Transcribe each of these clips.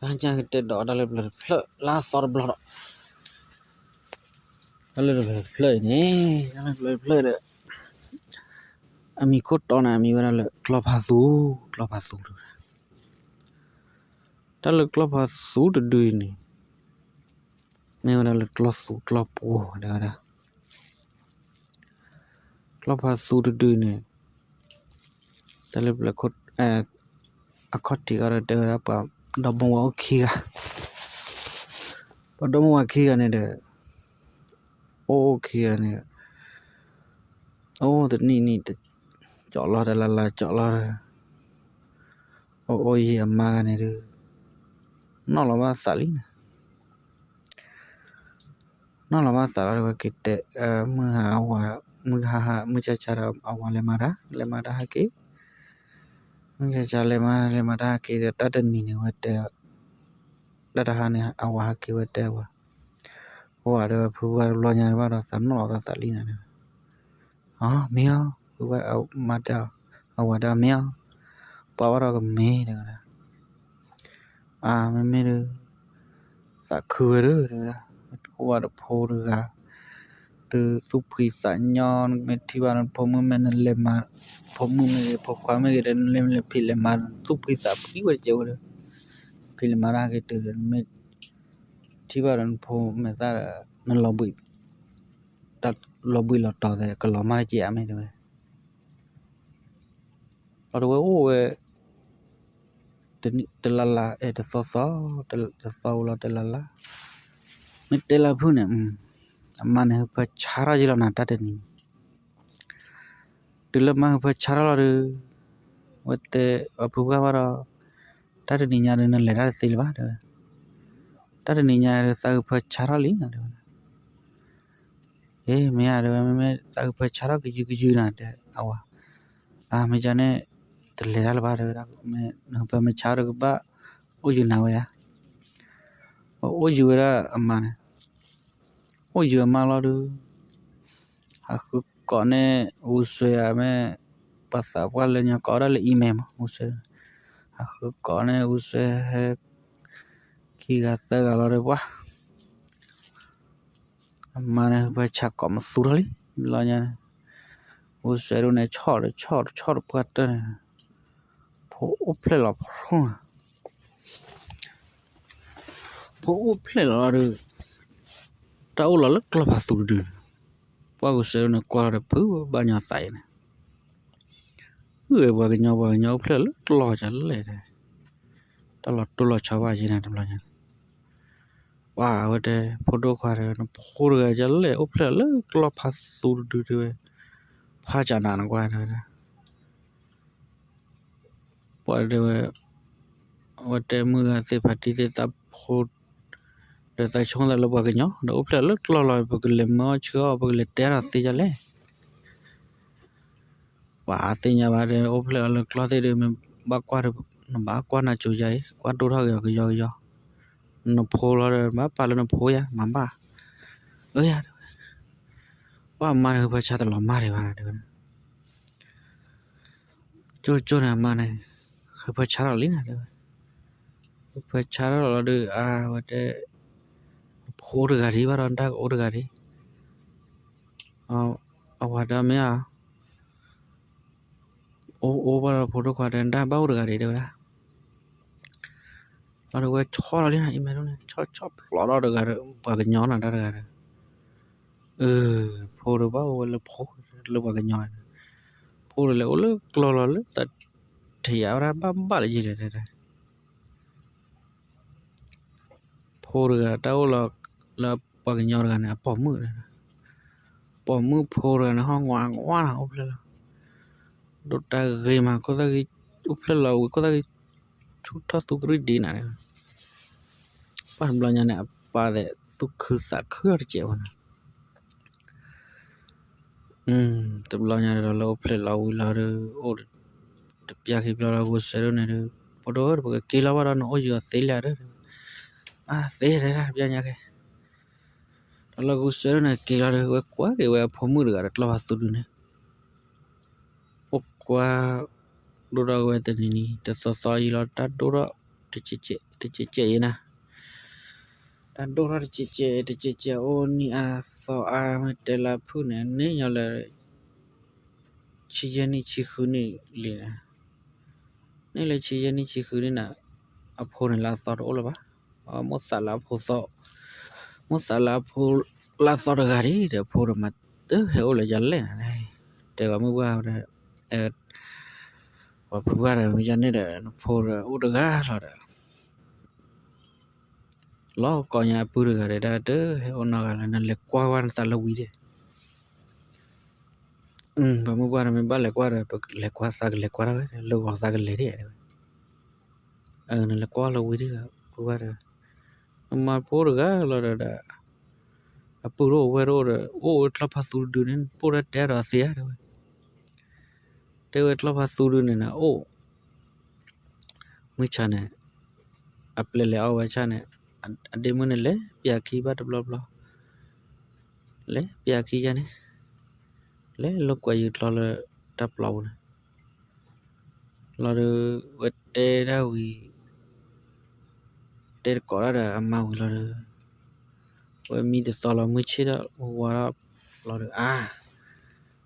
တဟါညါကတဲဒီးတၢ်လၢပျၢၤတဖျၢၣ်လၢအသီတဘျီဒီး, တၢ်လၢပျၢၤတဖျၢၣ်အံၤန့ၣ်, တၢ်လၢပျၢၤတဖျၢၣ်ဒီး, အမံၤခိၣ်တီန့ၣ် အမံၤဝဲဒၣ်လၢကျီၢ်ဖးသူ, ကျီၢ်ဖးသူတဒု, တၢ်လၢကျီၢ်ဖးသူတဒုအံၤန့ၣ်, မ့ၢ်ဝဲဒၣ်လၢကျီၢ်သူကျီၢ်ပှိၤတဲဝဲဒၣ်, ကျီၢ်ဖးသူတဒုန့ၣ်, တၢ်လၢပျၢၤ အခီၣ်ထံးကဒီးတဲဝဲဒၣ် ပှၤဒီမါဝၤအိၣ်ခံဂၤ, ပှၤဒီမါဝၤခံဂၤန့ၣ်ဒီး, အိၣ်အိၣ်ခံဂၤန့ၣ်, အိၣ်တနံၣ်နံၣ်, ကၠီးလီၤတလါလါကၠီးလီၤ, အိၣ်အိၣ်ယံာ်အမါဂၤန့ၣ်ဒီး, နီၣ်လီၤဘၣ်သးလံန့ၣ် နီၣ်လီၤဘၣ်သးလီၤဒီး ဝဲက့ၤတဲ, မုၢ်ဟါအဝၤ, မုၢ်ဟါဟါ မုၢ်ဆါဆါဒီး အဝၤလဲၤမၤတၢ်, လဲၤမၤတၢ်ဟဲက့ၤ, မုၢ်ဆါဆါလဲၤမၤ, လဲၤမၤတၢ်ဟဲက့ၤဒီး တၢ်တနံၤန့ၣ် ဝဲတဲ, တၢ်တဟါန့ၣ် အဝၤဟဲက့ၤဝဲတဲဝဲ, ပှၤဒီးဝဲဖုဝါတဘျီညါဘၣ်ဒီး သးနီၣ်လီၤသးသးလံန့ၣ်, အမ့ၢ်အီၤ, ဖုဝါမၤတဲအီၤ, အဝၤတဲအီၤမ့ၢ်အီၤ, ပှၤဘၣ်ဒီးကမ့ၢ်တဲဝဲဒၣ် အါ မ့မ့ၢ်ဒီး, သးခုဝဲဒီး တဲဝဲဒၣ်, မ့ၢ်တအိၣ်ဘၣ်ဒီးဖိတဂၤ, ဒီးသူၣ်ဖှံသးညီ, နမ့ၢ်ထံၣ်ဘၣ်နဖိမုၣ်မ့ၢ်နလဲၤမၤ, ဖိမုၣ်မ့ၢ်ဂ့ၤ ဖိခွါမ့ၢ်ဂ့ၤဒီး နလဲၤမၤလဲၤဖံးလဲၤမၤ သူၣ်ဖှံသးဖှံဝဲတကဲဝဲဒီး, ဖံးလဲၤမၤတၢ်ဟဲက့ၤတုၤဒီး နမ့ၢ်ထံၣ်ဘၣ်ဒီးနဖိမဲာ်သၣ်ဒီး နလီၤဘှံး, တၢ်လီၤဘှံးလီၤတီၤသဲး ကလီၤမၢ်တကဲဧါမ့ၢ်တဲဝဲ လီၤတဝဲအိၣ်ဝဲ, တလါလါ အဲ တသီသီ, တသီဝဲလီၤတလါလါ, မ့ၢ်တဲလၢဖုၣ်န့ၣ်, အမါန့ၣ် ဟုဖၢဆါထီၣ်ယံလီၤနၤတၢ်တနံၤ, တုၤလၢမါဟုဖၢဆါထီၣ်လီၤဒီး, ဝဲတဲအဖုဖှၢ်ဘၣ်ဒီး, တၢ်တနံၤညါဒီး နလဲၤတၢ်တသ့လၢၤဘၣ်တဲဝဲ, တၢ်တနံၤညါဒီး သးဟုဖၢဆါထီၣ်လံနၤတဲဝဲ အ့ မ့ၢ်ဧါတဲဝဲ မ့မ့ၢ်သးဟုဖၢဆါထီၣ်ကယုကယုနၤတဲအဝၤ, အါ မ့ၢ်ကန့ၣ်, တလဲၤတၢ်လၢၤဘၣ်တဲဝဲဒၣ်, နဟုဖၢမ့ၢ်ဆါထီၣ်ကဘၣ်, အိၣ်ယုၤနၤဝဲဧါ, အိၣ်ယုၤဝဲဒၣ်အမါန့ၣ်, အိၣ်ယုၤအမါလီၤဒီး ဟးဃုကိးန့ၢ် ဂုာ်စွဲဧါမ့ၢ်, ပှၤသးပှၢ်လၢညါကိးဒၣ်လၢ email မး ဂုာ်စွဲ, ဟးဃုကိးန့ၢ် ဂုာ်စွဲဟဲ, ခံဂၤသၢဂၤလီၤဒီးပှၤ အမါန့ၣ် ဟုဖၢဆါကိးမသူထီၣ်လံ, လီၤညါန့ၣ်, ဂုာ်စွဲဒိၣ်န့ၣ် ဆီၣ်တဆီၣ်တဆီၣ်တပှၢ်တၢၢ်န့ၣ်, ဖိအိၣ်ဖျဲၣ်လီၤဖှိၣ် ဖိအိၣ်ဖျဲၣ်လီၤဒီး, တၢ်အိၣ်လီၤလၢကျီၢ်ဖးသူတဒု, ပှၤဂုာ်စွဲဒိၣ်န့ၣ် ကွၢ်လီၤဒီးဖုဘၣ်ညီသးအံၤန့ၣ်, အၢ ပှၤကညီ ပှၤကညီအိၣ်ဖျဲၣ်လၢကျီၢ်ကလဲၣ်, တၢ်လီၤတိၢ်လီၤဆီဘၣ်ယဲန့ၣ်တဘျီညါ, ပှၤဝဲတဲ ဖိဒိၣ်ခွါဒီး နဖိတဂၤကလဲၣ် အိၣ်ဖျဲၣ်လၢကျီၢ်ဖးသူတဒုတဲဝဲ, ဖးကနၤနကွၢ်တဲဝဲဒၣ် ပှၤတဲဝဲ, အဝဲတဲမုၢ်ဂၤသ့ၣ်ဖးတံၢ်သ့ၣ်တၢ်ဖိ, ဒီးသးဆိကမိၣ်သးလၢပှၤကညီ ဒီးအိၣ်ဖျဲၣ်လၢကျီၢ်လီၤ ပကလဲၤမၢအီၣ်ဆှၢအီၣ် ပကလဲၤတဲဒီးသ့ယလဲၣ်, ပှၤသ့ၣ်ညါဘၣ်ဒီး အိၣ်ဖျဲၣ်အီၤလၢကျီၢ်သ့ၣ်ဒီး မ့ၢ်ဘၣ်ကွၢ်ဒီး, နဘၣ်ကွၢ်နၤကိၤယါအံၤ ကွၢ်ဒိၣ်ထီၣ်က့ၤအီၤကယီကယီ, နဖိလီၤဒီး ဘၣ်ပာ်လၢနဖိယါ မၤဘၣ်, အၢယါတဲဝဲ, ပှၤမါန့ၣ် ဟုဖၢဆါတလီၤမၢ်ဒံးဘၣ်နၤတဲဝဲ ကၠိကၠိန့ၣ် အမါန့ၣ်, ဟုဖၢဆါထီၣ်လံနၤတဲဝဲ, ဟုဖၢဆါထီၣ်လီၤဒီး အဝဲတဲ, ဖိတဂၤဒံးဘၣ်ဒီး တၢ်ကအိၣ်တဂၤဒံး, အဝၤတဲမ့ၢ်ဧါ, အိၣ်အိၣ်ဘၣ်ဒီးဖိဒိၣ်ခွါတဲ တၢ်ဘၣ်အိၣ်တဂၤဒံးတဲဝဲဒၣ် ဘၣ်ဒီးဝဲဆီၣ်လီၤလံနၤ အံၤမ့ၢ်ဒိၣ်န့ၣ် ဆီၣ်ဆီၣ်ဖျိးထီၣ်တဂၤဒီး ပှၤကညီနၤတၢ်တဂၤဒီး, အၢ ဖိဒီးဘၣ်အိၣ်ဝဲလၢဖိ လၢပှၤကညီ, ဖိဒီးလဲၤအိၣ်လၢကျီၢ်လီၤလၢတၢ်ထံးယါဝဲဒၣ်ဘၣ်ဘၣ်လၢယံၤလဲၣ်တဲ ဖိတဂၤတၢ်အိၣ်လီၤလၢပှၤကညီတဂၤန့ၣ် အပိာ်မုၣ်, ပိာ်မုၣ်ဖိတဂၤန့ၣ် ဟီၣ်ငွးငွးနၤအိၣ်ဖျဲၣ်လီၤ, ဒိးတၢ်ဂ့ၤမး ခိၣ်သၣ်ဂ့ၤ, အိၣ်ဖျဲၣ်လီၤဝံၤ ခိၣ်သၣ်ဂ့ၤ, ဆူၣ်ထီၣ်သူကရံၣ်ဒံးနၤ, ပှၤတဘျီညါန့ၣ် အပၢ်သဲးသူၣ်ခုသးခုထီၣ်တစဲးဝဲနၤ တဘျီညါဒီးလၢအိၣ်ဖျဲၣ်လီၤဝံၤလီၤဒီး အိၣ်တပျၢ်ခံဘျီလီၤ ဂုာ်စဲးဒိၣ်န့ၣ်ဒီး ဖိဒိၣ်ဧၢ ပကက့ၤလီၤဘၣ်ဒီး နအိၣ်ယံၤအီၤသ့လၢဒီး အသ့တဘျီညါကဲ ဒီးလၢဂုာ်စဲးဒိၣ်န့ၣ်က့ၤလီၤဒီး ဝဲကွၢ်က့ၤဝဲအဖိမုၣ်တဂၤဒီးကျီၢ်ဖးသူဒုန့ၣ် အိၣ်ကွၢ် ဒိၣ်ထီၣ်က့ၤဝဲတနံၤနံၤ တသီသီအံၤလီၤ တၢ်ဒိၣ်ထီၣ် တကဲးကဲးအံၤနၤ, တၢ်ဒိၣ်ထီၣ်တကဲးကဲး တကဲးကဲးအိၣ်နံၣ်အါသီအါ မ့ၢ်တဲလၢအဖုၣ်န့ၣ် န့ၢ်ညီလၢ ဆံယဲၢ်နံၣ်ဆံဃုနံၣ်လံန့ၣ်, န့ၢ်လၢဆံယဲၢ်နံၣ်ဆံဃုနံၣ်န့ၣ် အဖိန့ၣ်လၢအသီတအိၣ်လၢၤဘၣ်, မိၣ်သးလၢအဖိသီ, မိၣ်သးလၢအဖိလၢအသီတဂၤဒံးဒီး အဖိဒီးမၤတဟဲအိၣ်လၢယၤလဲၣ်န့ၣ်, တဲပှၤမုၢ်ပှၢ်ဒီး ပှၤဖုပှၢ်ဒီး မ့ၢ်ယၤန့ၣ်ဒီး နဖိဒီးအိၣ်တဂၤလီၤဒီး လီၤကိးညါအပုၢ်တဂၤဒီး တၢ်တဟဲအိၣ်နီတဂၤလၢၤ နလဲၤကွၢ်ဝဲနသးလၢဝံၤဒၣ်, ပှၤမုၢ်ပှၢ်ဒီး မ့ၢ်ဘၣ်လဲၤကွၢ်ဒီး ပလဲၤကွၢ်သးကလဲၤကွၢ်ဒၣ်ဝဲ လၢဂီၤသးကလဲၤဒၣ်ဝဲ, နလဲၤကွၢ်လၢဝံၤဒၣ် ပုၢ်ပှၢ်ဒီး နမၤဖိတဂၤလီၤဒီး အပုၢ်တအိၣ်ဝဲၢ်တအိၣ်ဒီး အိၣ်ဝဲကျီၢ်ဖးသူတဒုန့ၣ် ပိၢ်တၢ်တဲဒီးသ့ဧါတဲဝဲ, တဲဝဲကျီၢ်ဖးသူဒုန့ၣ်နအိၣ် မုၢ်ဆါန့ၣ် အပျဲၢ်လဲၤအီၣ်ဝဲဆၣ်န့ၣ် အဒ့မုၢ်န့ၣ်လဲၤပျၢ်ခံဘၣ်တဘျီဘျီ, လဲၤပျၢ်ခံယါန့ၣ် လဲၤလိာ်ကွဲယုာ်ကျီလၢတၢ်ပျီပူၤန့ၣ်, လီၤဒီး ဝဲတဲဒၣ်ဝံၤ တဲတကိးတၢ်ဒီးအမါဝံၤလီၤဒီး ဝဲမံတသီလီၤ မုၢ်ဆ့ၣ်ထီၣ်ဝါထီၣ်လီၤဒီး အါ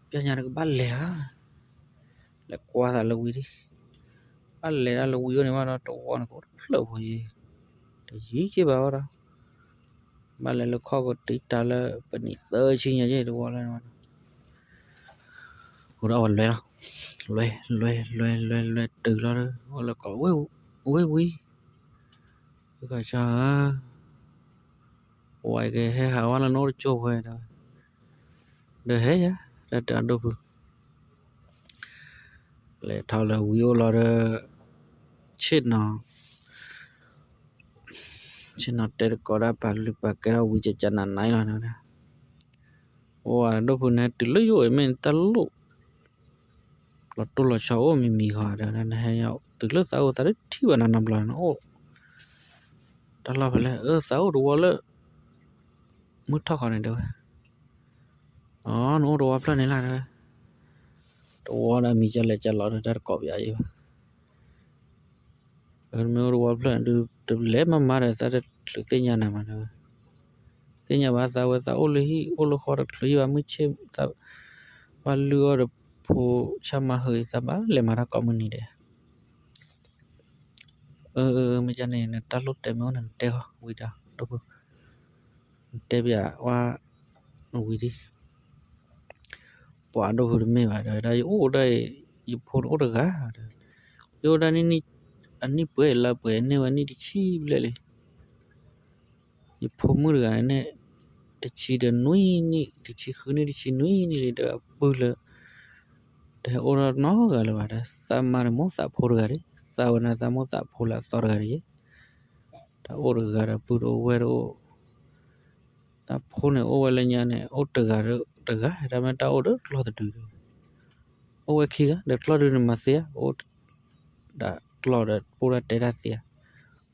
ပျၢ်ညါတကဘၣ်လဲၤလီၤ, လဲၤကွၢ်သးလၢဝံၤဒၣ်, ဘၣ်လဲၤဒၣ်လၢဝံၤအိၣ်န့ၣ်ဘၣ်ဒီး တဝီန့ၣ်ကအိၣ်တဖျၢၣ်ဖိယံၤ, တယံၤက့ဘၣ်ဝဲဒီး ဘၣ်လဲၤလၢခီၣ်ကတံာ်တၢ်လၢပနံၣ်သၢဆံညါယဲၢ်တဝီလၢန့ၣ်ဘၣ်ဒီး အိၣ်ဒီးအဝဲလွဲလီၤ, လွဲ လွဲ လွဲ လွဲ လွဲတုၤလီၤဒီး အိၣ်လၢကီးဝ့ၢ်ဝံၤ, ဝ့ၢ်ကီးဆၢဧၢ, ဝဲကဟဲဟးဝဲလၢနအိၣ်တကၠိၢ်ဝဲဒီး, ဒီးဟဲယၤ တၢ်တၢ်ဒိၣ်ဖု လဲၤထီၣ်လၢဝံၤအိၣ်လီၤဒီး ဆ့ၣ်နီၤ, ဆ့ၣ်နီၤတဲတကိးဒၣ်ပာ်လုၢ်ပာ်ကဲထီၣ်ဝံၤကကနးနါလီၤဒီး အိၣ်ဝဲဒိၣ်ဖုန့ၣ် တုၤလၢယအိၣ်အံၤမ့ၢ်တၢ်လိၣ် လီၤတိၢ်လီၤဆီအိၣ်မံၤမံၤဃီဒီး နဟဲတုၤလၢသးအိၣ်သးတထံၣ်ဘၣ်နနီတဘျီ နအိၣ် တၢ်လီၢ်ဖဲလဲၣ် အၢ သးအိၣ်တဝီလၢ မုၢ်ထီၣ်ဃီန့ၣ်တဲဝဲ, အ နအိၣ်တဝီဖျၢၣ်န့ၣ်လၢ်တဲဝဲ, တဝီဒီးမံၤကလဲၤကလီၤဒီးတၢ်တကိးပယီၤယံၤဘၣ် မ့ၢ်အိၣ်တဝီဖျၢၣ်ဒုး တလဲၤမၤမၤဒီးသးတချုးသ့ၣ်ညါနၤမးတဲဝဲ, သ့ၣ်ညါဘၣ်သးဝဲသးအိၣ်လၢဟံၣ်အိၣ်လၢဃီတချုးယံၤဘၣ် မုၢ်ဆ့ၣ်သး ဘၣ်လုၢ်အီၣ်ဒီးဖိဆၣ်မၤဟုးအံၤသးဘၣ်လဲၤမၤတၢ်ကိးမုၢ်နံၤဒဲး အၢ မ့ၢ်ကန့ၣ် နတၢ်လိၣ်တဲမ့ၢ်အိၣ်န့ၣ် နတဲဃီဝံၤဒီး ဒိၣ်ဖု နတဲပယၤဝဲ ဝံၤဒ် ပှၤဒိၣ်ဖုတမ့ၢ်ဘၣ် တဲဝဲဒၣ် ယအိၣ်ဒၣ်အံၤ ယဖိန့ၣ်အိၣ်တဂၤဒီး ယအိၣ်ဒၣ်န့ၣ် အနံၣ်ပှဲၤလါပှဲၤန့ၢ်ဝဲနံၣ်တဆံဘျဲၣ်လံ ယဖိမုၣ်တဂၤန့ၣ် တဆံဒီးနွံနံၣ် တဆံဃုနံၣ် တဆံနွံနံၣ်လံ ဒီးအပုၢ်လၢ တဟဲအိၣ်ထီၣ်နီတဂၤလၢၤဘၣ်ဒီး သးမါန့ၣ်မိၣ်သးဖိတဂၤဒၣ် သးဝဲန့ၣ်သးမိၣ်သးဖိလၢအသီတဂၤဒၣ်ယဲ တၢ်အိၣ်တဂၤဒီးပုၢ်တအိၣ်ဝဲၢ်တအိၣ် တၢ်ဖိန့ၣ်အိၣ်ဝဲလၢညါန့ၣ် အိၣ်တဂၤဒီးတဂၤ တၢ်မ့ၢ်တၢ်အိၣ်ဒီးကျီၢ်တဒုဒီး အိၣ်ဝဲခံဂၤဒီးကျီၢ်ဒုန့ၣ်မၤသ့ဧါ အိၣ် ဒီးကျီၢ်ဒီးပအိၣ်ဒၣ်တဲတၢ်သ့ဧါ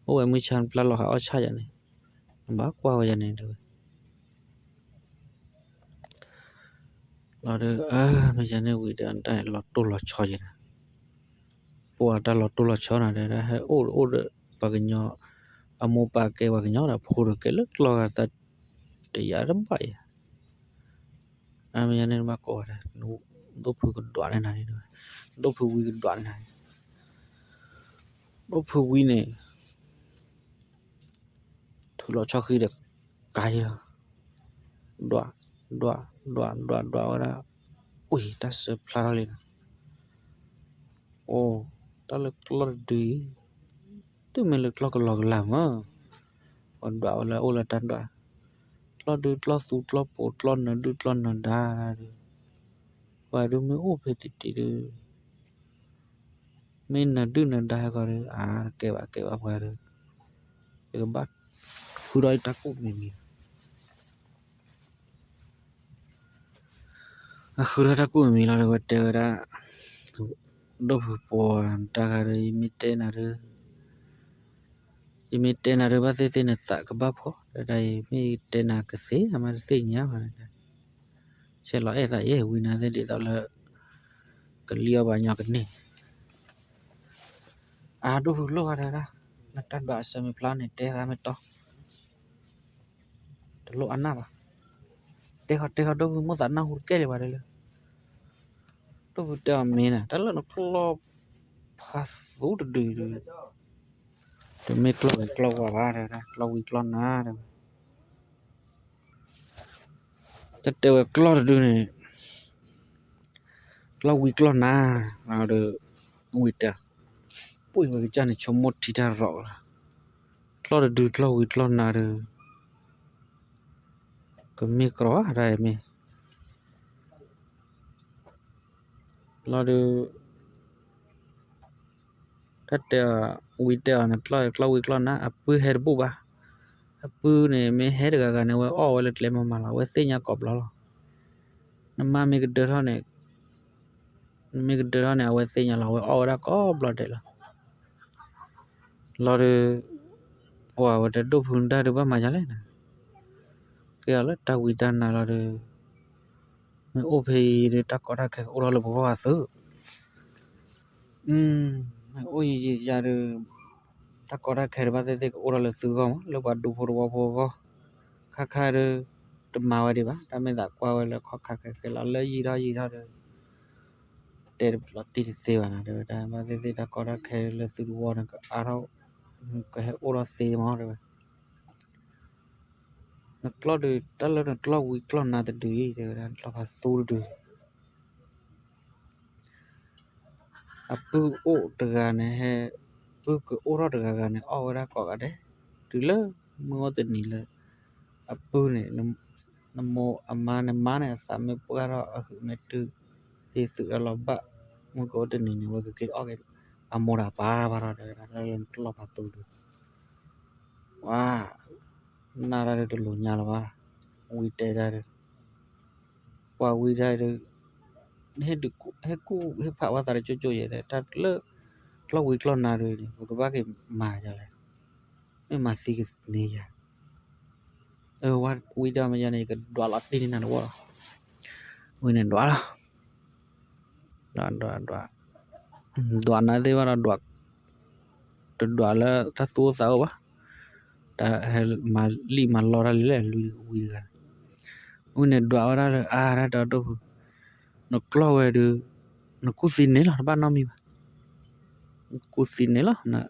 အိၣ်ဝဲမုၢ်ဆါပျၢ်လီၤဟးအီၣ်ဆၣ်ယၤန့ၣ် နဘၣ်ကွၢ်ဝဲယၤန့ၣ်တဲဝဲ လီၤဒီး အၢ မ့ၢ်ယၤန့ၣ်ဝံၤဒီး တၢ်လီၤတိၢ်လီၤဆီယဲၢ်နၤ ပှၤတၢ်လီၤတိၢ်လီၤဆီနၤဒီး ဟဲအိၣ်အိၣ်ဒီးပှၤကညီ အမိၢ်ပၢ်ကဲပှၤကညီဒီး ဖိဒီးကဲလၢကျီၢ်ဂၤသး တယာ်တဘၣ်ယဲၢ် အမ့ၢ်ယၤန့ၣ်တဘၣ်ကိးဂၤဒဲး ဒိၣ်ဖုကဒွးန့ၢ်နၤန့ၣ် ဒိၣ်ဖုဝံကဒွးန့ၢ်နၤန့ၣ် ဒိၣ်ဖုဝံန့ၣ် ထုးလီၤဆီဃံဒီး ကၤယဲၢ်လီၤ ဒွး ဒွး ဒွး ဒွး ဒွးဝဲဒၣ် ဝံၤတၢ်စၢဖျါထီၣ်လံနီၤ အိၣ် တၢ်လၢကျီၢ်တဒုအံၤ တမ့ၢ်လၢကျီၢ်ကလီကလၤမး ပှၤဒွးဝဲလၢအိၣ်လၢတၢ်ဒွး ကျီၢ်ဒုကျီၢ်သူကျီၢ်ပိာ်ကျီၢ်နၢၤဒုၣ်ကျီၢ်နၢၤဒါဒီး ပှၤဒုမ့ၢ်အိၣ်ဖဲတံၢ်တံၢ်ဒီး မ့ၢ်နၢၤဒုၣ်နၢၤဒါဟဲကီးဒီး အါ တကဲဘၣ်ကဲဘၣ်ပှၤဒီး ယကဘၣ်ဃုထီၣ်တၢ်ကူၣ်မံၤမံၤ အဃုထီၣ်တၢ်ကူၣ်မံၤမံၤလီၤဒီး ဝဲတဲဝဲဒၣ် ဒိၣ်ဖုပှၤတၢ်ဂၤဒီး ယမ့ၢ်တဲနၤဒီး ယမ့ၢ်တဲနၤဒီး ဘၣ်သ့ၣ်သ့ၣ်နသးကဘၣ်ဖှီၣ် တဲဒၣ်ယမ့ၢ်တဲနၤကသ့အမါတသ့ၣ်ညါဘၣ် ဆဲးလီၤအဲၣ်သးယဲၢ်ဝံၤနၤသ့ၣ်ဒ်သိးလၢ ကလံၣ်အီၣ်ဘၣ်ညီကန့ၢ် အါ ဒိၣ်ဖုလိၣ်ဂၤဒဲးဒၣ် နတၢ်ဒွးအဆၢမ့ၢ်ဖျါန့ၣ် တဲသးမ့ၢ်တီ တလိၣ်အါနၢ်ဘၣ်. တဲဃီတဲဃီ ဒိၣ်ဖုမိၣ်သးနၢ်ဟူတကဲလၢၤဘၣ်ဒ်လၢ ဒိၣ်ဖုတဲအီၤမ့ၢ်နၤ တၢ်လၢနကျီၢ်ဖးသူတဒုဒီး တမ့ၢ်ကျီၢ်ဝဲၤကျီၢ်ဝါဘၣ် တဲဝဲဒၣ် ကျီၢ်ဝံကျီၢ်နါတဲဝဲ တၢ်တဲဝဲကျီၢ်တဒုန့ၣ် ကျီၢ်ဝံကျီၢ်နါ ဒီး ဝံတဲ ပှ့ၤဝဲကစၢ်န့ၣ် ဆိကမိၣ်ထံတၢ်ရီၣ်လီၤ, ကျီၢ်တဒုကျီၢ်ဝံကျီၢ်နါဒီး ကမ့ၢ်ကြီတၢ်အံၤမ့ၢ် လီၤဒီး တၢ်တဲအီၤ ဝံတဲအီၤန့ၣ် ကျီၢ်ဝံကျီၢ်နါ အပုၢ်ဟဲတဘူၣ်ဘၣ်, အပုၢ်န့ၣ် မ့ၢ်ဟဲတဂၤဂၤန့ၣ် အဝဲအီၣ်ဝဲလၢကျဲမၤမၤလီၤ, အဝဲသ့ၣ်ညါကိးဘျီလီၤ. နမါမ့ၢ်ကဒၢထီၣ်န့ၣ် မ့ၢ်ကဒၢထီၣ်န့ၣ် အဝဲသ့ၣ်ညါလီၤ, အဝဲအီၣ်ဝဲဒၣ်ကိးဘျီဒဲးလီၤ. လီၤဒီး ပှၤဝဲတဲဒိၣ်ဖုနတၢ်ဒုးဘၣ်မၤယၤလဲၣ်န့ၣ်, ကဲအီၤလၢတၢ်ဝံတၢ်နါလီၤဒီး မ့ၢ်အိၣ်ဖဲအံၤဒီး တၢ်ကီတၢ်ခဲကအိၣ်ထီၣ်လၢပဂီၢ်အသိး, မ့ၢ်အိၣ်ယံာ်ယံာ်ယၤဒီး တၢ်ကီတၢ်ခဲတဘၣ်သ့ၣ်သ့ၣ်ကအိၣ်ထီၣ်လၢသုဂီၢ်မး လၢပှၤဒူဖိတဝီဖိအဂီၢ်, ခါခါဒီး တမၤဝဲဒံးဘၣ်, တၢ်မ့ၢ်သးကွၢ်ဝဲလၢခီၣ်ခါခဲခဲလီၤ လၢယံာ်ထီၣ်ယံာ်ထီၣ်ဒီး တဲတဘျီတံၢ်တသ့ဘၣ်နီၤ, တဲဝဲဒၣ် ဘၣ်သ့ၣ်သ့ၣ်တၢ်ကီတၢ်ခဲလၢသုတဝီန့ၣ် ကအါထီၣ် ကဟဲအိၣ်ထီၣ်သ့မး တဲဝဲ, နကျီၢ်ဒုး တၢ်လၢနကျီၢ်ဝံကျီၢ်နါတဒုအံၤ တဲဝဲဒၣ် နကျီၢ်ဖးသူတဒု အပုၢ်အိၣ်တဂၤန့ၣ် ဟဲ ပုၢ်ကအိၣ်ထီၣ်တဂၤဂၤန့ၣ် အီၣ်ဝဲဒၣ်ကိးဂၤဒဲး, တုၤလၢမုၢ်အိၣ်တနံၤလၢ အပုၢ်န့ၣ် နမိၢ်အမါန့ၣ် မါန့ၣ် အသးမ့ၢ်ပှၢ်ထီၣ် အဟုးမ့ၢ်တုၤ သ့သုးတၢ်လီၤဘၣ်, မုၢ်ကအိၣ်တနံၤန့ၣ် ဝဲကက့ၤအီၣ်က့ၤ အမိၢ်တၢ်ပၢ်ဘၣ်ထီၣ် တဲဝဲဒၣ် လၢနကျီၢ်ဖးသူတဒု ဝါ နၢ်တၢ်ဒီးတလိၤညါလၢၤဘၣ်, ဝံတဲတၢ်ဒီး ပှၤဝံတၢ်ဒီး ဟဲကူၣ်ဟဲဖးဝဲသးတကၠိၢ်ကၠိၢ်ယဲၢ်ဒီး တၢ်လၢ ကျီၢ်ဝံကျီၢ်နါဒီးန့ၣ် ပကဘၣ်က့ၤမၤယၤလဲၣ်, မ့ၢ်မၤသံကန့ၢ်ယၤ, ဝံတဲမ့ၢ်ယၤန့ၣ် ယကဒွးလီၤတံၢ်န့ၢ်နၤတဝီလီၤ, ဝံန့ၣ်ဒွးလီၤ ဒွး ဒွး ဒွး ဒွးနၤသ့ၣ်ဘၣ်ဒီး ဒွး တဒွးလၢတၢ်သူၣ်အိၣ်သးအိၣ်ဘၣ်, တၢ်ဟဲမၤလံၣ်မၤလီတၢ်လံလဲၣ် လွံၢ်ဝံတဂၤ, ဝံန့ၣ်ဒွးဝဲဒၣ်လၢ အါ တၢ်တဲဒိၣ်ဖု, နကျီၢ်ဝဲဒုး နကူၣ်သံန့ၣ်လီၤ တဘၣ်နီတမံၤဘၣ်, နကူၣ်သံန့ၣ်လီၤ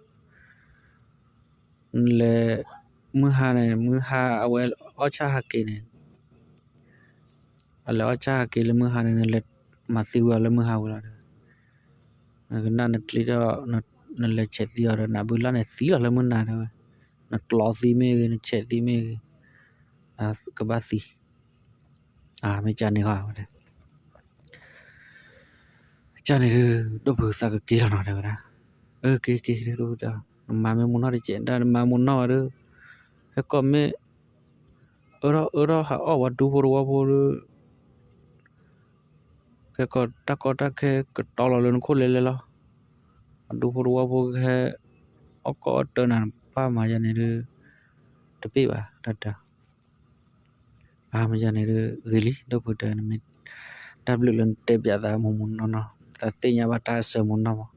နလဲၤ မုၢ်ဟါန့ၣ် မုၢ်ဟါအဝဲအီၣ်ဆၣ်ဟးက့ၤန့ၣ် အလဲၤအီၣ်ဆၣ်ဟးက့ၤလၢမုၢ်ဟါန့ၣ် နလဲၤမၤသံဝံၤအီၤလၢမုၢ်ဟါဝံၤလီၤဒီး နကနၣ်နကျ့ထီၣ် နလဲၤဆဲးသံအီၤဒီး နဘုလၢ်န့ၣ်သံလီၤလၢမုၢ်နၤတဲဝဲ, နကျီသံမ့ၢ်ဂ့ၤ နဆဲးသံမ့ၢ်ဂ့ၤ ကဘၣ်သံ, မ့ၢ်ကန့ၣ်ဃီဝဲ ကန့ၣ်ဒုး ဒိၣ်ဖုသးကက့ၤလီၤနီၤ တဲဝဲဒၣ်, အက့ၤက့ၤ ဒိၣ်ဖုတဲ, နမၤမ့ၢ်မူနီၢ်တကဲး ဒၣ်နမၤမူနီၢ်ဝဲဒုး, ဟဲကီၢ်မ့ၢ် အၢထီၣ်အၢထီၣ်ဟးအီၣ်ပှၤဒူဖိတဝီဖိဒုး ကဲကီးတၢ်ကီတၢ်ခဲကတီၤလီၤလၢနခိၣ်လဲၤလဲၤလီၤ, ပှၤဒူဖိတဝီဖိကဟဲ အီၣ်ကီအီၣ်တၢနၤ ပၢ်မၤယၤန့ၣ်ဒုး တပ့ၢ်ဘၣ် တၢ်တဲ အါမ့ၢ်ယၤန့ၣ်ဒုး ဂ့ၤလံ ဒိၣ်ဖုတဲ နမ့ၢ် တၢ်ဘျုးလၢနတဲပၠးသးမူးမူးနီၢ်နီၢ် သးသ့ၣ်ညါဘၣ်တၢ်အဆၢမူးနီၢ်မး,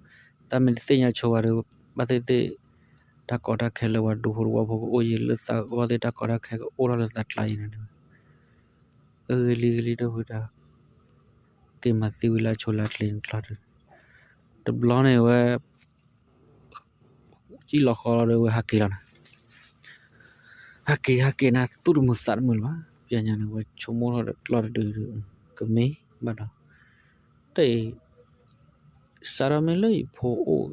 သးမ့ၢ်တသ့ၣ်ညါဆိဘၣ်ဒီး ဘၣ်သ့ၣ်သ့ၣ် တၢ်ကီတၢ်ခဲလၢပှၤဒူဖိတဝီဖိကအိၣ်ယံၤ လၢသးဂီၢ်သ့ၣ်တၢ်ကီတၢ်ခဲကအိၣ်ထီၣ်လၢသးကျါအံၤန့ၣ်ဒုး အဂ့ၤလံဂ့ၤလံ ဒိၣ်ဖုတဲ က့ၤမၤသံဝံၤလၢအဆိလၢအချ့န့ၣ်ကျီၢ်ဒုး တဘျီန့ၣ်ဝဲ စံၣ်လီၤဃီလီၤဒီး ဝဲဟးက့ၤလီၤနၤ, ဟးက့ၤ ဟးက့ၤနၤ သူၣ်တမုာ်သးတမုာ်လၢၤဘၣ်, ပျဲညါန့ၣ် ဝဲဆိကမိၣ်ထီၣ်ဒီးကျီၢ်တဒုဒုး ကမ့ၢ်ဘၣ်ဒီး တၢ်အံၤ စးထီၣ်မ့ၢ်လၢယဖိအိၣ်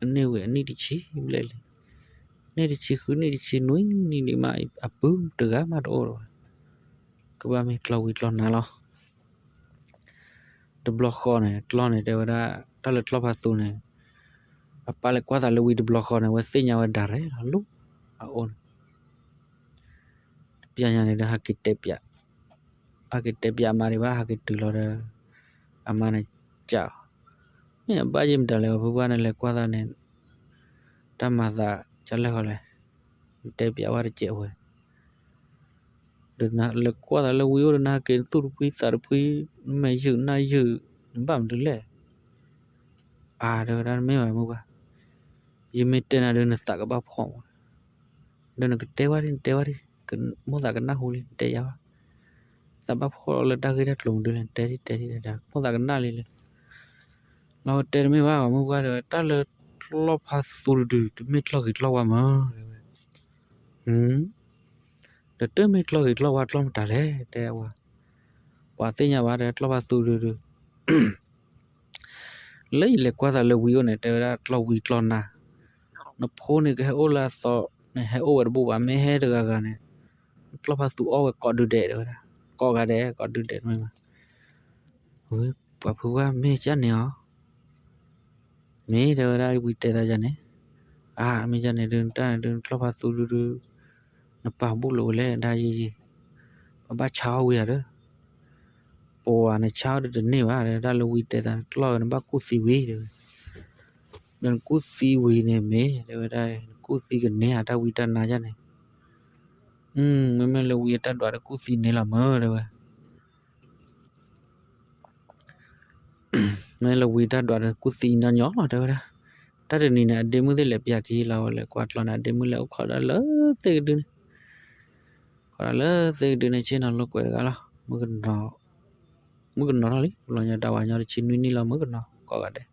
အန့ၢ်ဝဲအနံၣ်တဆံဘျဲၣ်လံ, နံၣ်တဆံဃု နံၣ်တဆံနွံနံၣ်ဒံးမး အပုၢ်တဂၤမးတအိၣ်လၢၤဘၣ်, ကဘၣ်မ့ၢ်ကျီၢ်ဝံၤကျီၢ်နါလီၤ. တဘျီဃီန့ၣ် ကျီၢ်န့ၣ်တဲဝဲဒၣ် တၢ်လၢကျီၢ်ဖးသူန့ၣ် အပၢ်လဲၤကွၢ်သးလၢဝံၤတဘျီဃီန့ၣ် အဝဲသ့ၣ်ညါဝဲဒၣ်ရဲၣ်လီၤ လၢအအိၣ်န့ၣ် တပျဲညါန့ၣ်ဒီး ဟဲက့ၤတဲပျး, ဟဲက့ၤတဲပျးအမါဒံးဘၣ် ဟဲက့ၤတုၤလီၤဒီး အမါန့ၣ် ကးအီၤ, မ့ၢ်အဘၣ်ယဲၢ်မတၤလဲၣ် ပှၤဖုပှၢ်န့ၣ် လဲၤကွၢ်သးန့ၣ် တၢ်မၤသးကလဲၣ်ဃီလဲၣ်, တဲပျးဝဲတကဲးဝဲ ဒီးနလဲၤကွၢ်သးလၢဝံၤအိၣ်ဒီး နဟဲက့ၤနသူၣ်တဖှံသးတဖှံ နမဲာ်ယုာ်နါယုာ် နဘၣ်မနုၤလဲၣ်, အါ တဲဝဲဒၣ် တမ့ၢ်ဘၣ်မုၢ်ပှၢ်, ယမ့ၢ်တဲနၤဒီးနသးကဘၣ်ဖှီၣ်မး, ဒီးနကတဲဝဲဒၣ် နတဲဝဲဒၣ်, မိၣ်သးကနၢ်ဟူလံ နတဲယၤဘၣ်, သးဘၣ်ဖှီၣ်လၢတၢ်ဂ့ၢ်တၢ်ကျိၤမနုၤလဲၣ် နတဲဒ် တဲဒ်တဲဒၣ် မိၣ်သးကနၣ်လံလဲၣ်, လီၤဝဲတဲတမ့ၢ်ဘၣ် ပှၤမုၢ်ပှၢ်တဲဝဲ တၢ်လၢကျီၢ်ဖးသူတဒု တမ့ၢ်ကျီၢ်ဂ့ၤကျီၢ်ဝါမး တဲဝဲ ဒီးတမ့ၢ်ကျီၢ်ဂ့ၤကျီၢ်ဝါကျီၢ်မတၤလဲၣ် တဲဝဲ, ပှၤသ့ၣ်ညါဘၣ် တဲကျီၢ်ဖးသူဒုဒု, လၢယလဲၤကွၢ်သးလၢဝံအိၣ်န့ၣ် တဲဝဲဒၣ်ကျီၢ်ဝံကျီၢ်နါ, နဖိန့ၣ်ကဟဲအိၣ်လၢအသီန့ၣ် ဟဲအိၣ်ဝဲတဘူၣ်ဘၣ် မ့ၢ်ဟဲတဂၤဂၤန့ၣ်, ကျီၢ်ဖးသူအီၣ်ဝဲကိးဒုဒဲး တဲဝဲဒၣ်, ကိးဂၤဒဲး ကိးဒုဒဲးတမ့ၢ်ဘၣ် ဝဲပှၤဖုဝါမ့ၢ်ကၢ်န့ၣ်အီၤ, မ့ၢ်တဲဝဲဒၣ်ဝံတဲသးယၤန့ၣ်, အါ မ့ၢ်ကၢ်န့ၣ်ဒုး တၢ်န့ၣ်ဒုး နကျီၢ်ဖးသူဒုဒု, နပာ်ဘူၣ်လိာ်ဝဲလဲၣ် ဒ်ယံၤယံၤ, ပဘၣ်ဆါအီၣ်ဝံဧါဒီး, ပှၤနဆါအီၣ်ဒုးတန့ၢ်ဘၣ် တၢ်လၢဝံတဲသး နကျီၢ်ဝဲ နဘၣ်ကူၣ်သံဝံတဲဝဲ, ဒီးနကူၣ်သံဝံန့ၣ်မ့ၢ် တဲဝဲဒၣ် နကူၣ်သံကန့ၢ်ဧါ တၢ်ဝံတၢ်နါယၤန့ၣ်, မ့မ့ၢ်လၢဝံအတၢ်ဒွးတကူၣ်သံန့ၢ်လီၤမၢ တဲဝဲ မ့ၢ်လၢဝံတၢ်ဒွးဒီးကူၣ်သံညီညီလီၤ တဲဝဲဒၣ်, တၢ်တနံၤန့ၣ် အဒ့မုၣ်သ့ၣ်လဲၤပျၢ်က့ၤလီၤ ဝဲလဲၤကွၢ်ကျီန့ၣ် အဒ့မုၣ်လဲၤအိၣ်ခိးဒၣ်လၢသ့ၣ်ကဒုန့ၣ်, ခိးဒၣ်လၢသ့ၣ်ကဒုန့ၣ် ဆ့ၣ်နီၤလိာ်ကွဲးတဂၤလီၤ, မုၣ်ကနီၤထီၣ်လံ လီၤညီတၢ်ဝါညီတဆံနွံနံၣ်လီၤ မုၣ်ကနီၤကိးဂၤဒဲး,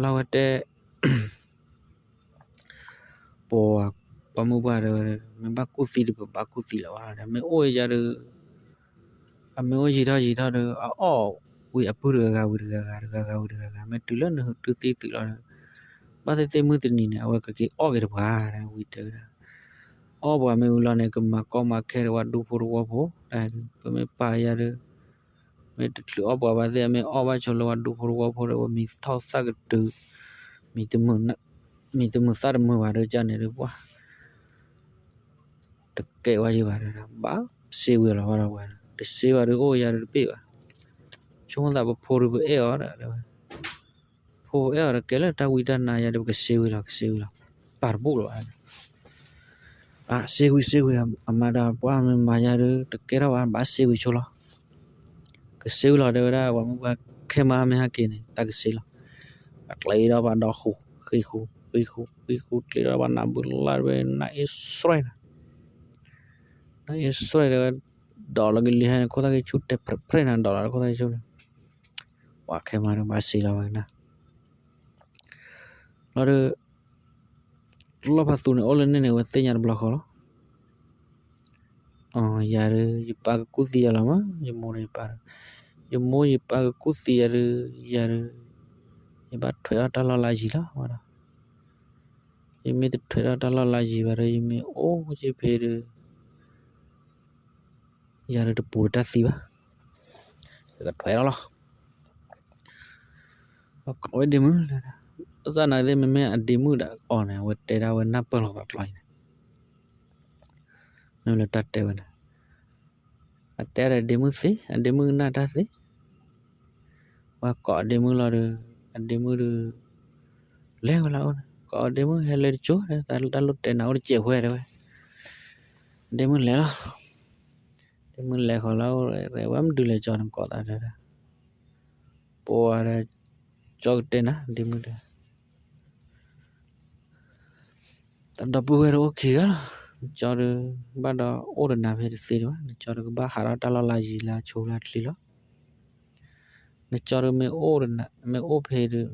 လီၤဝဲတဲ ပှၤ ပှၤမုၢ်ပှၢ်ဒီး မ့ၢ်ဘၣ်ကူၣ်သံဒီး ပဘၣ်ကူၣ်သံလၢၤဘၣ်ဒီး မ့ၢ်အိၣ်ယၤဒီး အမ့ၢ်အိၣ်ယံာ်ထီၣ်ယံာ်ထီၣ်ဒီး အအီၣ်ဝံၤအပုၢ်တဂၤဂၤဝံၤတဂၤဂၤ တဂၤဂၤဝံၤတဂၤဂၤ မ့ၢ်တုၤလၢနသုသံသုးလီၤဒီး ဘၣ်သ့ၣ်သ့ၣ်မုၢ်တနံၤန့ၣ် အဝဲကက့ၤအီၣ်က့ၤတပှၤ ဝံၤတဲဝဲဒၣ်, အီၣ်ပှၤမ့ၢ်ဝံၤလီၤန့ၣ် ကမၤကီမၤခဲဒီးပှၤဒူဖိတဝီဖိ, ပမ့ၢ်ပာ်ယၤဒီး မ့ၢ်တချုးအီၣ်ပှၤဘၣ်သ့ၣ် အမ့ၢ်အီၣ်ဘၣ်ဆိလၢပှၤဒူဖိတဝီဖိဒီး ပှၤမံၤထီၣ်သၣ်ကတုၤ မံၤတမုာ်သၣ်တမုာ်ဘၣ်ဒီး ကန့ၣ်ဒီးပှၤ တကဲဝဲယံၤဘၣ်ဒီး ဘၣ်စ့ဝံၤလီၤဝဲဒီးပှၤ တစ့ဘၣ်ဒီး အိၣ်ယၤဒီးတဘ့ၣ်ဘၣ်, ဆိကမိၣ်သးပဖိဒီးပအဲၣ်အီၤဒီး ဖိအဲၣ်အီၤဒီး ကဲလၢတၢ်ဝံတၢ်နါယၤဒီး ပကစ့ဝံၤလီၤ ကစ့ဝံၤလီၤ ပာ်တဘူၣ်လီၤဘၣ် အါ စ့ဝံၤ စ့ဝံၤ အမၤဒီးပှၤမ့ၢ်မၤယၤဒီး တကဲထီၣ်ဘၣ် ဘၣ်စ့ဝံၤဆိလီၤ, ကစ့ဝံၤလီၤ တဲဝဲဒၣ် ပှၤမုၢ်ပှၢ်ခဲမးမ့ၢ်ဟဲက့ၤန့ၣ် တၢ်ကစ့လီၤ, အကျဲဒီးပှၤဒီးဃူ ဃံဃူ ဃံဃူ ဃံဃူ ကျဲဒီးပှၤနၢ်ဘုလၢ်ဝဲ နၢ်အ့ၣ်စွဲနၤ နၢ်အ့ၣ်စွဲတဲဝဲ, ဒီးလၢကလံၤဟဲန့ၣ် ခိၣ်သၣ်က့ၤဆူၣ်တဲဖျဲးဖျဲးနၤ ဒီးလၢခိၣ်သၣ်က့ၤဆူၣ်န့ၣ်, ပှၤခဲမးဒီးဘၣ်စ့လီၤဝဲကနၣ်, လီၤဒီး လီၢ်ဖးသူန့ၣ် အိၣ်လၢန့ၣ်န့ၣ် အဝဲသ့ၣ်ညါတဘျီဃီလီၤ, ယၤဒီး ယပၢ်ကကူၣ်သံယၤလီၤမး ယမိၢ်ဒီးယပၢ်ဒီး, ယမိၢ်ယပၢ်ကကူၣ်သံယၤဒီး ယၤဒီး ယဘၣ်ထွဲးထီၣ်တၢ်လီၢ်လါယံၤလီၤဝဲဒီး, ယမ့ၢ်တထွဲးထီၣ်တၢ်လီၢ်လါယံၤဘၣ်ဒီး ယမ့ၢ်အိၣ်က့ၤဖဲဒီး ယၤဒီးတပူၤတၢ်သံဘၣ်, ယကထွဲးထီၣ်လီၤ, အဝဲဒ့မုၣ်, ဘၣ်ဆၣ်နာ်သ့ၣ် မ့မ့ၢ်အဒ့မုၣ်ဒီးအီၤန့ၣ် အဝဲတဲဒၣ်ဝဲနၢ်ပၢၢ်လီၤပှၤကျီန့ၣ်, မ့ၢ်လၢတၢ်တဲဝဲန့ၣ်, အတဲဒီးဒ့မုၣ်သ့, အဒ့မုၣ်ကနၣ်တၢ်သ့, ပှၤကိးအဒ့မုၣ်လီၤဒီး အဒ့မုၣ်ဒီး လဲၤဝဲလၢအအိၣ်န့ၣ် ကိးအဒ့မုၣ်ဟဲလၢတကၠိ, တၢ်လိၣ်တဲနၤအိၣ်တစဲးဝဲတဲဝဲ, ဒ့မုၣ်လဲၤလီၤ, ဒ့မုၣ်လဲၤဃီၤလၢအအိၣ် ဝဲမနုၤလဲၤကၠီန့ၣ်ကိးသးတဲဒၣ်, ပှၤဒီး ကၠီကတဲနၤ ဒ့မုၣ်တဲ တၢ်ဒီပုၢ်ဝဲၢ်တအိၣ်ခံဂၤလီၤ, နကၠီဒီး ဘၣ်ဒီးအိၣ်ဒီးနၤဖဲတသ့ဒံးဘၣ်, နကၠီဒီးကဘၣ်ဟးထီၣ်တၢ်လီၢ်လါယံၤလၢအဆိလၢအချ့လီၤ, နကၠီဒီးမ့ၢ်အိၣ်ဒီးနၤ မ့ၢ်အိၣ်ဖဲဒီး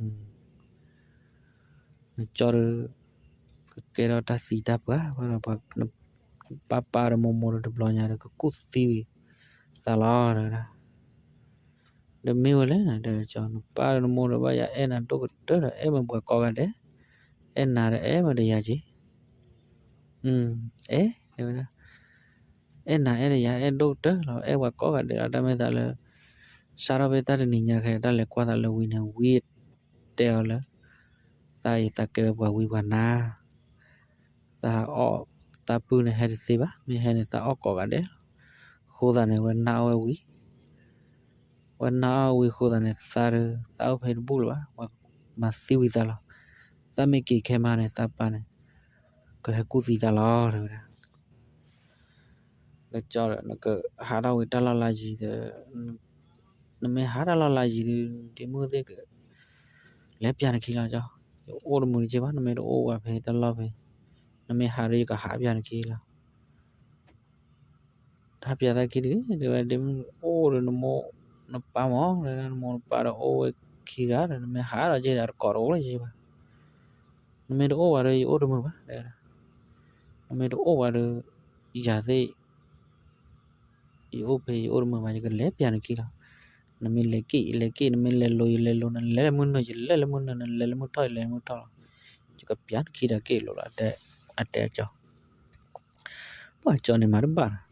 နကၠီဒီး ကကဲထီၣ်တၢ်သံတၢ်ပှၢ်, ပၢ်ပၢ်ဒီးမိၢ်မိၢ်ဒီးတဘျီညါဒီး ကကူၣ်သံဝံၤသးလီၤတဲဝဲဒၣ်, ဒီးမ့ၢ်ဝဲလဲၣ် တဲကၠီ နပၢ်ဒီးနမိၢ်ဒီးဘၣ်ယၤအဲၣ်နၤဒိၣ်ကတၢၢ်ဒီး အဲၣ်မ့ၢ်ပှၤကိးဂၤဒဲး, အဲၣ်နၤဒီးအဲၣ်မ့ၢ်တယၤက့ၤ, အဲၣ်တဲဝဲဒၣ်, အဲၣ်နၤအဲၣ်တယၤအဲၣ်ဒိၣ်ကတၢၢ်လီၤ အဲၣ်ပှၤကိးဂၤဒဲးလီၤ တၢ်မ့ၢ်သးလၢ စးထီၣ်ဖဲတၢ်တနံၤညါခဲ တၢ်လဲၤကွၢ်သးလၢဝံၤန့ၣ် ဝံတဲအီၤလၢ သးအံၤသးကဲဝဲပှၤဝံပှၤနါ, သးအီၣ်သးပုၢ်န့ၣ်ဟဲတသ့ဘၣ် မ့ၢ်ဟဲန့ၣ်သးအီၣ်ကိးဂၤဒဲးလီၤ, အဃိသတးန့ၣ် ဝဲနါအီၣ်ဝဲဝံၤ, ဝဲနါအီၣ်ဝံၤအဃိသတးန့ၣ် သးဒီး သးအိၣ်ဖဲတဘူၣ်လၢၤဘၣ် ပှၤမၤသံဝံၤသးလီၤ, သးမ့ၢ်က့ၤခဲမးန့ၣ် သးပၢ်န့ၣ် ကဟဲကူၣ်သံသးလီၤတဲဝဲဒၣ် လၢကၠီဒီး နကဟးထီၣ်ဝံၤတၢ်လီၢ်လါယံၤဒီး နမ့ၢ်ဟးတၢ်လီၢ်လါယံၤဒီး ဒ့မုၣ်သ့ၣ်က လဲၤပျၢ်နခံလီၤကၠီ, ယအိၣ်တမုာ်တက့ၢ်ဘၣ်, နမ့ၢ်တအိၣ်ဝဲဖဲတၢ်လီၢ်ဖဲ, နမ့ၢ်ဟးဒီးယကဟးပၠးနခံလီၤ. တၢ်ပၠးသးခံတဂ့ၤ, တဲဝဲဒ့မုၣ်, အိၣ်ဒီးနမိၢ်နပၢ်မး, နမိၢ်နပၢ်ဒီးအိၣ်ဝဲခံဂၤဒီး နမ့ၢ်ဟးဒီးက့ဒီးတကိးတအိၣ်လၢၤဘၣ်. နမ့ၢ်တအိၣ်ဝဲဒီးယအိၣ်တမုာ်ဘၣ်, တဲဝဲဒၣ်. နမ့ၢ်တအိၣ်ဝဲဒီး ယၤသ့ၣ် ယအိၣ်ဖဲယအိၣ်တမုာ်ဘၣ်, ယကလဲၤပၠးနခံလီၤ. နမ့ၢ်လဲၤက့ၣ် ယလဲၤက့ၣ်, နမ့ၢ်လဲၤလိၤ ယလဲၤလိၤ, နလဲၤလၢမုၢ်နုာ် ယလဲၤလၢမုၢ်နုာ်, နလဲၤလၢမုၢ်ထီၣ် ယလဲၤလၢမုၢ်ထီၣ်လီၤ. ယကပၠးနခံဒီးက့ၣ်လိၤလီၤ, အတဲအကၠီ. ပှၤကၠီန့ၣ်မၤတဘၣ်နီၤ.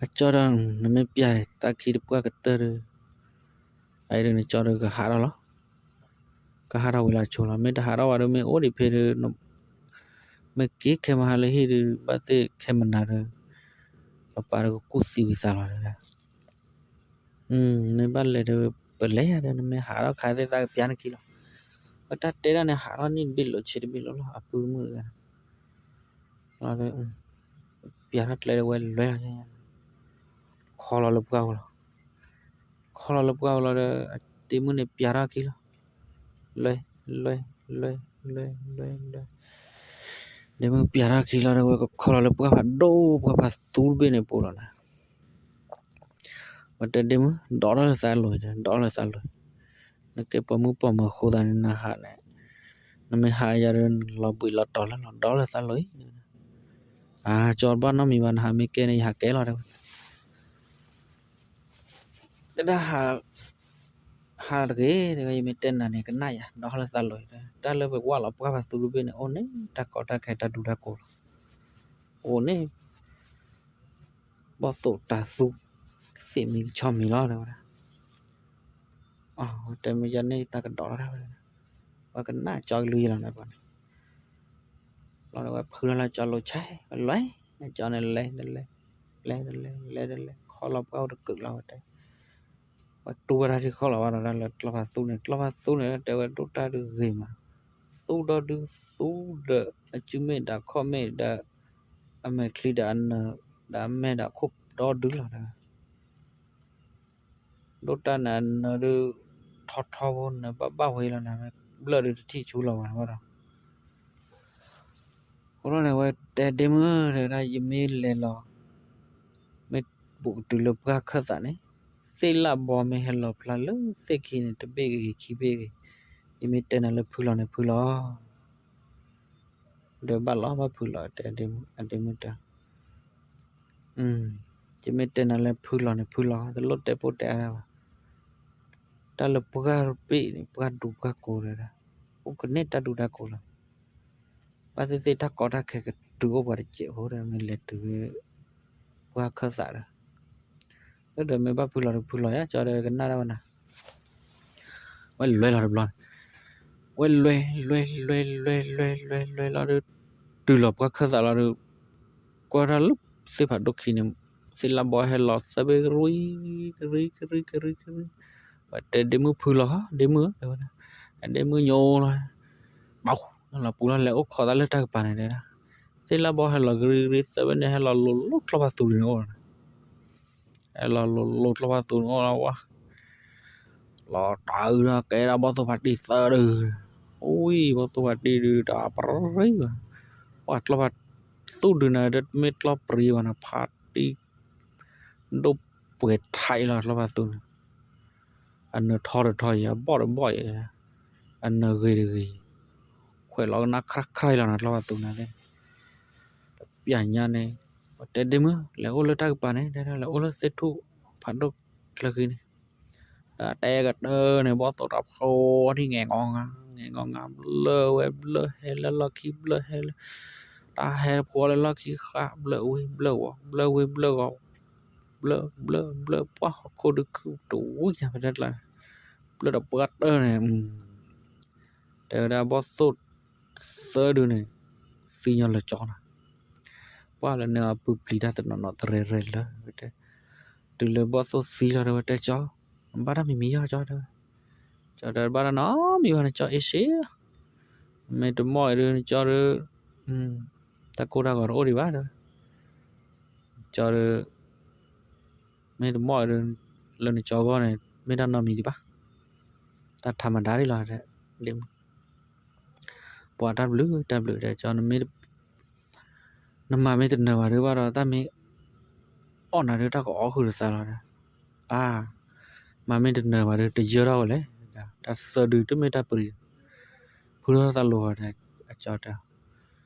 အကၠီဒီး နမ့ၢ်ပၠးသးခံတပှၢ်ကတၢၢ်ဒီး အအံၤဒီးနကၠီဒီးကဟးထီၣ်လီၤ. ကဟးထီၣ်ဝံၤလီၤဆိလီၤ. မ့ၢ်တဟးထီၣ်ဘၣ်ဒီး မ့ၢ်အိၣ်ဒံးဖဲဒီး မ့ၢ်က့ၤခဲမုၢ်ဟါလၢဟံၣ်ဒီး ဘၣ်သ့ၣ်ခဲမုၢ်နၤဒီး ပပၢ်ဒီးကကူၣ်သံဝံၤသးလီၤဒီး မ့ၢ်ဘၣ်လဲၤဒီး ပလဲၤယၤဒီး နမ့ၢ်ဟးထီၣ်ခါသ့ၣ်သးကပၠးနခံလီၤ. ဝဲတၢ်တဲဒၣ်န့ၣ် ဟးထီၣ်နံၣ်တဘ့ၣ်လိာ်ဆံတဘ့ၣ်လိာ်လီၤ အပုၢ်တမုၣ်တဂၤန့ၣ် လီၤဒီး ပၠးထီၣ်ကျဲဒီးဝဲလဲၤလီၤ ခီလီၤလၢပှၢ်ပူၤလီၤ. ခီလီၤလၢပှၢ်ပူၤလီၤဒီး ဒ့မုၣ်န့ၣ်ပၠးထီၣ်ခံလီၤ. လဲၤ လဲၤ လဲၤ လဲၤ လဲၤ လဲၤ ဒ့မုၣ်ပၠးထီၣ်ခံလီၤဒီး ဝဲကခီလီၤလၢပှၢ်ဖးဒိၣ် ပှၢ်ဖးသူတဘ့ၣ်န့ၣ်ပူၤလီၤန့ၣ် ဝဲတဲဒ့မုၣ် ဒိးထီၣ်လၢသးလိၤ ဒိးထီၣ်လၢသးလိၤ, နကဲပိာ်မုၣ်ပိာ်မၢၤဃိသးန့ၣ် နဟးန့ၣ်, နမ့ၢ်ဟးယၤဒီး နလီၤဘှံးလီၤတီၤလၢလီၤ ဒိးလၢသးလိၤအံၤ, အကၠီတဘၣ်နီတမံၤဘၣ် နဟးမ့ၢ်ကဲန့ၣ် ယဟးကဲလီၤတဲဝဲ, တဒၣ် ဟးတဂ့ၤ တဲဝဲ ယမ့ၢ်တဲနၤန့ၣ် ကနၣ်ယၤ ဒိးလၢသးလိၤအံၤ, တၢ်လၢပဝၢ်လီၤပှၢ်ဖးသူတဘ့ၣ်န့ၣ် အိၣ်န့ၣ် တၢ်ကီတၢ်ခဲတၢ်ဒူတၢ်ကိးလီၤ, အိၣ်န့ၣ် ဘီၣ်သိၣ်တၤသူ ကသ့ၣ်မံၤကဆီမံၤလီၤ တဲဝဲဒၣ်. အတဲမ့ၢ်ယၤန့ၣ်တၢ်ကဒီးလီၤဒၣ်ဝဲ, ဝဲကနၣ်ကၠီကလုၢ်ယလီၤန့ၣ်ပှၤန့ၣ်, လီၤဒီးဝဲဖုလီၤလၢကၠီလိၤဆဲး ဝဲလဲၤ, ကၠီန့ၣ်လဲၤ လဲၤ လဲၤ လဲၤ လဲၤ လဲၤ ခီလီၤပှၢ်အိၣ်တကုးလီၤဝဲတဲ ပှၤတူၢ်ဝဲဒၣ်ထံခီလီၤဘၣ်ဒီး လၢကျီၢ်ဖးသူန့ၣ် ကျီၢ်ဖးသူန့ၣ် တဲဝဲဒိၣ်တၢ်ဒုးဂ့ၤမး, သူဒီဒုသူဒီး အစုမ့ၣ်ဒီးခီၣ်မ့ၣ်ဒီး အမဲာ်ချံဒီးအနၢၤ ဒီးအမဲာ်ဒီးအခိၣ်ဒီဒုလီၤဒီး ဒိၣ်တၢ်န့ၣ်အနၢၤဒုး ထီထီဖိန့ၣ် ဘၣ်ဘၣ်ဝဲလီၤန့ၣ် ဘျၢၣ်ဒုးတထံၣ်ဆူလီၤဘၣ်ဘၣ်ဒီး အဃိန့ၣ် ဝဲတဲဒ့မုၣ် တဲဝဲဒၣ် ယမ့ၢ်လဲၤလီၤ မ့ၢ်ဘူးကတုၤလၢပှၢ်ခၢၣ်သးန့ၣ် သ့ၣ်လၣ်ဘီမ့ၢ်ဟဲလီၤဖျါလၢသ့ၣ်ခံန့ၣ် တဘ့ၣ်ဂ့ၤခံဘ့ၣ်ဂ့ၤ ယမ့ၢ်တဲနၤလၢဖုလီၤန့ၣ်ဖုလီၤ ဒီးဘၣ်လီၤဘၣ်ဖုလီၤ တဲအဒ့မုၣ်တဲ ယမ့ၢ်တဲနၤလၢဖုလီၤန့ၣ်ဖုလီၤ တလိၣ်တဲပိၢ်တဲအါဘၣ်. တၢ်လၢပှၢ်တဘ့ၣ်န့ၣ် ပှၢ်ဒူပှၢ်ကိၤဒီး အိၣ်ကန့ၢ်တၢ်ဒူတၢ်ကိၤလီၤ. ဘၣ်သ့ၣ်သ့ၣ်တၢ်ကီတၢ်ခဲကတုၤအိၣ်ပှၤတစဲးဖိဒီး မ့ၢ်လဲၤတုၤ ပှၢ်ခၢၣ်သးဒီး ဒီးမ့ၢ်ဘၣ်ဖုလီၤဒီးဖုလီၤယါ ကၠီဒီးကနၣ်ဒၣ်ဝဲနၤ ဝဲလဲၤလီၤတဘျီန့ၣ် ဝဲလဲၤ လဲၤ လဲၤ လဲၤ လဲၤ လဲၤ လဲၤလီၤဒီး တုၤလီၤပှၢ်ခၢၣ်သးလီၤဒီး ကွၢ်တၢ်လၢသ့ၣ်ဖးဒိၣ်ခံန့ၣ် သ့ၣ်လၣ်ဘီဟဲလီၤသၢဘ့ၣ် ကရံ ကရံ ကရံ ကရံ ကရံ ဝဲတဲဒ့မုၣ်ဖုလီၤ ဒ့မုၣ်ဧၢ တဲဝဲဒၣ် ဒ့မုၣ်ညိလီၤ ပှၤလီၤပူၤလီၤ လဲၤအိၣ်ခိးသးလၢတၢ်ကပၤန့ၣ်တဲဒၣ် သ့ၣ်လၣ်ဘီဟဲလီၤကရံကရံသၢဘ့ၣ်န့ၣ် ဟဲလီၤလိၤလိၤကျီၢ်ဖးသူန့ၣ်အိၣ်လီၤ ဟဲလီၤလိၤလိၤကျီၢ်ဖးသူန့ၣ်အိၣ်လီၤဝဲ လီၤတၢ်အုးဒီးကဲဒၣ်ဘီၣ်သိၣ်ဖးတံၢ်သၢဒု အိၣ်ဘီၣ်သိၣ်ဖးတံၢ်ဒု တၢ်ပရံဘၣ် ပှၤကျီၢ်ဖးသူဒုန့ၣ် တမ့ၢ်ကျီၢ်ပရံဘၣ်န့ၣ် ဖးတံၢ် ဒိၣ်ပှဲၤထးအံၤလီၤ ကျီၢ်ဖးသူန့ၣ် အနၢၤထီတထီအံၤ အဘီၣ်တဘီၣ်အံၤ အနၢၤဂ့ၤတဂ့ၤ ခွဲးလီၤကနၣ်ခရၣ်ခရၣ်အံၤလီၤန့ၣ် ကျီၢ်ဖးသူန့ၣ် တပျၢ်ညါန့ၣ် ပတဲဒ့မုၣ် လဲၤအိၣ်လၢတၢ်ကပၤန့ၣ် တဲဒၣ်လဲၤအိၣ်လၢသ့ၣ်ထူၣ်ဖးဒိၣ်ချၢဃံန့ၣ် ဒီးတဲကတၢၢ်န့ၣ် ဘီၣ်သိၣ်တၢ်ဖိထံၣ်ငဲၤငီငါ ငဲၤငီငါ ဘျၢဝဲဘျၢဟဲလၢလီၢ်ခံဘျၢဟဲလၢ တၢ်ဟဲတဖှီလၢလီၢ်ခံဃၣ် ဘျၢဝ့ၤဘျၢဝီၤ ဘျၢဝ့ၤဘျၢဝီၤ ဘျၢဘျၢဘျၢ ပှၢ်ဟီၣ်ခိၣ်ဒုးခုၣ်တဝံၤညါဖဲတၢ်ကျါန့ၣ် ဘျၢဒီးပှၢ်တၢၢ်န့ၣ် တဲဝဲဒၣ်ဘီၣ်သိၣ်သၢဒုန့ၣ် သံညီလၢကၠီနီၤ ပှၢ်လၢန့ၣ်အပုၢ်ပျံၤတၢ်တနီၤနီၤတရဲၣ်ရဲၣ်လၢ တုၤလၢဘီၣ်သိၣ်သံလီၤတဲဝဲတဲကၠီ ဘၣ်တၢ်မံၤမံၤယီၤကၠီတဲဝဲ ကၠီတဲဘၣ်တၢ်နီတမံၤဘၣ်န့ၣ် ကၠီအ့ၣ်စ့ မ့ၢ်တမီၢ်အံၤဒုး နကၠီဒုး တၢ်ကိၢ်တၢ်ဂီၤတအိၣ်ဒံးဘၣ်တဲဝဲ ကၠီဒုး မ့ၢ်တမီၢ်အံၤဒုး လၢနကၠီဂီၢ်န့ၣ် မ့ၢ်တၢ်နီတမံၤဒံးဘၣ်. တၢ်ထးမဒါဒ်လီၤ, ဒ့မုၣ် ပှၤတၢ်ဘျုးတၢ်ဘျုးဒီး ကၠီ နမၤမ့ၢ်တနၢၤဘၣ်ဒုးဘၣ်ဒီး တၢ်မ့ၢ်အီၣ်နၤဒုး တၢ်ကအီၣ်ဃုာ်ဒီးသးလီၤဒီး, အါ, မၤမ့ၢ်တနၢၤဘၣ်ဒုး တယၢထီၣ်ဝဲလဲၣ်, တၢ်သၢဒုတမ့ၢ်တၢ်ပှဲၤ, ဖုထီၣ်သးလိၤဒီး အကၠီတဲ,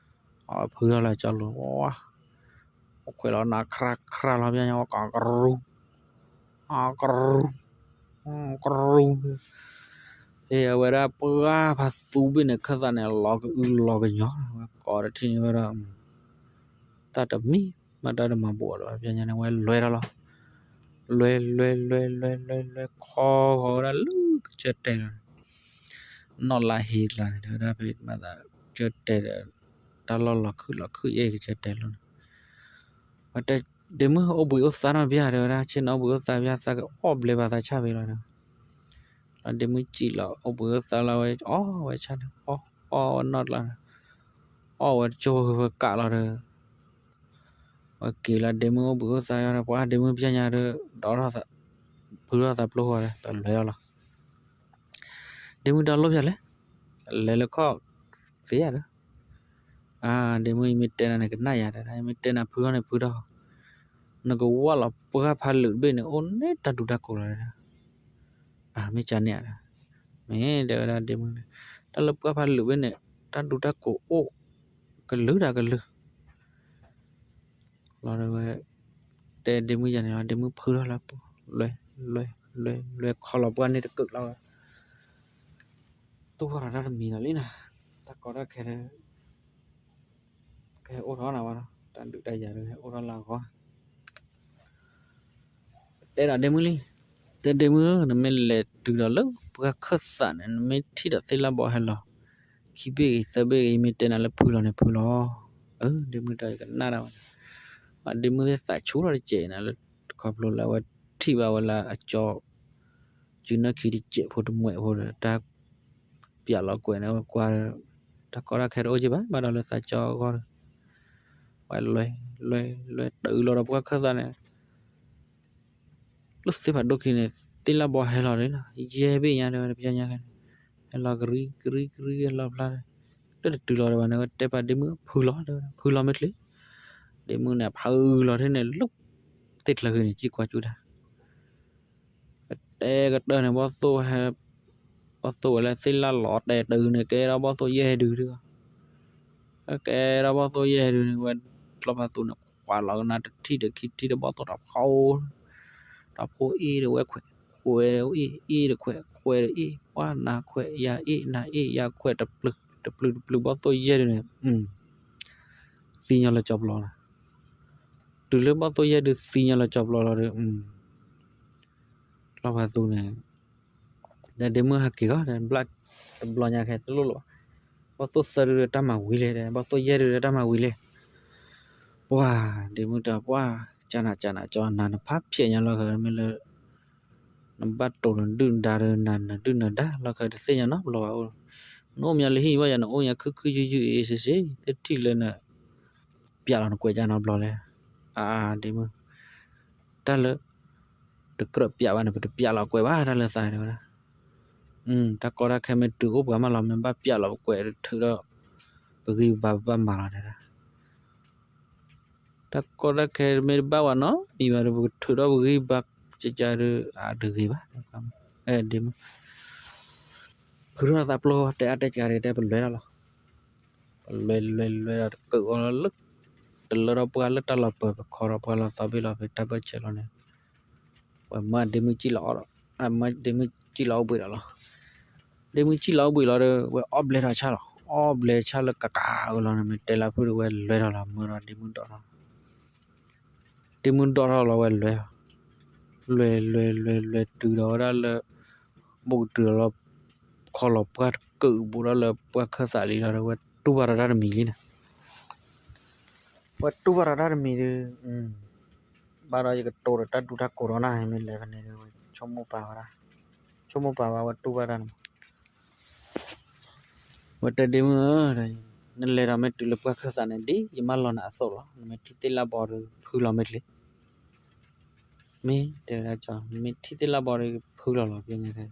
ဖုထီၣ်လၢကၠီလိၤ, အိၣ်ခွဲးလီၤနၤခရၣ်ခရၣ်လီၤ ပျဲညါဝဲကရူၢ် ကရူၢ် ကရူၢ်, ဟ့ၣ်အဝဲဒၣ်ပှၢ်ဖးသူဘ့ၣ်န့ၣ် ခၢၣ်သးန့ၣ် လီၤကအုလီၤကညီ, ဝဲကိးတထံၣ်န့ၣ်ဝဲဒၣ်, တၢ်တမံၤမးတၢ်တမၤဘူးအီၤလၢၤဘၣ် ပျဲညါန့ၣ် ဝဲလဲၤထီၣ်လီၤ, လဲၤလဲၤလဲၤလဲၤလဲၤလဲၤခီဂီၤဝဲဒၣ်လၢကစၢၢ်တဲာ်လီၤ, နီၢ်လါဟ့ကျါန့ၣ် တဲဝဲဒၣ်ဖဲမၤသး ကစၢၢ်တဲာ်ဒီး တၢ်လီၢ်လီၤခုၣ်လီၤခုၣ်ယဲၢ်ကစၢၢ်တဲာ်လီၤန့ၣ်, ဝဲတဲ ဒ့မုၣ်အိၣ်ဘှံးအိၣ်သါနီတဘျီ တဲဝဲဒၣ် ဆ့ၣ်နီၤအိၣ်ဘှံးအိၣ်သါဘၣ် သးကအီၣ်ဘျဲဘၣ်သးဆၣ်ဖဲလီၤဒီး, ဒီးဒ့မုၣ်စံၣ်လီၤအိၣ်ဘှံးအိၣ်သါလီၤဝဲ အီၣ်ဝဲဆၣ်န့ၣ် အီၣ်အီၣ်ဝဲနီၢ်ကျါန့ၣ်, အီၣ်ဝဲတကၠိဝဲကးလီၤဒီး ဝဲက့ၤလၢဒ့မုၣ်အိၣ်ဘှံးအိၣ်သါဒီး ပှၤဒ့မုၣ်ပျဲညါဒီး ဒီး ဖုထီၣ်သးပျိဃီဒီး တလဲၤလီၤလီၤ, ဒ့မုၣ်တၢ်လိၣ်ဖျါလဲၣ်, လဲၤလၢခီၣ်သ့ဧါဒီး, အါ ဒ့မုၣ် ယမ့ၢ်တဲနၤန့ၣ် ကနၣ်ယၤတဲဒၣ် ယမ့ၢ်တဲနၤဖုထီၣ်န့ၣ်ဖုထီၣ်, နကဝၢ်လီၤပှၢ်ဖးလုာ်တဘ့ၣ်န့ၣ် အိၣ်န့ၣ်တၢ်ဒူတၢ်ကိးလီၤတဲဒၣ်, အါ မ့ၢ်ကန့ၣ်ဧါဒီး, မ့ၢ်တဲဝဲဒၣ်ဒ့မုၣ်န့ၣ်, တၢ်လၢပှၢ်ဖးလုာ်ဘ့ၣ်န့ၣ် တၢ်ဒူတၢ်ကိးအိၣ် ကလုာ်တၢ်ကလုာ် လီၤဒီးဝဲ တဲဒ့မုၣ်ယၤန့ၣ်လီၤ ဒ့မုၣ်ဖုထီၣ်လၢပူၤ လဲၤ လဲၤ လဲၤ လဲၤခီလီၤပှၢ်န့ၣ်တကုာ်လီၤဝဲ, တူၢ်ထီၣ်တၢ်တမံၤလီၤလံနီၤ, တၢ်ကီတၢ်ခဲဒီး ကဟဲအိၣ်ထီၣ်နၤဝဲဒီး တၢ်ဒုးတၢ်ယၤဒီးဟဲအိၣ်ထီၣ်လၢအဂီၢ် တဲဒီးဒ့မုၣ်လံ, တဲဒ့မုၣ်ဧၢ နမ့ၢ်လဲၤတုၤဒီးလၢပှၢ်ခၢၣ်သးန့ၣ် နမ့ၢ်ထံၣ်ဒီးသ့ၣ်လၣ်ဘီဟဲလီၤ ခံဘ့ၣ်ဂ့ၤသၢဘ့ၣ်ဂ့ၤ မ့ၢ်တဲနၤလၢဖုလီၤန့ၣ်ဖုလီၤ, အၢ ဒ့မုၣ်တၢ်ကနၣ်တၢ်ဝဲ, ဒ့မုၣ်သ့ၣ်သးဆူၣ်ထီၣ်တစဲးန့ၣ်လၢ ခီဖျိလၢအဝဲထံၣ်ဘၣ်ဝဲလၢအကၠီ စုနၢ်ခံတစဲးဖိတမှဲးဖိဒီး တၢ် ပျးလီၤကွဲးန့ၣ် ဝဲကွၢ် တၢ်ကီတၢ်ခဲတအိၣ်က့ဘၣ် ဘၣ်ဒီးလၢသးကၠီအဂီၢ်ဒီး ဝဲလဲၤ လဲၤ လဲၤတုၤလီၤဒီးပှၢ်ခၢၣ်သးန့ၣ် လၢသ့ၣ်ဖးဒိၣ်ခံန့ၣ် သ့ၣ်လၣ်ဘီဟဲလီၤန့ၣ်လီၤ ယဲၢ်ဘ့ၣ်ညါတဲဝဲတပျၢ်ညါခဲန့ၣ် ဟဲလီၤကရံကရံကရံဟဲလီၤဖျါ လၢတတုၤလီၤဒီးဘၣ်န့ၣ် ဝဲတဲပာ်ဒ့မုၣ်ဖုလီၤတဲဝဲ ဖုလီၤမ့ၢ်ချ့ ဒ့မုၣ်န့ၣ် ဖုလီၤထဲန့ၣ် လၢသ့ၣ်ချၢဃီန့ၣ် ကံကွၢ်ကၠူတၢ် ကတဲကတၢၢ်န့ၣ် ဘီၣ်သိၣ်ဟဲ ဘီၣ်သိၣ်ဝဲလၢသ့ၣ်လၣ်လီၤတဲာ်တုၤန့ၣ် ကဲဒီးဘီၣ်သိၣ်ယဲၢ်ဒုဒု ကဲဒီးဘီၣ်သိၣ်ယဲၢ်ဒုန့ၣ် ဝဲကျီၢ်ဖးသူန့ၣ် ခွးလီၤကနၣ်တထံၣ်ဒီးခံထံၣ်ဒီးဘီၣ်သိၣ်တဖီ တဖီအ့ၣ်ဒီးဝဲခွဲး ခွဲးအ့ၣ် အ့ၣ်ဒီးခွဲး ခွဲးဒီးအ့ၣ် ပှၤနၤခွဲး ယၤအ့ၣ် နၤအ့ၣ် ယၤခွဲး တပျုာ်တပျုာ်တပျုာ် ဘီၣ်သိၣ်ယဲၢ်ဒုန့ၣ် သံညီလၢကၠီပျီလီၤ တုၤလၢဘီၣ်သိၣ်ယဲၢ်ဒုသံညီလၢကၠီပျီလီၤဒီး ကျီၢ်ဖးသူန့ၣ် ဒီးဒ့မုၣ်ဟဲက့ၤဂီၢ် တဘျီညါခဲတလိၣ်လၢၤဘၣ် ဘီၣ်သိၣ်သၢဒုဒီးတၢ်မၤဝံၤလဲၣ် ဘီၣ်သိၣ်ယဲၢ်ဒုဒီးတၢ်မၤဝံၤလဲၣ် ပှၤ ဒ့မုၣ်တၢ်ပှၤ ကနၤကနၤကၠီနၤနဖးဖျဲးညါလီၤဃဲမ့ၢ်လၢ နဘၣ်တိၤနဒုၣ်နဒါဒီး နဒုၣ်နဒါလီၤဃဲတသ့ၣ်ညါနီတဘျီဘၣ်အိၣ် နအိၣ်မးလၢဟံၣ်ဘၣ်ယၤ နအိၣ်ညါခုၣ်ခုၣ်ယုၢ်ယုၢ်အ့ၣ်စ့စ့ တထံၣ်လၢန ပျးလီၤနကွဲးကၢနီတဘျီလဲၣ် အါ ဒ့မုၣ် တၢ်လၢ တကြၢးပျးဘၣ်န့ၣ် ပတပျးလီၤကွဲးဘၣ်တၢ်လၢသးတဲဝဲဒၣ် တၢ်ကီတၢ်ခဲမ့ၢ်တုၤအိၣ်ပှၤမးလီၤ မ့ၢ်ဘၣ်ပျးလီၤပကွဲးထုးဒီး ပဂံၢ်ပဘါပဘၣ်မၤလီၤတဲဒၣ် တၢ်ကီတၢ်ခဲမ့ၢ်တဘၣ်ဝဲနီတမံၤဘၣ်ဒီး ပကထုးဒီးပဂံၢ်ပဘါကကါဒီး အတဂ့ၤဘၣ် ဒ့မုၣ် ဖုထီၣ်သးပျိတဲအါတဲကါဒီး တဲပလဲၤထီၣ်လီၤ ပလဲၤလဲၤလဲၤဒီးတကုးအီၤလီၤလၢ တလၢထီၣ်ပှၢ်လၢတၢ်လီၤပၢၤ ပခီထီၣ်ပှၢ်လီၤသီဘ့ၣ်လီၤဖဲတၢ်ဘၢၣ်ဆဲးလီၤန့ၣ် ပှၤမၢဒ့မုၣ်စံၣ်လီၤအီၣ်ဒီး မၢဒ့မုၣ်စံၣ်လီၤအိၣ်ဘှံးဒီးလီၤ ဒ့မုၣ်စံၣ်လီၤအိၣ်ဘှံးလီၤဒီး ဝဲအီၣ်ဘျဲထီၣ်ဆၣ်လီၤ အီၣ်ဘျဲဆၣ်လၢကကးအလီၤန့ၣ် မ့ၢ်တဲလၢဖုဒီးဝဲလဲၤထီၣ်လီၤ မၢဒီးဒ့မုၣ်ဒိးထီၣ် ဒ့မုၣ်ဒိးထီၣ်လီၤဝဲလဲၤ လဲၤလဲၤလဲၤလဲၤတုၤဒီးဝဲဒၣ်လၢ ဘူးကတုၤလီၤ ခီလီၤပှၢ်တကုးဘူးဒီးလၢပှၢ်ခၢၣ်သးလံလီၤဒီး ဝဲတူၢ်ဘၣ်ဒီးတၢ်တမံၤလံန့ၣ် ဝဲတူၢ်ဘၣ်ဒီးတၢ်တမံၤဒီး ဘၣ်ဒီးယကတိၤဒီးတၢ်ဒူတၢ်ကိးဒီးနၤ မ့ၢ်လဲၤဖဲန့ၣ်ဒီး ဝဲဆိကမိၣ်ပာ်ဝဲဒၣ် ဆိကမိၣ်ပာ်ဝဲ ဝဲတူၢ်ဘၣ်တၢ်န့ၣ် ဝဲတဲဒ့မုၣ်ဧၢ နလဲၤဒီးမ့ၢ်တုၤလၢပှၢ်ခၢၣ်သးန့ၣ် ဒ်ယမၢလီၤနၤအသိးလီၤ နမ့ၢ်ထံၣ်သ့ၣ်လၣ်ဘီဒီးဖုလီၤမ့ၢ်ချ့ မ့ၢ်တဲဝဲဒၣ်ကၠီ နမ့ၢ်ထံၣ်သ့ၣ်လၣ်ဘီဒီးဖုလီၤလီၤ ပညါခဲ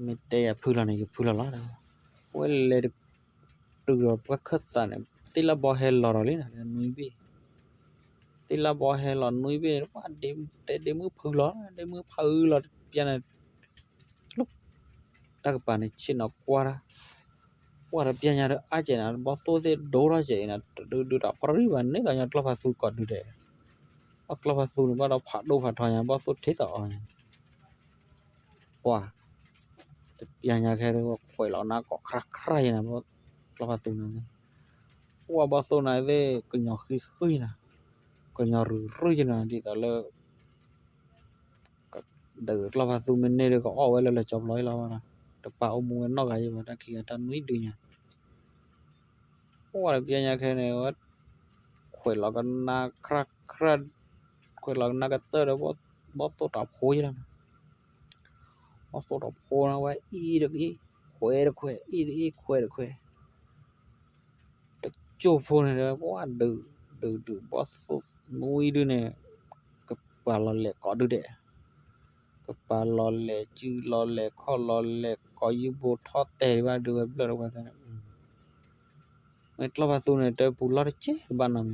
မ့ၢ်တဲယၤဖုလီၤန့ၣ် ယဖုလီၤလီၤ. ဝဲလဲၤတတုၤဒီးပှၢ်ခၢၣ်သးန့ၣ် သ့ၣ်လၣ်ဘီဟဲလီၤဒီးလံနွံဘ့ၣ်, သ့ၣ်လၣ်ဘီဟဲလီၤနွံဘ့ၣ်န့ၣ် ပှၢ်တဲဒ့မုၣ်ဖုလီၤ, ဒ့မုၣ်ဖုလီၤတပျၢ်န့ၣ် တၢ်ကပၤန့ၣ် ဆ့ၣ်နီၤကွၢ်တၢ်, ပှၢ်တပျၢ်ညါဒီးအါကဲးန့ၣ် ဘီၣ်သိၣ်သ့ၣ်ဒိထီၣ်ကဲးအံၤန့ၣ် တဒုဒုတၢ်ဖီရံၣ်ဘၣ်န့ၣ် ကညီကျီၢ်ဖးသူကိးဒုဒဲး, အကျီၢ်ဖးသူန့ၣ်ဘၣ်ဒီးဖးဒိၣ်ဖးထီညါ ဘီၣ်သိၣ်ထ့သးအီၤညါ ပှၢ် တပျၢ်ညါခဲဒီး ခွဲးလီၤနါကိးခရၣ်ခရၣ်ယဲနၤ ကျီၢ်ဖးသူန့ၣ်, ပှၢ်ဘီၣ်သိၣ်နၤသ့ၣ် ကညီဃံဃံနၤ, ကညီရုၢ်ရုၢ်ယဲနၤ ဒ်သိးလၢ ဒီးကျီၢ်ဖးသူမ့ၢ်န့ၢ်ဒီး ကအီၣ်ဝဲလၢလၢကၠီဖျီအံၤလီၤ, တပာ်အိၣ်မူဝဲနီတဂၤယဲဘၣ် တၢ်ခံဂၤတၢ်နွံဒုညါ, ပှၢ်တပျၢ်ညါခဲန့ၣ် ဝဲ ခွဲးလီၤကနါခရၣ်ခရၣ်, ခွဲးလီၤကနါကတၢၢ်ဒီး ဘီၣ်သိၣ်တၢ်ဖိယဲလီၤ, ဘီၣ်သိၣ်တၢ်ဖိန့ၣ် ဝဲအံၤတအံၤ ခွဲးတခွဲး အံၤတအံၤ ခွဲးတခွဲး တကၠိၢ်ဖိန့ၣ်ဒီး ပှၢ်ဒုး ဒုးဒုး ဘီၣ်သိၣ်နွံဒုန့ၣ် ကပာ်လီၤလဲၤကိးဒုဒဲး, ကပာ်လီၤလဲၤစုလီၤလဲၤခီၣ်လီၤလဲၤကိးယုၢ်ဘိထီၣ်တဲာ်ဒံးဘၣ်ဒုးဝဲဘျၢၣ်တဝဲန့ၣ်, မ့ၢ်ကျီၢ်ဖးသူန့ၣ် တပူၤလီၢ်တကဲဘၣ်နီတမံၤ,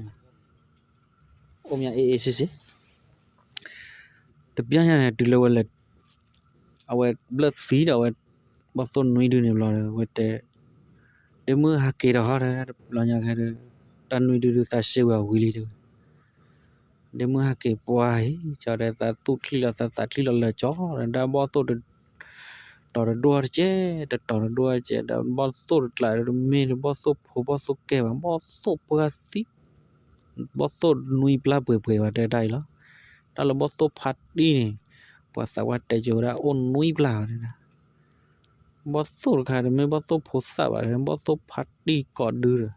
အိၣ်မးအ့ၣ်အ့ၣ်စ့စ့ တပျၢ်ညါန့ၣ် တုၤလၢဝဲလဲၤ အဝဲဘျၢၣ်သံဒီးအဝဲ ဘီၣ်သိၣ်နွံဒုန့ၣ်ဘျီဒီး ဝဲတဲ ဒ့မုၣ်ဟးက့ၤဒီးဟီဒီး တဘျီညါခဲဒီး တၢ်နွံဒုဒုးသးစ့ဝဲအဝံၤလံတဲဝဲ, ဒ့မုၣ်ဟးက့ၤပှၢ်အံၤ ကၠီဒီးသးသူၣ်ချံၣ်လီၤ သးသးချံၣ်လီၤလၢာ်ကၠီဒီး တၢ်ဘီၣ်သိၣ်တတီၤတဒိၣ်တကဲး တတီၤတဒိၣ်တကဲးဒီး ဘီၣ်သိၣ်တကျးဒီး တမ့ၢ်လၢဘီၣ်သိၣ်ဖိဘီၣ်သိၣ်ကဲဘၣ် ဘီၣ်သိၣ်ပှၢ်သံ ဘီၣ်သိၣ်နွံပျၢ်ပှဲၤပှဲၤဘၣ်တဲတၢ်အံၤလီၤ. တၢ်လၢဘီၣ်သိၣ်ဖးတံၢ်န့ၣ် ပှၤသးပှၢ်တဲကၠိဝဲဒၣ်အိၣ်နွံပျၢ်ဘၣ်တဲဒၣ်, ဘီၣ်သိၣ်တခါတမ့ၢ်ဘီၣ်သိၣ်ဖိသၣ်ဘၣ် ဘီၣ်သိၣ်ဖးတံၢ်ကိးဒုဒီး,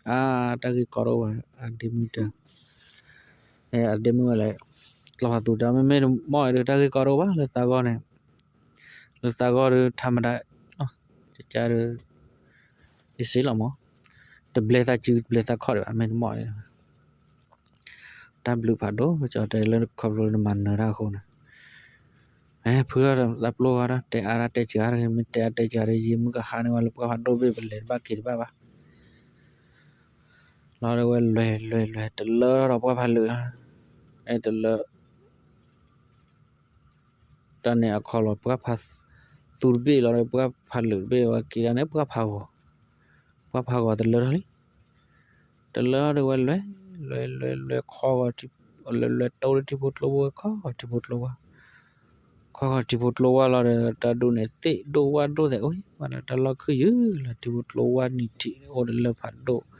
အါ တၢ်ဂ့ၢ်ကီတအိၣ်ဘၣ် အဒ့မုၣ်တၢ်, အဒ့မုၣ်ဝဲလဲၣ်, ကျီၢ်ဖးသူတၢ် မ့မ့ၢ်မ့ၢ်အံၤဒီး တၢ်ဂ့ၢ်ကီတအိၣ်ဘၣ်လၢသးဂီၢ်န့ၣ်, လၢသးဂီၢ်ဒီး ထါမတၤ, ကကါဒီး ယစ့လီၤမး, တဘျဲသးစုတဘျဲသးခီၣ်ဒံးဘၣ် မ့ၢ်တမ့ၢ်န့ၣ်, တၢ်ဘျုးဖးဒိၣ် ကၠီတဲလၢခီဖျိလၢနမၤနၢၤတၢ်အဃိန့ၣ်, ဖုအီၣ်တၢ်ပျိၢ်ဂီၢ်ဒီး တဲအါတၢ်တဲစှၤတဂ့ၤ မ့ၢ်တဲအါတဲစှၤဒီး ယမုၢ်ကဟါန့ၢ်ဝဲလၢပှၢ်ဖးဒိၣ်ဘ့ၣ် ပလဲၤတဘၣ်က့ၤတဘၣ်ဘၣ် လီၤဒီးဝဲလွဲၤလွဲၤလွဲၤ တလၢထီၣ်ဒီးပှၢ်ဖးလၢာ်, အဲတလၢ တၢ်န့ၣ်အခီလီၤ ပှၢ်ဖးသူတဘ့ၣ်လီၤဒီး ပှၢ်ဖးလၢာ်တဘ့ၣ် ဝဲက့ၤဒၣ်န့ၣ် ပှၢ်ဖးဂီၤ, ပှၢ်ဖးဂီၤတလၢထီၣ်လံ, တလၢထီၣ်ဒီးဝဲလွဲၤ လွဲၤလွဲၤလွဲၤခီဂီၤ လွဲၤလွဲၤတိၢ်လၢထံဖိကျိဖိဝဲ ခီဂီၤထံဖိကျိဝါ ခီဂီၤထံဖိကျိဝါလီၤဒီး တၢ်ဒိၣ်န့ၣ်သ့ၣ်ဒိၣ်ဝၣ်ဒိၣ်သဲးအိၣ်ဝဲဒီး တၢ်လီၢ်ခုၣ်ယုၢ်လီၤ ထံဖိကျိဝါနံၤထံးအိၣ်ဒီးလၢဖးဒိၣ်, ဖး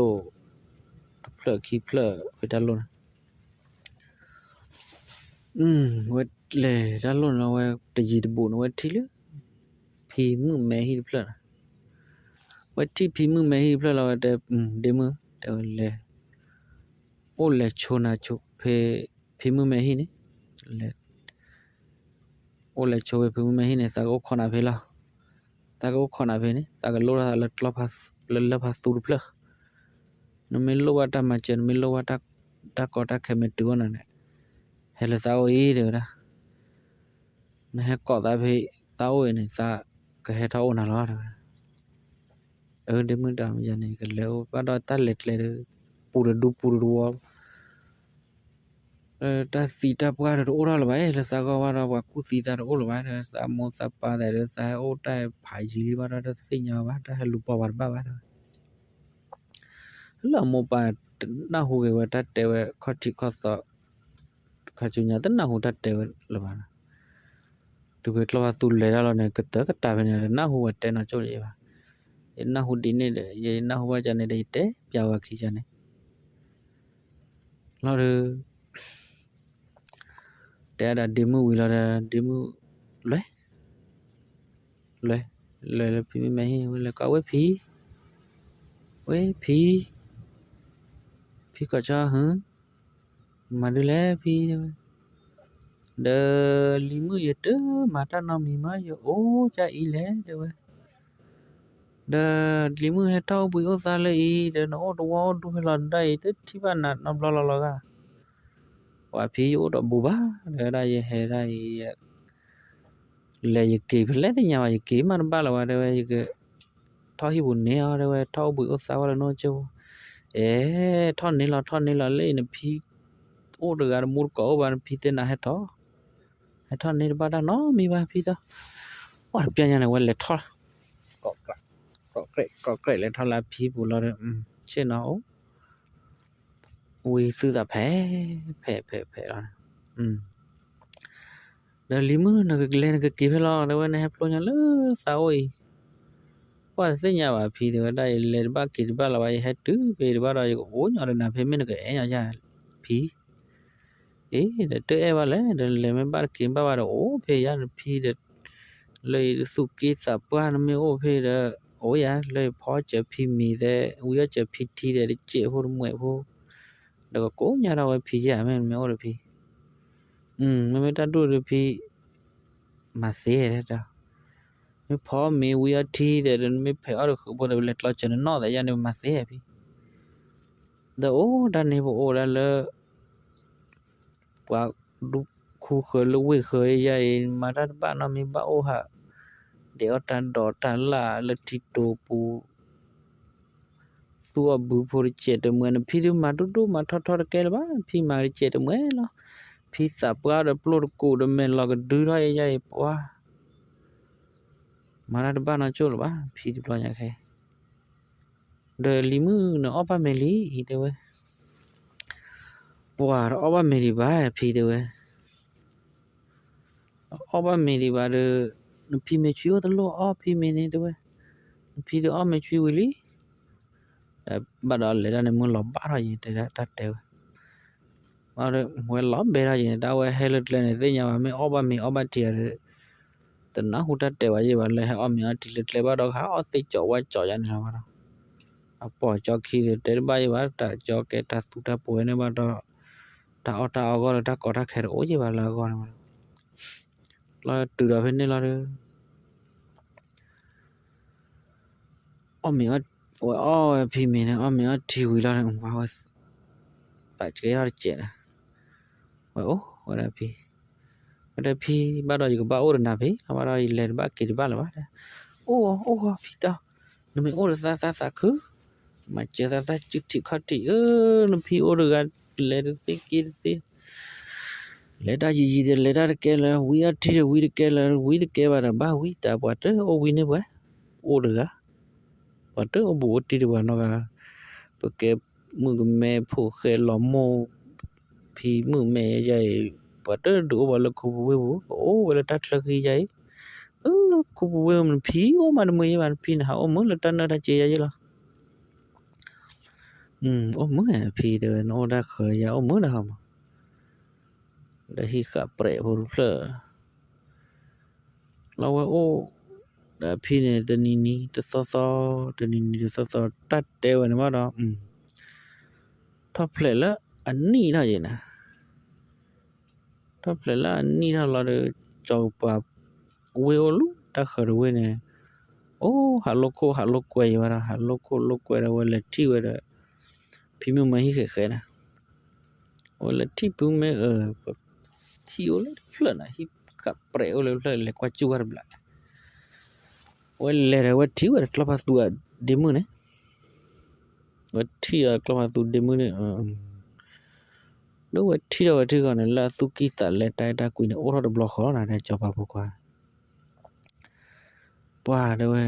ဒိၣ် တဖျၢၣ်ခံဖျၢၣ်ဝဲတၢ်လီၢ်န့ၣ် ဝဲလဲၤတၢ်လီၢ်န့ၣ်လီၤ ဝဲတယံၤတဘူးန့ၣ် ဝဲထံၣ်လၢ ဖံမုၣ်မဲဟံၣ်တဖျၢၣ်န့ၣ်, ဝဲထံၣ်ဖံမုၣ်မဲဟံၣ်တဖျၢၣ်လီၤ ဝဲတဲ ဒ့မုၣ် တဲဝဲလဲၤ အိၣ်လဲၤဆိနၤဆိဖဲ ဖံမုၣ်မဲဟံၣ်န့ၣ်, လဲၤ အိၣ်လဲၤဆိဖဲဖံမုၣ်မဲဟံၣ်န့ၣ် သးကအိၣ်ခိးနၤဖဲလီၤ, သးကအိၣ်ခိးနၤဖဲန့ၣ် သးကလိၣ်ထီၣ်သးလၢ လၢလၢၢ်ဖးသူတဖျၢၣ်, နမ့ၢ်လိၣ်ဘၣ်တၢ်မၤစၢၤ နမ့ၢ်လိၣ်ဘၣ် တၢ်ကီတၢ်ခဲမ့ၢ်တုၤအိၣ်နၤန့ၣ်, ဟဲလၢသးအိၣ်အံၤ တဲဝဲဒၣ်, နဟဲကိးသးဖဲ သးအိၣ်အံၤန့ၣ် သးကဟဲထီၣ်အိၣ်နၤလီၤ တဲဝဲဒၣ်, အၢ ဒ့မုၣ်တၢ်မယၤန့ၣ် ကလဲၤအိၣ်ဘၣ်ဒီးတၢ်လဲၤကျဲဒီး ပူၤတဒူပူၤတဝီ တၢ်သံတၢ်ပှၢ်ဒီးတအိၣ်ထီၣ်လၢၤဘၣ် လၢသးဂီၢ်ဘၣ်ဒီး ပှၤကူၣ်သံသးတအိၣ်လၢၤဘၣ် ဒီးသးမိၢ်သးပၢ်သးဒီး သးဟဲအိၣ်တၢ်ဖးယံၤလံဘၣ်ဒီး တသ့ၣ်ညါဘၣ် တၢ်ဟဲလူၤပိာ်ပှၤတဘၣ်ဘၣ်ဒီး လၢအမိၢ်ပၢ် တနၢ်ဟူက့ၤဝဲတၢ်တဲဝဲခီၣ်ထံးခီၣ်သီ ခါဆူညါ တနၢ်ဟူတၢ်တဲဝဲလၢၤဘၣ် တုၤဖဲကျီၢ်ဖးသူလဲၤတၢ်လီၤန့ၣ် ကတၢၢ်ကတၢၢ်ဖဲန့ၣ် တနၢ်ဟူဝဲတဲနီၢ်ကၠိၣ်ယဲဘၣ်, ယနၢ်ဟူဒ်န့ၣ်ဒီး ယနၢ်ဟူဘၣ်ကန့ၣ်ဒီး ယတဲပျးဝဲခံကန့ၣ် လီၤဒီး တဲဒၣ်ဒ့မုၣ်ဝံၤလီၤဒီး ဒ့မုၣ် လွဲၢ် လွဲၢ် လွဲၢ်လၢဖံမုၣ်မဲဟံၣ် ဝဲလဲၤကိးဝဲဖံ, ဝဲဖံ, ဖံကီးကၠီဟၢ, မၤဒ်လဲၣ်ဖံ, ဒီးလံၤမုၣ်ယတမၤတၢ်နီတမံၤမး ယအိၣ်ကအံၤလဲၣ် တဲဝဲ ဒီးလံၤမုၣ်ဟဲထီၣ်အိၣ်ဘှံးအိၣ်သါလၢအံၤ ဒီးနအိၣ်တဝီအိၣ်ဒူဖဲလီၤဒၣ်အံၤ တထံၣ်ဘၣ်နၤနီတဘျီလီၤလီၤဂာ်, ပှၤဖံယအိၣ်ဒီးဘူးဘၣ် တဲဝဲဒၣ် ယဟဲဒၣ်အံၤ ယ လဲၤယက့ၤဖဲလဲၣ်သ့ၣ်ညါဘၣ် ယက့ၤမးတဘၣ်လၢၤဘၣ် တဲဝဲ ယက ထီၣ်ဟံၣ်ပူၤန့ၢ်အီၤ တဲဝဲ ထီၣ်အိၣ်ဘှံးအိၣ်သါဝဲလၢနအိၣ်ကၠိဖိ, အဲ ထီၣ်န့ၢ်လီၤ ထီၣ်န့ၢ်လီၤ လၢအံၤနဖံ အိၣ်တဂၤတမူတကိးအိၣ်ဘၣ် နဖံတဲနၤဟဲထီၣ်, ဟဲထီၣ်န့ၢ်တဘၣ်တၢ်နီတမံၤဘၣ် ဖံသီ, ပှၢ်တပျၢ်ညါန့ၣ် ဝဲလဲၤထီၣ် ကိးကြဲးကိးကြဲးလဲၤထီၣ်လၢအဖံပူၤလီၤဒီး ဆ့ၣ်နီၤအိၣ် ဝံသုသးဖဲ ဖဲ ဖဲ ဖဲလီၤ ဒီးလံၤမုၣ်နကလဲၤနကက့ၤဖဲလီၤ တဲဝဲ နဟဲဖျိညါလၢသးအိၣ်အံၤ, ပှၢ်တသ့ၣ်ညါဘၣ်ဖံ တဲဝဲဒၣ် ယလဲၤတဘၣ်က့ၤတဘၣ်လၢၤဘၣ် ယဟဲတုၤဖဲတဘၣ်ဒီး ယကအိၣ်ညီဒီးနၤဖဲ မ့ၢ်နကအဲၣ်ညီယၤ ဖံ အ့ ဒီးတအဲၣ်ဘၣ်လဲၣ် ဒီးလဲၤမ့ၢ်ဘၣ်တက့ၤဘၣ်ဘၣ်ဒီး အိၣ်ဖဲယၤနဖံဒီး လၢယသူၣ်က့သးပှၢ်နမ့ၢ်အိၣ်ဖဲဒီး အိၣ်ယၤ လၢယဖီအီၣ်စၢၤဖံမံၤသဲး ဝံအီၣ်စၢၤဖံထံဒီး တစဲးဖိတမှဲးဖိ ဒီးကကိးညါထီၣ်ဝဲဖံယၤ မ့ၢ်နမ့ၢ်အိၣ်ဒီးဖံ မ့မ့ၢ်တၢ်ဒူၣ်ဒီးဖံ မၤသ့ဒီး မ့ၢ်ဖီအီၣ်မ့ၤဝံအီၣ်ထံဒီး မ့ၢ်ဖဲးအီၣ်တဃုာ်ဖိဒီး ပလဲၤကျီစၢၤနနီၢ်သးယၤန့ၣ် ပမၤသ့ဖံ ဒီးအိၣ်တၢ်န့ၣ် ပအိၣ်ဒၣ်လၢ ပှၤဒူခူဃၢၤလၢဝ့ၢ်ဃၢၤယဲအံၤ မၤတၢ်တဘၣ်နီတမံၤဘၣ် အိၣ်ဟး ဒဲးအီၣ်တၢ်ဒိးတၢ်လၢ်လၢထံတိာ်ပူၤ သူၣ်အီၣ်ဘုဖိတစဲးတမှဲး နဖံဒုးမၤဒိၣ်ဒိၣ်မၤထီထီတကဲလၢၤဘၣ် နဖံမၤတစဲးတမှဲးလီၤ ဖံသးပှၢ်ဒီးပျိၢ်တကူာ်ဒီး မဲာ်လီၤကဒုထီၣ်ယဲအံၤ ပှၤ မၤတၢ်တဘၣ်နီတစိၢ်လၢၤဘၣ် ဖံတဘျီညါခဲ ဒီးလံၤမုၣ်နအီၣ်ဘၣ်မ့ၤလံ တဲဝဲ ပှၤတအီၣ်ဘၣ်မ့ၤဒံးဘၣ် ဖံတဲဝဲ အီၣ်ဘၣ်မ့ၤဒံးဘၣ်ဒီး နဖံမ့ၤဆွံအိၣ်တလိၣ်အီၣ်ဖံမ့ၤန့ၣ် တဲဝဲ နဖံဒီးအီၣ်မ့ၤဆွံဝံၤလံ ဘၣ်ဒီးလဲၤတၢ်န့ၣ် မုၢ်လီၤဘၣ်ထီၣ်ယံၤ တဲတၢ်တဲဝဲ ဝဲလီၤဘဲထီၣ်ယံၤန့ၣ် တၢ်ဝဲဟဲလၢကျဲန့ၣ် သ့ၣ်ညါဘၣ် မ့ၢ်အီၣ်ဘၣ်မ့ၤအီၣ်ဘၣ်ထံဒီး တနၢ်ဟူတၢ်တဲဘၣ်ယဲၢ်ဘၣ် လၢဟဲအီၣ်မ့ၤအီၣ်ထံလၢကျဲဘၣ်ဒီး ဟးအီၣ်သ့ၣ်ကၠီဝါကၠီယါန့ၣ်လီၤဘၣ်ဒီး အပိာ်ကၠီခံဒီး တဲတဘၣ်ယဲၢ်ဘၣ် တၢ်ကၠီကဲတၢ်သူတၢ်ပှဲၤန့ၣ်ဘၣ်ဒီး တၢ်အီၣ်တၢ်အီအဂီၢ်လၢတၢ်ကီတၢ်ခဲတအိၣ်ယဲၢ်ဘၣ်လၢအဂီၢ်န့ၣ်ဘၣ်ဒီး လီၤတုၤဒီးဖဲန့ၣ်လီၤဒီး အီၣ်မ့ၤအီၣ် ဝဲအီၣ်ဝဲဖံမ့ၤန့ၣ် အီၣ်မ့ၤအီၣ်ထံဝံၤလီၤန့ၣ် ဝဲ သးကဲထီၣ်တစဲးန့ၣ် ဝဲအိၣ်ဝဲဒၣ်ဖံ ဝဲဒၣ်ဖံ ဘၣ်ဒီးယကဘၣ်အိၣ်ဒီးနၤဖံ ဘၣ်ဒီးယလဲၤတဘၣ်က့ၤတဘၣ်လၢၤဘၣ် အိၣ်ဂီၤအိၣ်ဂီၤဖံတီ နမ့ၢ်အိၣ်ဒီးသးသးသးခု မၤစၢၤသးသးစုထံးခီၣ်ထံး အၢ နဖံအိၣ်တဂၤ လဲၤတသ့က့ၤတသ့ လဲၤတၢ်ယံာ်ယံာ်ဒီး လဲၤတၢ်တကဲလၢၤ ဝံအီၣ်ထံဒီး ဝံတကဲလၢၤ ဝံတကဲဘၣ်ဒီး ဘၣ်ဝံတၢ် ပှၤတအိၣ်ဝံန့ၢ်ပှၤ အိၣ်တဂၤ ပှၤတအိၣ်ဘူးအိၣ်တံၢ်တပှၤနီတဂၤ ပကဲမုၣ်ကမဲဖိၣ်ဃဲလီၤမိၢ် ဖံမုၣ်မဲယဲအံၤ ပှၤတဒုးအိၣ်ပှၤလၢခူပူၤဝ့ၢ်ပူၤ ပအိၣ်ဝဲလၢတၢ်ချၢဃံယဲအံၤ ခူပူၤဝ့ၢ်ပူၤ နဖံအိၣ်မးတမုာ်ယဲဘၣ် နဖံနဟးအိၣ်မုာ်လၢတၢ်နၢတၢ်စ့ယဲယဲလီၤ အိၣ်မုာ်ဖံတဲဝဲ နအိၣ်တၢ်ဃၢၤယဲအိၣ်မုာ်တဟီမး ဒီးဟံၣ်ဃာ်ပြဲးဖိတဖျၢၣ် လီၤဝဲအိၣ် ဒီးဖံန့ၣ် တနံၤနံၤတသီသီ တနံၤနံၤတသီသီ တၢ်တဲဝဲန့ၣ်ဘၣ်ဒီး ထီၣ်ဖျဲးလၢအနံၣ်ထီၣ်ယဲန့ၣ် ထီၣ်ဖျဲးလၢအနံၣ်ထီၣ်လီၤဒီး ကၠီၤကပၤဝ့ၢ်အိၣ်လူၤတၢ်ဃၢၤတဝ့ၢ်န့ၣ် အိၣ်ဟးလိာ်ခိၣ်ဟးလိာ်ကွဲယဲဘၣ်ဒီး ဟးလိာ်ခိၣ်လိာ်ကွဲဒီး ဝဲလဲၤထံၣ်ဝဲဒီး ဖံမုၣ်မၢဟံၣ်ဃဲးဃဲးန့ၣ် ဝဲလဲၤထံၣ်ဖုမ့ၢ်အၢ ထံၣ်အိၣ်လၢတဖျၢၣ်န့ၣ် ဟံၣ်ဃာ်ပြဲးအိၣ်လၢတဖျၢၣ် လဲၤကွၢ်စူၣ်ဝဲတဘျီ ဝဲလဲၤဒီးဝဲထံၣ်ဝဲဒီးကျီၢ်ဖးသူအဒ့မုၣ်န့ၣ် ဝဲထံၣ်ဒီးကျီၢ်ဖးသူဒ့မုၣ်န့ၣ် ဒီးဝဲထံၣ်ထီၣ်ဝဲထံၣ်ဂီၤန့ၣ် လၢအသူၣ်ကံၢ်သးလဲတၢ်အဲၣ်တၢ်ကွံန့ၣ် အိၣ်ထီၣ်တဘျီဃီလီၤ တဲကၠီၤပၤဖိခွါ ပှၤတဲဝဲ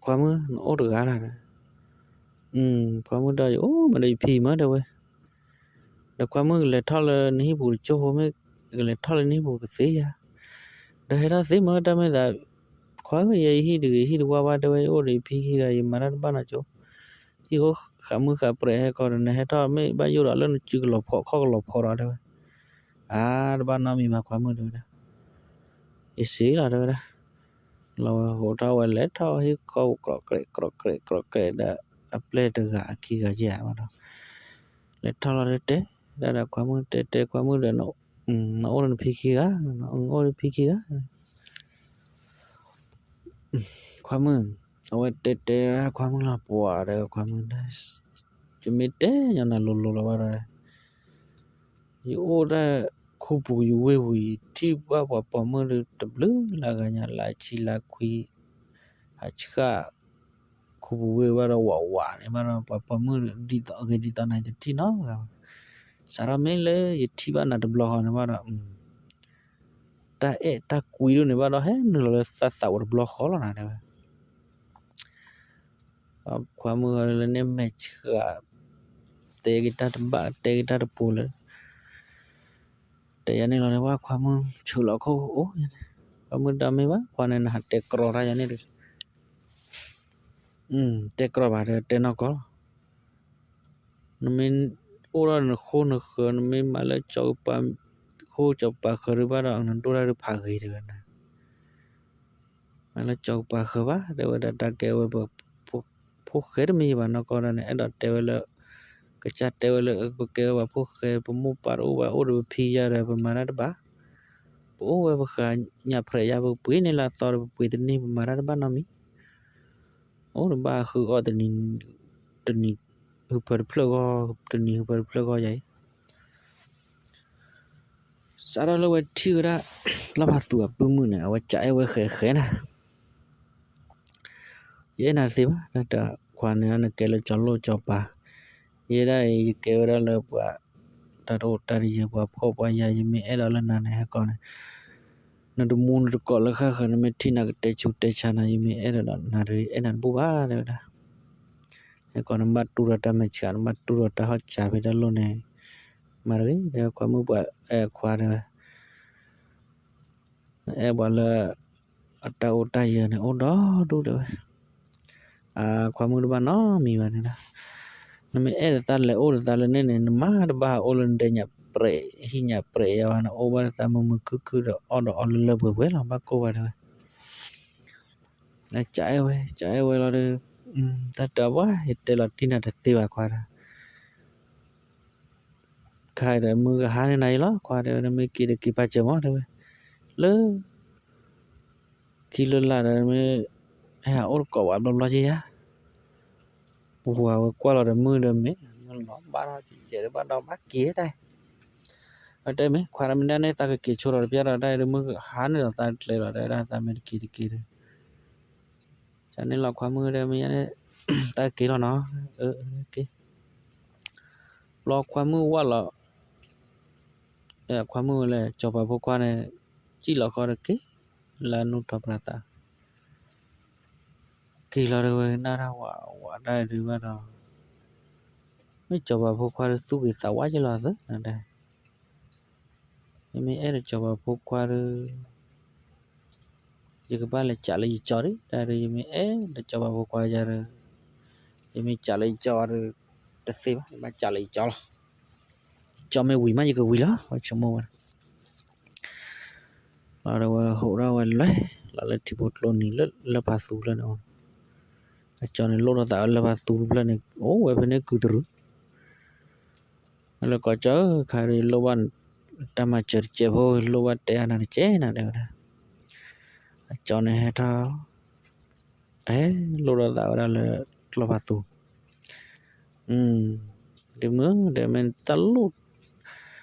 ခွါမုၣ် နအိၣ်တဂၤလီၤ ခွါမုၣ်ဒီး ယအိၣ်မးဒီးယဖံမး တဲဝဲ ဒီးခွါမုၣ်ကလဲၤထီၣ်လၢနဟံၣ်ပူၤတကၠိဖိမ့ၢ် ကလဲၤထီၣ်လၢနဟံၣ်ပူၤကသ့ဧါ ဒီးဟဲထီၣ်သ့မး တၢ်မ့ၢ်သး ခွါဧၢ ယဲယဟံၣ်တဂ့ၤ ဟံၣ်တဝါဘၣ် တဲဝဲ ယအိၣ်ဒီးယဖံခံဂၤ ယမၤတၢ်တဘၣ်နီတကၠိ ဟံၣ်ဃာ်မုၢ်ဃာ်ပြဲးဟဲကီးဒီး နဟဲထီၣ်မ့ၢ်ဘၣ်ယိၣ်ဒီးလၢနစုကလီၤဖှီၣ်ခီၣ်ကလီၤဖှီၣ်ဒီး တဲဝဲ အါ တဘၣ်နီတမံၤဘၣ် ခွါမုၣ် တဲဝဲဒၣ် ယစံးလီၤ တဲဝဲဒၣ် လီၤဝဲဟိးထီၣ်ဝဲလဲၤထီၣ်ဟံၣ်ဃီ ကြိးကြဲး ကြိးကြဲး ကြိးကြဲးဒီး အပျဲၢ်တဂၤအခံဂၤယဲၢ်မးဒီး လဲၤထီၣ်လီၤတဲ တဲဒၣ်ခွါမုၣ် တဲတဲခွါမုၣ်ဒီး နအိၣ်ဒီးနဖံခံဂၤ အိၣ်ဒီးဖံခံဂၤ ခွါမုၣ် အဝဲတဲတဲခွါမုၣ်လီၤ ပှၤဒီးခွါမုၣ် ယမ့ၢ်တဲညီနၤလိၤလိၤလီၤဘၣ်ဒီး ယအိၣ်ဒၣ်ခူ ခူပူၤယူၤဝ့ၢ်ပူၤ ယထံၣ်ဘၣ်ပှၤပိာ်မုၣ်ဒုးတဘျုးလၢအဂၤညါ လၢအဆံလၢခွံ အဆှၣ် ခူပူၤဝ့ၢ်ဘၣ်ဒီးဝးဝးန့ၣ်ဘၣ်ဒီး ပှၤပိာ်မုၣ်ဒ်သိးဂ့ၤဒ်သိးနၤ ယတထံၣ်နီတဂၤဘၣ်. စးထီၣ်မ့ၢ်လၢယထံၣ်ဘၣ်နၤတဘျီဃီန့ၣ်ဘၣ်ဒီး တၢ်အဲၣ်တၢ်ကွံဒိၣ်န့ၣ်ဘၣ်ဒီး ဟဲနုာ်လီၤလၢသးသးအိၣ်တဘျီဃီလီၤနၤတဲဝဲ. ခွါမုၣ်ဃီလၢန့ၣ်မဲာ်ဆှး တဲက့ၤတၢ်တဘၣ် တဲက့ၤတၢ်တပူၤလၢ တဲယၤန့ၣ်လီၤ တဲဝဲခွါမုၣ်ဆူးလီၤခိၣ်အိၣ်န့ၣ်, ခွါမုၣ်တၢ်မ့ၢ်ဘၣ် ခွါန့ၣ်နဟးတဲကြီတၢ်ယၤန့ၣ်ဒီး တဲကြီဘၣ်ဒီးတဲနီၢ်ကီၢ်လီၤ. နမ့ၢ်အိၣ်ဒီးနဃိနဃၢၤ နမ့ၢ်မၤလၢကပၤ ဃိကပၤဃၢၤဒုးဘၣ်ဒီး နဒိၣ်တၢ်ဒုးဖးဂ့ၤတဂၤနၤ မၤလၢကပၤဃၢၤဘၣ် တဲဝဲဒၣ်တၢ်ကဲဝဲ ဖိၣ်ဃဲတမ့ၢ်ယဘၣ်နီၢ်ကီၢ်ဒၣ်န့ၣ် အဲၣ်ဒိးတဲဝဲလၢ ကစၢ်တဲဝဲလၢ ပကဲဝဲပှၤဖိၣ်ဃဲ ပမိၢ်ပၢ်တအိၣ်ဘၣ် အိၣ်ဒီးပဖံယၤဒီး ပမၤတၢ်တဘၣ်, ပအိၣ်ဝဲပဃးညၣ်ဖြဲးယၤ ပပှ့ၤန့ၢ်လၢအသီဒီး ပပှ့ၤတန့ၢ် ပမၤတၢ်တဘၣ်နီတမံၤ, အိၣ်တဘၣ်ဃုအီၣ်တနံၤ တနံၤ ဟုဖၢတဖျၢၣ်ဂီၢ် တနံၤဟုဖၢတဖျၢၣ်ဂီၢ်ယၤအံၤ စးထီၣ်လၢဝဲထံၣ်ဝဲဒၣ် လီၢ်ဖးသူအပုၢ်မုၣ်န့ၣ် အဝဲကအဲၣ်ဝဲဃဲဃဲနၤ, ယအဲၣ်နၤတသ့ဘၣ်, တၢ်ခွါန့ၣ် နကဲလၢကၠီၤလိၣ်ကၠီၤပၤ, ယဲဒၣ်အံၤ ယကဲဝဲဒၣ်လၢပှၤ တၢ်တအိၣ်တၢ်တယၢၤ ပှၤဖှီၣ်ပှၤယာ် ယမ့ၢ်အဲၣ်ဒိးလၢနၤန့ၣ် ဟဲကီးန့ၣ် နတမူနတကိးလၢဃၣ်ဃၢၤ နမ့ၢ်ထံၣ်နၤကတဲဆူးတဲဆါနၤ ယမ့ၢ်အဲၣ်ဒိးဒီးနၤဒီး အဲၣ်နၤတဘူၣ်ဘၣ် တဲဝဲဒၣ်. ဟဲကီးနဘၣ်တူၢ်ဒီးတၢ်မဲာ်ဆှး နဘၣ်တူၢ်ဒီးတၢ်ဟီၣ်စၢ်ဖဲတၢ်လိၣ်န့ၣ် မၤတဂ့ၤ တဲခွါမုၣ်ပှၤအဲၣ်ခွါတဲဝဲ နအဲၣ်ပှၤလၢ အတၢ်အိၣ်တၢ်ယၢၤန့ၣ် အိၣ်ဒီဒူၣ်တဲဝဲ. အခွါမုၣ်တဘၣ်နီတမံၤဘၣ်တဲဒၣ်, နမ့ၢ်အဲၣ်ဒိးသးလဲၤအိၣ်ဒီးသးလၢန့ၣ်န့ၣ် နမၤတဘၣ်ဟးအိၣ်လၢနဒဲညၣ်ပြဲး ဟံၣ်ညၣ်ပြဲးယၤဘၣ် နအိၣ်ဘၣ်ဒီးသးမုာ်မုာ်ခုၣ်ခုၣ်ဒီး အီၣ်ဒီးအီလၢလၢပှဲၤပှဲၤလီၤ ဘၣ်ကိၢ်ဘၣ်တဲဝဲ ကအဲၣ်ဝဲ ကအဲၣ်ဝဲလီၤဒီး တၢ်တဘၣ် ယတဲလီၤတံၢ်နၤတသ့ဘၣ်ခွါဒီး ခါအံၤဒီးမုၢ်ကဟါန့ၢ်နၤအံၤလီၤ ခွါတဲဝဲ နမ့ၢ်က့ၤဒီးက့ၤပာ်စၢၤမးတဲဝဲ, လၢ ခံလၢလာ်ဒီးမ့ၢ် ဟဲဟးအိၣ်တကိးဝဲဘျီဘျီက့ယါ, ပှၤဝဲကွၢ်လီၤဒီးမုၢ်ဒီးမ့ၢ် မုၢ်လီၤဘၣ်ထီၣ်ကဲကဲဒီးဘၣ်ဒီးဘၣ်က့ၤတၢ်, အတဲမ့ၢ် ခွါတမ့ၢ်ဒၣ်န့ၣ် သးကက့ၤဆိဒီးတပျၢ်ဒီးတၢ်အံၤဒီး မုၢ်ကဟါန့ၢ်ဒီးသးတကျဲလီၤ တဲဝဲဒၣ် သးမ့ၢ်တက့ၤတက့ၤဒီး ကန့ၣ်လီၤခွါမုၣ်တဲမ့ၢ်ယါန့ၣ် သးက့ၤလီၤနီၤ, က့ၤ ဘျီခွါမုၣ်ဝၣ်လီၤ, ခွါမုၣ်ဝဲလဲၣ် ကၠီၤပၤဖိခွါန့ၣ် စံၣ်လီၤဃီဒီးက့ၤ လၢနူၢ်ထီၣ်ပြၤသး, က့ၤလီၤဒီးဝဲကနၣ်တၢ်ဝးဝးတၢ်ဒုးဘၣ်ဒီး, မ့ၢ်ကၠီၤပၤဖိခွါဒီးသူၣ်ဂ့ၤသးဝါက့ၤလီၤသၢနတဲ ယမ့ၢ်အဲၣ်ဒီးကၠီၤပၤဖိခွါဒီး ယကဘၣ်လဲၤကးလၢယကၠီၤဒံး တၢ်ဒီး ယမ့ၢ်အဲၣ်ဒီးကၠီၤပၤဖိခွါယၤဒီး ယမ့ၢ်ကးလၢယကၠီၤဒီး တသ့ဘၣ် ယဘၣ်ကးလၢယကၠီၤလီၤ, ကၠီၤမ့ၢ်ဝံၤမး ယကဝံၤလီၤ ဝဲဆိကမိၣ်ဝဲ လီၤဒီးဝဲဟိးထီၣ်ဝဲလဲၤ လီၤလၢထံဖိကျိနံၤလၢလၢၢ်ဖးသူဖျၢၣ်န့ၣ်အိၣ်, အကၠီၤန့ၣ်လိၣ်ထီၣ်သးလၢလၢၢ်ဖးသူဖျၢၣ်န့ၣ် အိၣ်ဝဲဖဲန့ၣ်ကုတရူး လၢကီၢ်ကၠီၤဧၢ ခါဒီးလိၣ်ဘၣ် တၢ်မၤစၢၤတစဲးဖိ လိၣ်ဘၣ်တဲအါနၤတကဲနၤ တဲဝဲဒၣ်, အကၠီၤန့ၣ်ဟဲထီၣ် ဟဲလိၣ်ထီၣ်သးဝဲဒၣ်လၢလၢၢ်ဖးသူ, ဒ်မုၢ်ဒီးမ့ၢ်တၢ်လိၣ်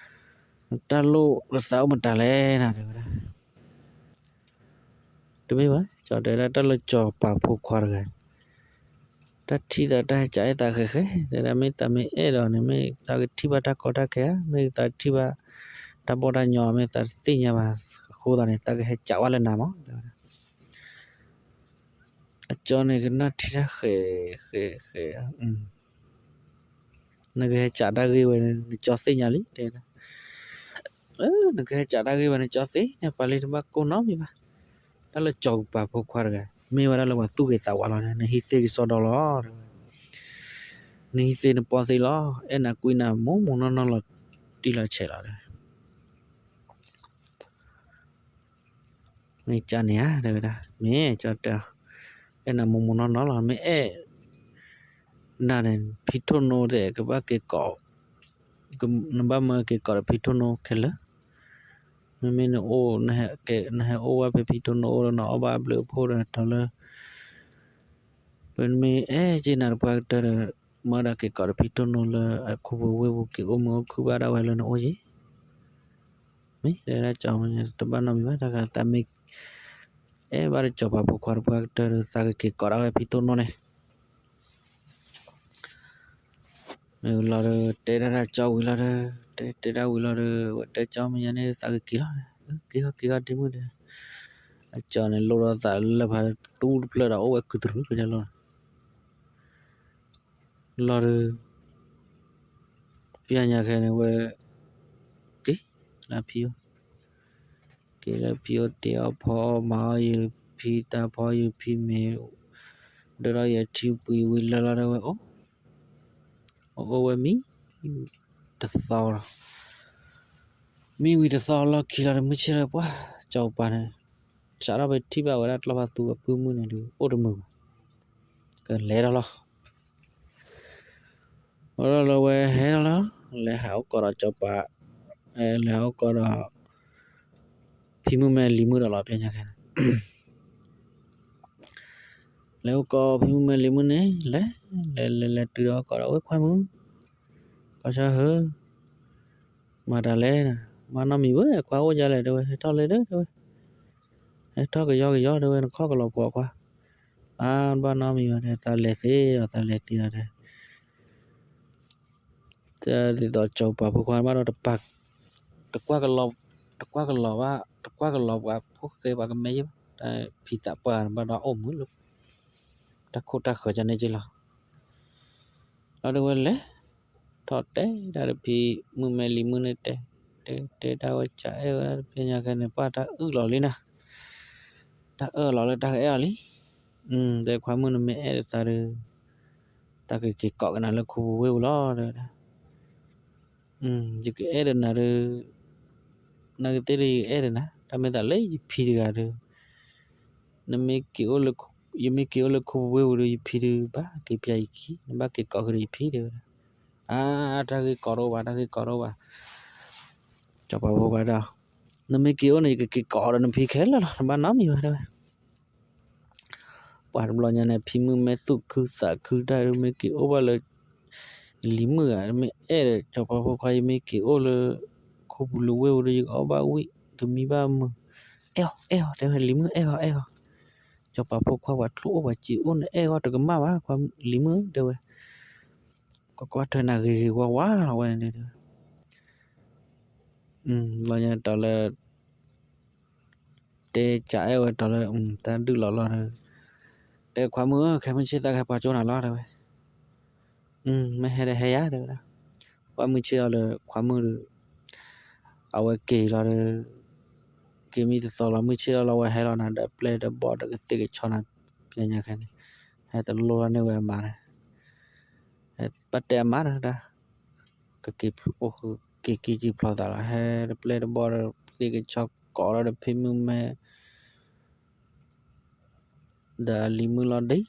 တၢ်လိၣ်သးအိၣ်မတၤလဲၣ်နၤ တဲဝဲဒၣ် တမ့ၢ်ဘၣ် ကၠီၤတဲဒၣ်တၢ်လၢကၠီၤပၤဖိခွါတဂၤ, တၢ်ထံၣ်သးတၢ်ဟဲကးအဲၣ်သးဃဲးဃဲး တဲဒၣ်မ့ၢ်သးမ့ၢ်အဲၣ်ဒီးန့ၣ် မ့ၢ်သးကထံၣ်ဘၣ်တၢ်ကီတၢ်ခဲဧါ မ့ၢ်သးထံၣ်ဘၣ် တၢ်ဘီၣ်တၢ်ညီ မ့ၢ်သးတသ့ၣ်ညါဘၣ် အဃိသတးန့ၣ် သးကဟဲကးဝဲလၢနၤမး တဲဝဲဒၣ် အကၠီၤန့ၣ်ကနၣ်ထံၣ်တၢ်ဃဲးဃဲးဃဲး နကဟဲကးတၢ်ဂ့ၢ်ဝဲ နကၠီၤသ့ၣ်ညါလံ တဲဒၣ် နကဟဲကးတၢ်ဂ့ၢ်ဝဲ နကၠီၤသ့ၣ်ညါပှၤလံ တဘၣ်ကိၢ်နီတမံၤဘၣ်, တၢ်လၢကၠီၤပၤဖိခွါတဂၤ မ့ၢ်ဝဲဒၣ်လၢပှၤသူၣ်ဂ့ၤသးဝါလီၤ နဟံးသ့ကစီဒီလီၤ တဲဝဲ, နဟံးသ့နပီသ့လီၤ အဲၣ်နၤကွံနၤမိၢ်မိၢ်နီၢ်နီၢ်လီၤတံၢ်လီၤဆဲးလီၤ တဲဝဲ မ့ၢ်ကန့ၣ်ဧါ တဲဝဲဒၣ် မ့ၢ်ကၠီတဲအီၤ အဲၣ်နၤမိၢ်မိၢ်နီၢ်နီၢ်လီၤ မ့ၢ်အဲၣ်နၤန့ၣ် ဖံထိၣ်နိတဲ ကဘၣ်က့ၤကိး နဘၣ်မၢက့ၤကိးဒီးဖံထိၣ်နိခဲလၢာ်, မ့မ့ၢ်နအိၣ် နဟဲအိၣ်ဝဲဖဲဖံထိၣ်နိအိၣ်ဒီး နအီၣ်ဘၣ်အဘျုးအဖှိၣ်ဒီးနတီၤလၢ ပမ့ၢ်အဲၣ်က့ၤနၤတပှၢ်ကတၢၢ်ဒီး မၢဒၣ်က့ၤကိးဒီးဖံထိၣ်နိလၢအခူပူၤဝ့ၢ်ပူၤ က့ၤအိၣ်မုာ်အိၣ်ခုၣ်ဘၣ်ဒၣ်ဝဲလၢနအိၣ်ယံၤ, မ့ မ့ၢ်တဲဒၣ်ကၠီမ့ၢ်တဘၣ်နီတမံၤဘၣ် တၢ်ဂၤသးမ့ၢ် အဲၣ်ဘၣ်ဒီးစီၤပၤဖိခွါတပှၢ်ကတၢၢ်ဒီး သးကက့ၤကိးဒၣ်ဝဲဖံတိၢ်နီၣ်န့ၣ် မ့ၢ်ဝံၤလီၤဒီး တဲဒၣ်တၢ်ကၠီဝံၤလီၤဒီး တဲတဲဒၣ်ဝံၤလီၤဒီး ဝဲတဲကၠီမ့ၢ်ညါန့ၣ် သးကက့ၤလီၤ, က့ၤဟီၣ်က့ၤဟီၣ်ဒ့မုၣ်ဒီး အကၠီန့ၣ် လိၣ်ဒီးသးလၢဖးသူတဖျၢၣ်ဒီး အိၣ်ဝဲကုတရူးဖဲန့ၣ်လီၤ လီၤဒီး ပျဲညါခဲန့ၣ်ဝဲ က့ၤလၢဖံအိၣ်, က့ၤလၢဖံအိၣ်တ့ၢ်အီၣ်ဖီအီၣ်မၤအီၣ်ယဖံတၢ်ဖီယဖံမ့ၤ, ဒၢထီၣ်ယထံပှံၤဝံၤလၢလီၤဒီးဝဲအိၣ်, အိၣ်အိၣ်ဝဲမံ တသီလီၤ. မံဝံၤတသီလီၢ်ခံလီၤဒီး မုၢ်ဆ့ၣ်လၢပှၢ် စီၤပၤန့ၣ် စးထီၣ်ဖဲထံၣ်ဘၣ်ဝဲဒၣ်ကျီၢ်ဖးသူအပုၢ်မုၣ်န့ၣ်ဒီး အိၣ်တမုာ်ဘၣ်, ကလဲၤဒီးလီၤ. အိၣ်ဒီးလၢဝဲဟဲဒီးလီၤ, လဲၤဟးအိၣ်ကီးဒီးစီၤပၤ, လဲၤဟးအိၣ်ကီးဒီး ဖံမုၣ်မဲလံၤမုၣ်ဒီးလီၤ ပျဲညါခဲန့ၣ် လဲၤအိၣ်ကီးဖံမုၣ်မဲလံၤမုၣ်န့ၣ် လဲၤ လဲၤလဲၤလဲၤတုၤဒီးအိၣ်ကီးဒီး ဝဲခွါမုၣ်, ကီၢ်ဆၢဟၢ မၤတၢ်လဲၣ်, ဘၣ်နီတမံၤဝဲ ခွါအိၣ်ဒ်လဲၣ်တဲဝဲ ဟဲထီၣ်လဲၣ်ဒီးတဲဝဲ, ဟဲထီၣ်ကယီကယီတဲဝဲ နခီၣ်ကလီၤဖိခွါ, အါ ဘၣ်နီတမံၤဝဲ သးလဲၤသ့ဒီး သးလဲၤသ့ဒီးတဲ ဒ်သိးစီၤပၤဖိခွါဘၣ်ဒီး တကွၢ်ကလီၤဘၣ် တကွၢ်ကလီၤပှၤဖိဃဲပှၤကမဲယ့ၢ်ဘၣ်, တၢ်ဖံသးပှၢ်ဘၣ်ဒီးအိၣ်မုာ်လၢ တၢ်ခိၣ်တၢ်ဃၢၤကန့ၣ်က့လီၤ. လီၤဒုးဝဲလဲၤ ထီၣ်တဲဒၣ်တဖံမုၣ်မဲလံၤမုၣ်န့ၣ်တဲ, တဲတဲဒၣ်ဝဲကအဲၣ်ဝဲဒၣ်တဖျဲညါခဲန့ၣ် ပှၢ်တၢ်အုၣ်လီၤလံနၤ, တၢ်အၢၣ်လီၤလၢတၢ်ကအဲၣ်အီၤလံ, တဲခွါမုၣ်နမ့ၢ်အဲၣ်ဒီးသးဒီး တၢ်ကက့ၤကိးကနၤလၢခူပူၤဝ့ၢ်ပူၤလီၤ တဲဝဲဒၣ် ယကအဲၣ်ဒီးနၤဒီး နကသ့ၣ်ဒီးယအဲၣ်ဒီးနၤ တၢ်မ့ၢ်သးလၢယဖံတဂၤဒီး နမ့ၢ်က့ၤအိၣ်လၢ ယမ့ၢ်က့ၤအိၣ်လၢခူပူၤဝ့ၢ်ပူၤဒီး ယဖံဒီးဘၣ်က့ၤပျၢ်ယခံ နဘၣ်က့ၤကိးက့ၤဒီးယဖံတဲဝဲဒၣ်, အါ တၢ်ဂ့ၢ်ကိးတအိၣ်ဘၣ် တၢ်ဂ့ၢ်ကိးတအိၣ်ဘၣ်, စီၤပၤဖိခွါဒီး နမ့ၢ်က့ၤအိၣ်န့ၣ် ယကက့ၤကိးဒီးနဖံခဲလၢာ်လီၤ နဘၣ်နီတမံၤဘၣ်တဲဝဲ ပှၤတဘျီညါန့ၣ် ဖံမုၣ်မဲသူၣ်ခုသးခုတၢ်ဒုး မ့ၢ်က့ၤအိၣ်ဘၣ်လၢ လံၤမုၣ်ဧါ မ့ၢ်အဲၣ်ဒီးစီၤပၤဖိခွါ ယမ့ၢ်က့ၤအိၣ်လၢ ခူပူၤလၢဝ့ၢ်ပူၤဒီး ယကအီၣ်ဘၣ်ဝံၣ် ကမံဘၣ်မုာ်, အဲၣ်အီၤ အဲၣ်အီၤ တဲဝဲ လံၤမုၣ်အဲၣ်အီၤ အဲၣ်အီၤ, စီၤပၤဖိခွါပှၤချိၣ်အိၣ်ပှၤစံာ်အိၣ်န့ၣ် အဲၣ်အီၤတကမၣ်ဘၣ် ခွါလံၤမုၣ်တဲဝဲ, ကကွၢ်ထွဲနၤဂ့ၤဂ့ၤဝါဝါလီၤဝဲန့ၣ်တဲဝဲ ဘျီညါတီၤလၢ တဲကအဲၣ်ဝဲတီၤလၢ တၢ်ဒုးလီၤလီၤဒီး တဲခွါမုၣ်ဧၢ ခဲမုၢ်ဆ့ၣ်သးကဟဲပှၤကၠိနၤလီၤတဲဝဲ, မ့ၢ်ဟဲဒီးဟဲယၤတဲဝဲဒၣ်, ပှၢ်မုၢ်ဆ့ၣ်အီၤလၢခွါမုၣ်ဒီး အဝဲက့ၤလီၤဒီး က့ၤမံတသီလီၤ မုၢ်ဆ့ၣ်အီၤလီၤဝဲဟဲလီၤနၤဒီးပျဲၢ်ဒီးဘီၣ်ဒီးကသ့ၣ်ကဆီနၤ ပျဲညါခဲန့ၣ် ဟဲတလိၣ်လီၤန့ၢ်ဝဲအမါန့ၣ် ဘၣ်တဲအမါဒီးဒၣ် ကက့ၤအိၣ်ဃုာ် က့ၤကံကံဖျီသးလီၤ ဟဲတပျဲၢ်တဘီၣ်ဒီး သ့ၣ်ကဆီကိးလီၤဒီးဖံမုၣ်မဲ ဒီးအလံၤမုၣ်လီၤဒ့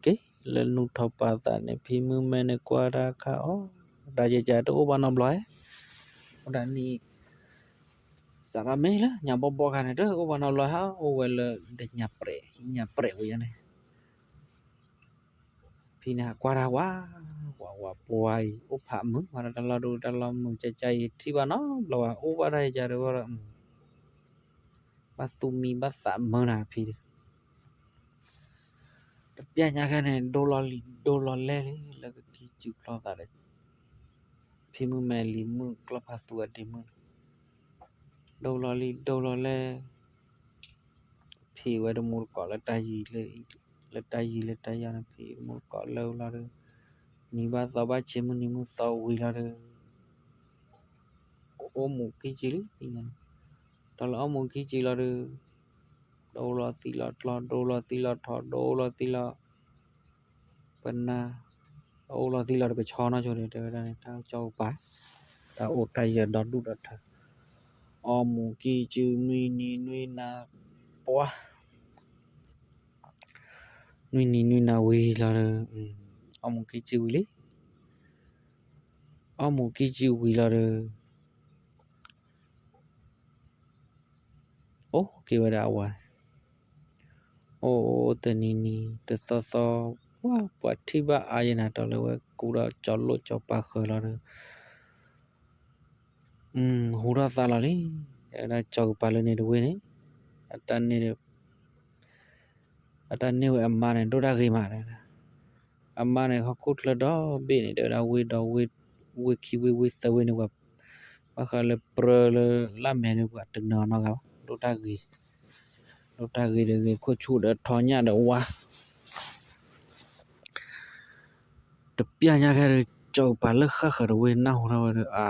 က့ၤလၢနူၢ်ထီၣ်ပာ်သးန့ၣ် ဖံမုၣ်မဲန့ၣ်ကွၢ်တၢ်ခါအီၤ တၢ်ယဲယဲတအိၣ်ဘၣ်နီတဘျီဧါ အိၣ်ဒၣ်နံၣ် စးထီၣ်မ့ၢ်လၢညါဘီဘီခါန့ၣ် တအိၣ်ဘၣ်နီတဘျီဟါ အိၣ်ဝဲလၢဒညၣ်ပြဲး ဟံးညၣ်ပြဲးဝဲယါန့ၣ် ဖံန့ၣ်ဟးကွၢ်တၢ်ဝါ ဝါဝါပှၤအံၤ အိၣ်ဖးမုာ်ဝဲဒၣ်တၢ်လီၢ်ဒိၣ်တၢ်လီၢ်မုာ် ကၠၢ်ကၠၢ်အံၤ ထံၣ်ဘၣ်နီတဘျီဝဲ အိၣ်ဘၣ်တၢ်ယဲယဲတဝဲဒီး ဘၣ်သူၣ်မံဘၣ်သးမုာ်နၤဖံဒီး တပျဲညါခဲန့ၣ် ဒိလီၤလံ ဒိလီၤလဲၢ်လံ လၢကကံစုဖျီသးဒီး ဖံမုၣ်မဲလံၤမုၣ်ကျီၢ်ဖးသူအဒ့မုၣ်န့ၣ် ဒိလီၤလံ ဒိလီၤလဲၢ် ဖံဝဲတမူတကိးလၢတၢ်ယံၤလၢ လၢတၢ်ယံၤလၢတၢ်ယီၤန့ၣ် ဖံတမူတကိးလၢလီၤဒီး နံၤဘၣ်သီဘၣ်ဆ့မုၢ်နံၤမုၢ်သီဝံၤလီၤဒီး အိၣ်မူးကံစုလံ ဖံန့ၣ် ဒီးလၢအိၣ်မူးကံစုလီၤဒီး ဒိလီၤသံလီၤကျီ ဒိလီၤသံလီၤထီ ဒိလီၤသံလီၤ ပနၢ် ဒိလီၤသံလီၤတကဆီနီဆိဒီး တဲဝဲဒၣ်န့ၣ် တၢ်ကၠီကပၤ တၢ်အိၣ်တၢ်ယၢၤဒီဒူၣ်ဒီထၢ အိၣ်မူးကံစု နွံနံၤနွံနၤ ပှၤ နွံနံၤနွံနၤဝံၤလီၤဒီး အိၣ်မူးကံစုဝံၤလံ အိၣ်မူးကံစုဝံၤလီၤဒီး အိၣ်က့ၤဝဲဒၣ်အဝၤန့ၣ် အိၣ်တနံၤနံၤ တသီသီ ပှၤပှၤထံၣ်ဘၣ်အါယဲနၤ တီၤလၢဝဲကူဒီးကၠီလိၣ်ကၠီပၤဃၢၤလီၤဒီး ဟူထီၣ်သါလီၤလံ တဲဝဲဒၣ် ကၠီၤကပၤလၢန့ၣ်တဝ့ၢ်န့ၣ် အတၢ်န့ၢ်ဝဲအမါန့ၣ် ဒိၣ်တၢ်ဂ့ၤမး တဲဝဲဒၣ်. အမါန့ၣ် ဟီၣ်ခိၣ်ချၢဒီဘ့ၣ်န့ၣ် တဲဝဲဒၣ် ဝ့ၢ်ဒီဝ့ၢ်, ဝ့ၢ်ခံဝ့ၢ် ဝ့ၢ်သၢဝ့ၢ်န့ၣ် ပှၤ ဘၣ်ဃးလၢပြၢလၢလၢ်မဲာ်န့ၣ် ပှၤတနၢၤနီတဂၤဘၣ်, ဒိၣ်တၢ်ဂ့ၤ, ဒိၣ်တၢ်ဂ့ၤဒီး ဂ့ၤခိၣ်ဆူၣ်ဒီးထီညၣ်ဒီးဝါ တပျၢ်ညါခဲဒီး ကၠီၤကပၤလၢဃၣ်ဃၢၤတဝ့ၢ်နၢ်ဟူထီၣ်ဝဲဒီး အါ,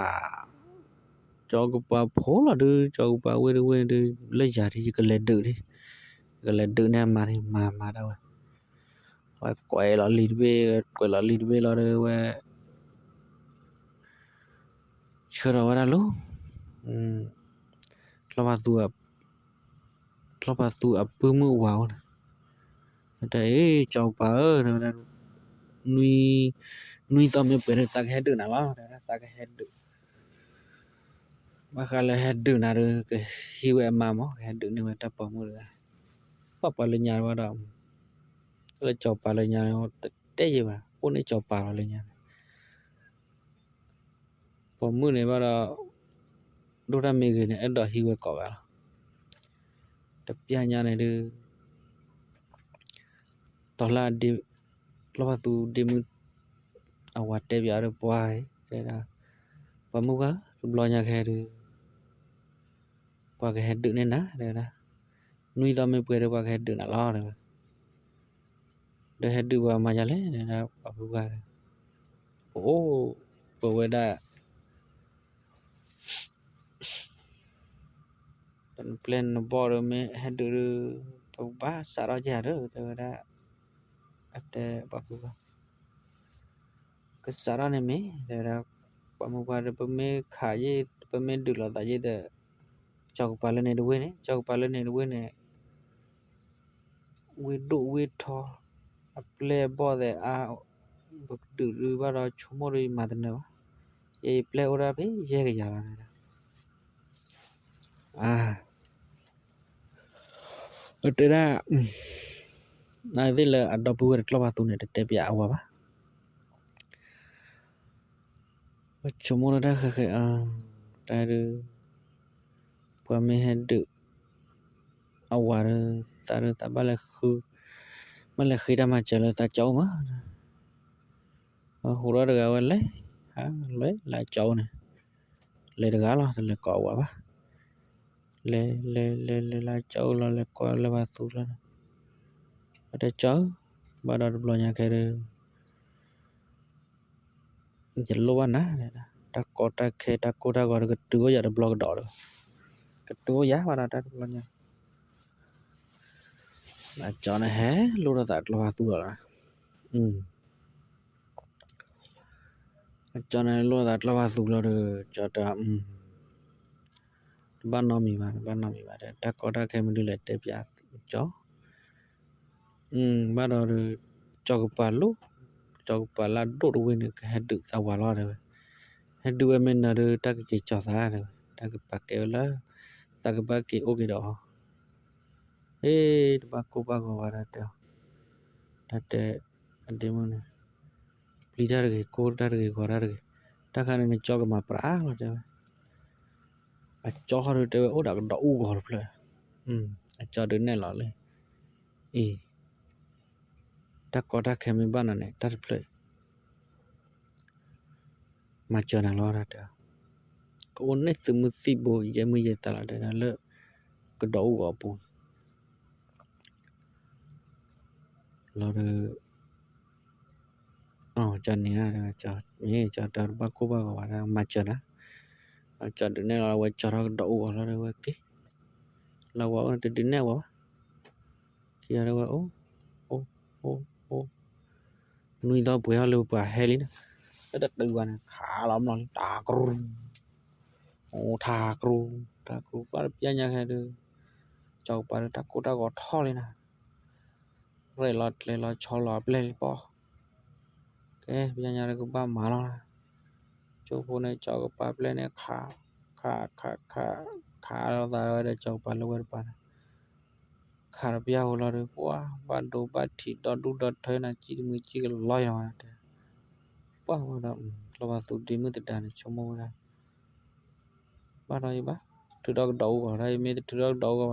ကၠီၤကပၤဖိလီၤဒုး, ကၠီၤကပၤဝ့ၢ်တဝ့ၢ်ဒုး လၢယၤဒ် ယကလဲၤဒုးဒ်, ယကလဲၤဒုးန့ၢ်အမါဒ် မၤမၤဒၣ်ဝဲ, ဝဲကွဲးလီၤလံာ်တဘ့ၣ်, ကွဲးလီၤလံာ်တဘ့ၣ်လီၤဒီး ဝဲ ဆှၢထီၣ်ဝဲဒၣ်လၢ ချီၣ်ဖးသူ, ချီၣ်ဖးသူအပုၢ်မုၣ်ဝၤအိၣ်န့ၣ်, တဲအ့ ကၠီၤကပၤဧၢ, တဲဝဲဒၣ်, နွံသီမ့ၢ်ပှဲၤဒီး သးကဟဲဒုးနၤလီၤ, တဲဝဲဒၣ် သးကဟဲဒုး, ဘၣ်ဃးလၢဟဲဒုးနၤဒီး ကဟံးဝဲအမါမး ကဟဲဒုးန့ၢ်ဝဲတၢ်ပိာ်မုၣ်တဂၤ, ပှၤပှၤလၢညါဘၣ်ဒီး လၢကၠီၤကပၤလၢညါန့ၣ် တတဲယံၤဘၣ်, အိၣ်န့ၢ်ကၠီၤကပၤလီၤလၢညါန့ၣ် ပိာ်မုၣ်န့ၣ်ဘၣ်ဒီး ဒိၣ်တၢ်မ့ၢ်ဂ့ၤန့ၣ် အဲၣ်ဒိးဟံးဝဲကိးဂၤလီၤ. တပျၢ်ညါန့ၣ်ဒုး တီၤလၢ ချီၣ်ဖးသူဒ့မုၣ်အဝၤတဲပၠးဒီးပှၤအံၤ တဲဒၣ်, ပှၤမုၣ်ပှၢ် တဘျီညါခဲဒုး ပှၤကဟဲဒုးန့ၢ်နၤ တဲဝဲဒၣ်, နွံသီမ့ၢ်ပှဲၤဒီး ပှၤကဟဲဒုးနၤလီၤ တဲဝဲ, ဒီးဟဲဒုးပှၤမၤယၤလဲၣ် တဲဒၣ် ပှၤမုၣ်ပှၢ်ဒီး, ပအိၣ်ပဝဲဒၣ် နပျဲၢ်နဘီၣ်ဒီး မ့ၢ်ဟဲဒုးဒီး ပကဘၣ်စးထီၣ်က့ၤဧါဒီး တဲဝဲဒၣ်, အတဲပှၤမုၣ်ပှၢ်, ကစးထီၣ်န့ၣ်မ့ၢ် တဲဝဲဒၣ်, ပှၤမုၣ်ပှၢ်ဒီး ပမ့ၢ်ခးယ့ၣ် ပမ့ၢ်ဒုးလိာ်သးယ့ၣ်ဒီး ကၠီၤကပၤလၢန့ၣ်တဝ့ၢ်န့ၣ် ကၠီၤကပၤလၢန့ၣ်တဝ့ၢ်န့ၣ် ဝ့ၢ်ဒိၣ်ဝ့ၢ်ထီ အပျဲၢ်အဘီၣ်သဲးအါ, ပကဒုးဒုးဘၣ်ဒီး ဆိကမိၣ်ဒီးယမၤတနၢၤဘၣ်, ယပျဲၢ်အိၣ်ဒၣ်ဖဲယဲၢ်ကယၤလီၤ တဲဒၣ်, အတဲဒၣ်, နသ့ၣ်လၢအဒီပုၢ်ဝဲၢ်တချီၣ်ဖးသူန့ၣ် တတဲပၠးအဝၤဘၣ် ပဆိကမိၣ်လၢတၢ်ဃဲၤဃဲၤအါ, တၢ်ဒုး, ပှၤမ့ၢ်ဟဲဒုး, အဝၤဒီး, သးဒုးသးဘၣ်လဲၤဃု, ဘၣ်လဲၤဃ့တၢ်မၤစၢၤလၢသးကၠီအိၣ်မး, ဟူးထီၣ်တဂၤဝဲလဲၤ, လဲၤလၢကၠီအိၣ်န့ၣ်, လဲၤတဂၤလီၤ တလဲၤကိးအဝၤဘၣ်, လဲၤလဲၤလဲၤလဲၤလၢကၠီအိၣ်လီၤ လဲၤကိးလၢဖးသူလီၤ, အတဲကၠီဧၢ, ဘၣ်ဒီးတဘျီညါခဲဒီး ယလိၣ်ဘၣ်နၤ, တၢ်ကီတၢ်ခဲတၢ်ကိၢ်တၢ်ဂီၤဒီး ကတုၤအိၣ်ယၤတဘျီကဒီးဒီး, ကတုၤအိၣ်ယၤဘၣ်ဒီးတၢ်တဘျီညါ, အကၠီန့ၣ်ဟဲလိၣ်ထီၣ်သးကျီၢ်ဖးသူလီၤလီၤ, အကၠီန့ၣ်လိၣ်ထီၣ်သးကျီၢ်ဖးသူလီၤဒီး ကၠီတဲ တဘၣ်နီတမံၤဘၣ် တဘၣ်နီတမံၤဘၣ်ဒီး တၢ်ကီတၢ်ခဲမနုၤလဲၣ်တဲပၠးကၠီ ဘၣ်ဒီး ကၠီကပၤလိၣ်, ကၠီကပၤလၢအဒိၣ်တဝ့ၢ်န့ၣ် ကဟဲဒုးသးဝၤလီၤတဲဝဲ, ဟဲဒုးဝဲမ့ၢ်နၤဒီး တၢ်ကက့ၤကၠီၤသးတဲဝဲ, တၢ်ကပာ်ကဲဝဲလၢ သးကဘၣ်က့ၤအိၣ်က့ၤဒီးအီၤ, အ့ တဘၣ်ကိၢ်ဘၣ်ဂီၤဘၣ်တၢ်တဲအီၤ, တၢ်တဲ အဒ့မုၣ်န့ၣ် ပျံၤတၢ်တဂ့ၤ ကိၢ်တၢ်တဂ့ၤ ဂီၤတၢ်တဂ့ၤ, တၢ်ခါန့ၣ်နကၠီကမၤပြးလီၤတဲဝဲ, အကၠီဟီဒီးတဲဝဲအိၣ်ဒီးကဒီးအူဂီၤတဖျၢၣ်, အကၠီဒုးနဲၣ်လီၤလံ, အ့ တၢ်ကီတၢ်ခဲမ့ၢ်ဘၣ်နၤန့ၣ် တၢ်တဖျၢၣ် မၤစၢၤနၤလီၤတၢ်တဲ, ကအိၣ်န့ၢ်သုးမုၢ်သံၣ်ဘိ ယဲၢ်မုၢ်ယဲၢ်သးလီၤတဲဒၣ်လၢ ကဒီးအူဂီၤအပူၤ လီၤဒီး ကၠီန့ၣ် မ့ၢ်ကၠီတၢ်တဘၣ်ကိၢ်ဘၣ်ဂီၤဘၣ် မၤစၢၤနၤ, ကၠီဒုးနဲၣ်လီၤဝဲကၠီထီၣ်ကဒီးအူဂီၤလီၤဒီးဝဲက့ၤ, လၢဝဲအိၣ်န့ၣ်တဒုးနဲၣ်ဝဲဘၣ်, က့ၤဒီးဝဲအိၣ်, အိၣ်, အိၣ်, အိၣ်, နွံသီပှဲၤထီၣ်လၢပှၤဟဲလံန့ၣ်, လၢတတုၤဘၣ်န့ၣ် ခးလီၤမျီၢ်လံ တၢ်ကရူၢ် အိၣ်ထးကရူၢ် ထးကရူၢ် ဘၣ်တပျၢ်ညါခဲဒုး, ကၠီကပၤဒီးတၢ်ကိၢ်တၢ်ဂီၤထီၣ်လံနၤ, ရဲၣ်လီၤကျဲၤလီၤဆီလီၤအပျဲၢ်လံပီၢ်, ကဲပျၢ်ညါဒီးကဘၣ်မၤလီၤ, ကၠိဖိန့ၣ် ကၠီကပၤပျဲၢ်န့ၣ် ခး, ခး, ခး, ခး, ခးလိာ်သးဝဲဒီးကၠီကပၤလၢဝဲတပၤန့ၣ် ခးတပျၢ်ဟူလီၤဒီး ပှၤ ဘၣ်ဒိဘၣ်ထံးဒီဒူၣ်ဒီထၢနၤ ကံၣ်တမုာ်ကံၣ်ကလီယၤတဲ, ပှၤဝဲဒီး လီၤဘၣ်သူဒ့မုၣ်သဒါန့ၣ် ဆိကမိၣ်ဝဲဒၣ်, ဘၣ်ဒီးယဘၣ်, ထုးထီၣ်ကဒီးအူဂီၤ, တၢ်အံၤမ့ၢ်တထုးထီၣ်ကဒီးအူဂီၤဘၣ်ဒီး ယဝၤပျဲၢ်ဘီၣ်ဒိၣ်ဒိၣ်သံလၢာ်, အီၣ်ထီၣ်ကဒီးအူဂီၤခိၣ်ဒ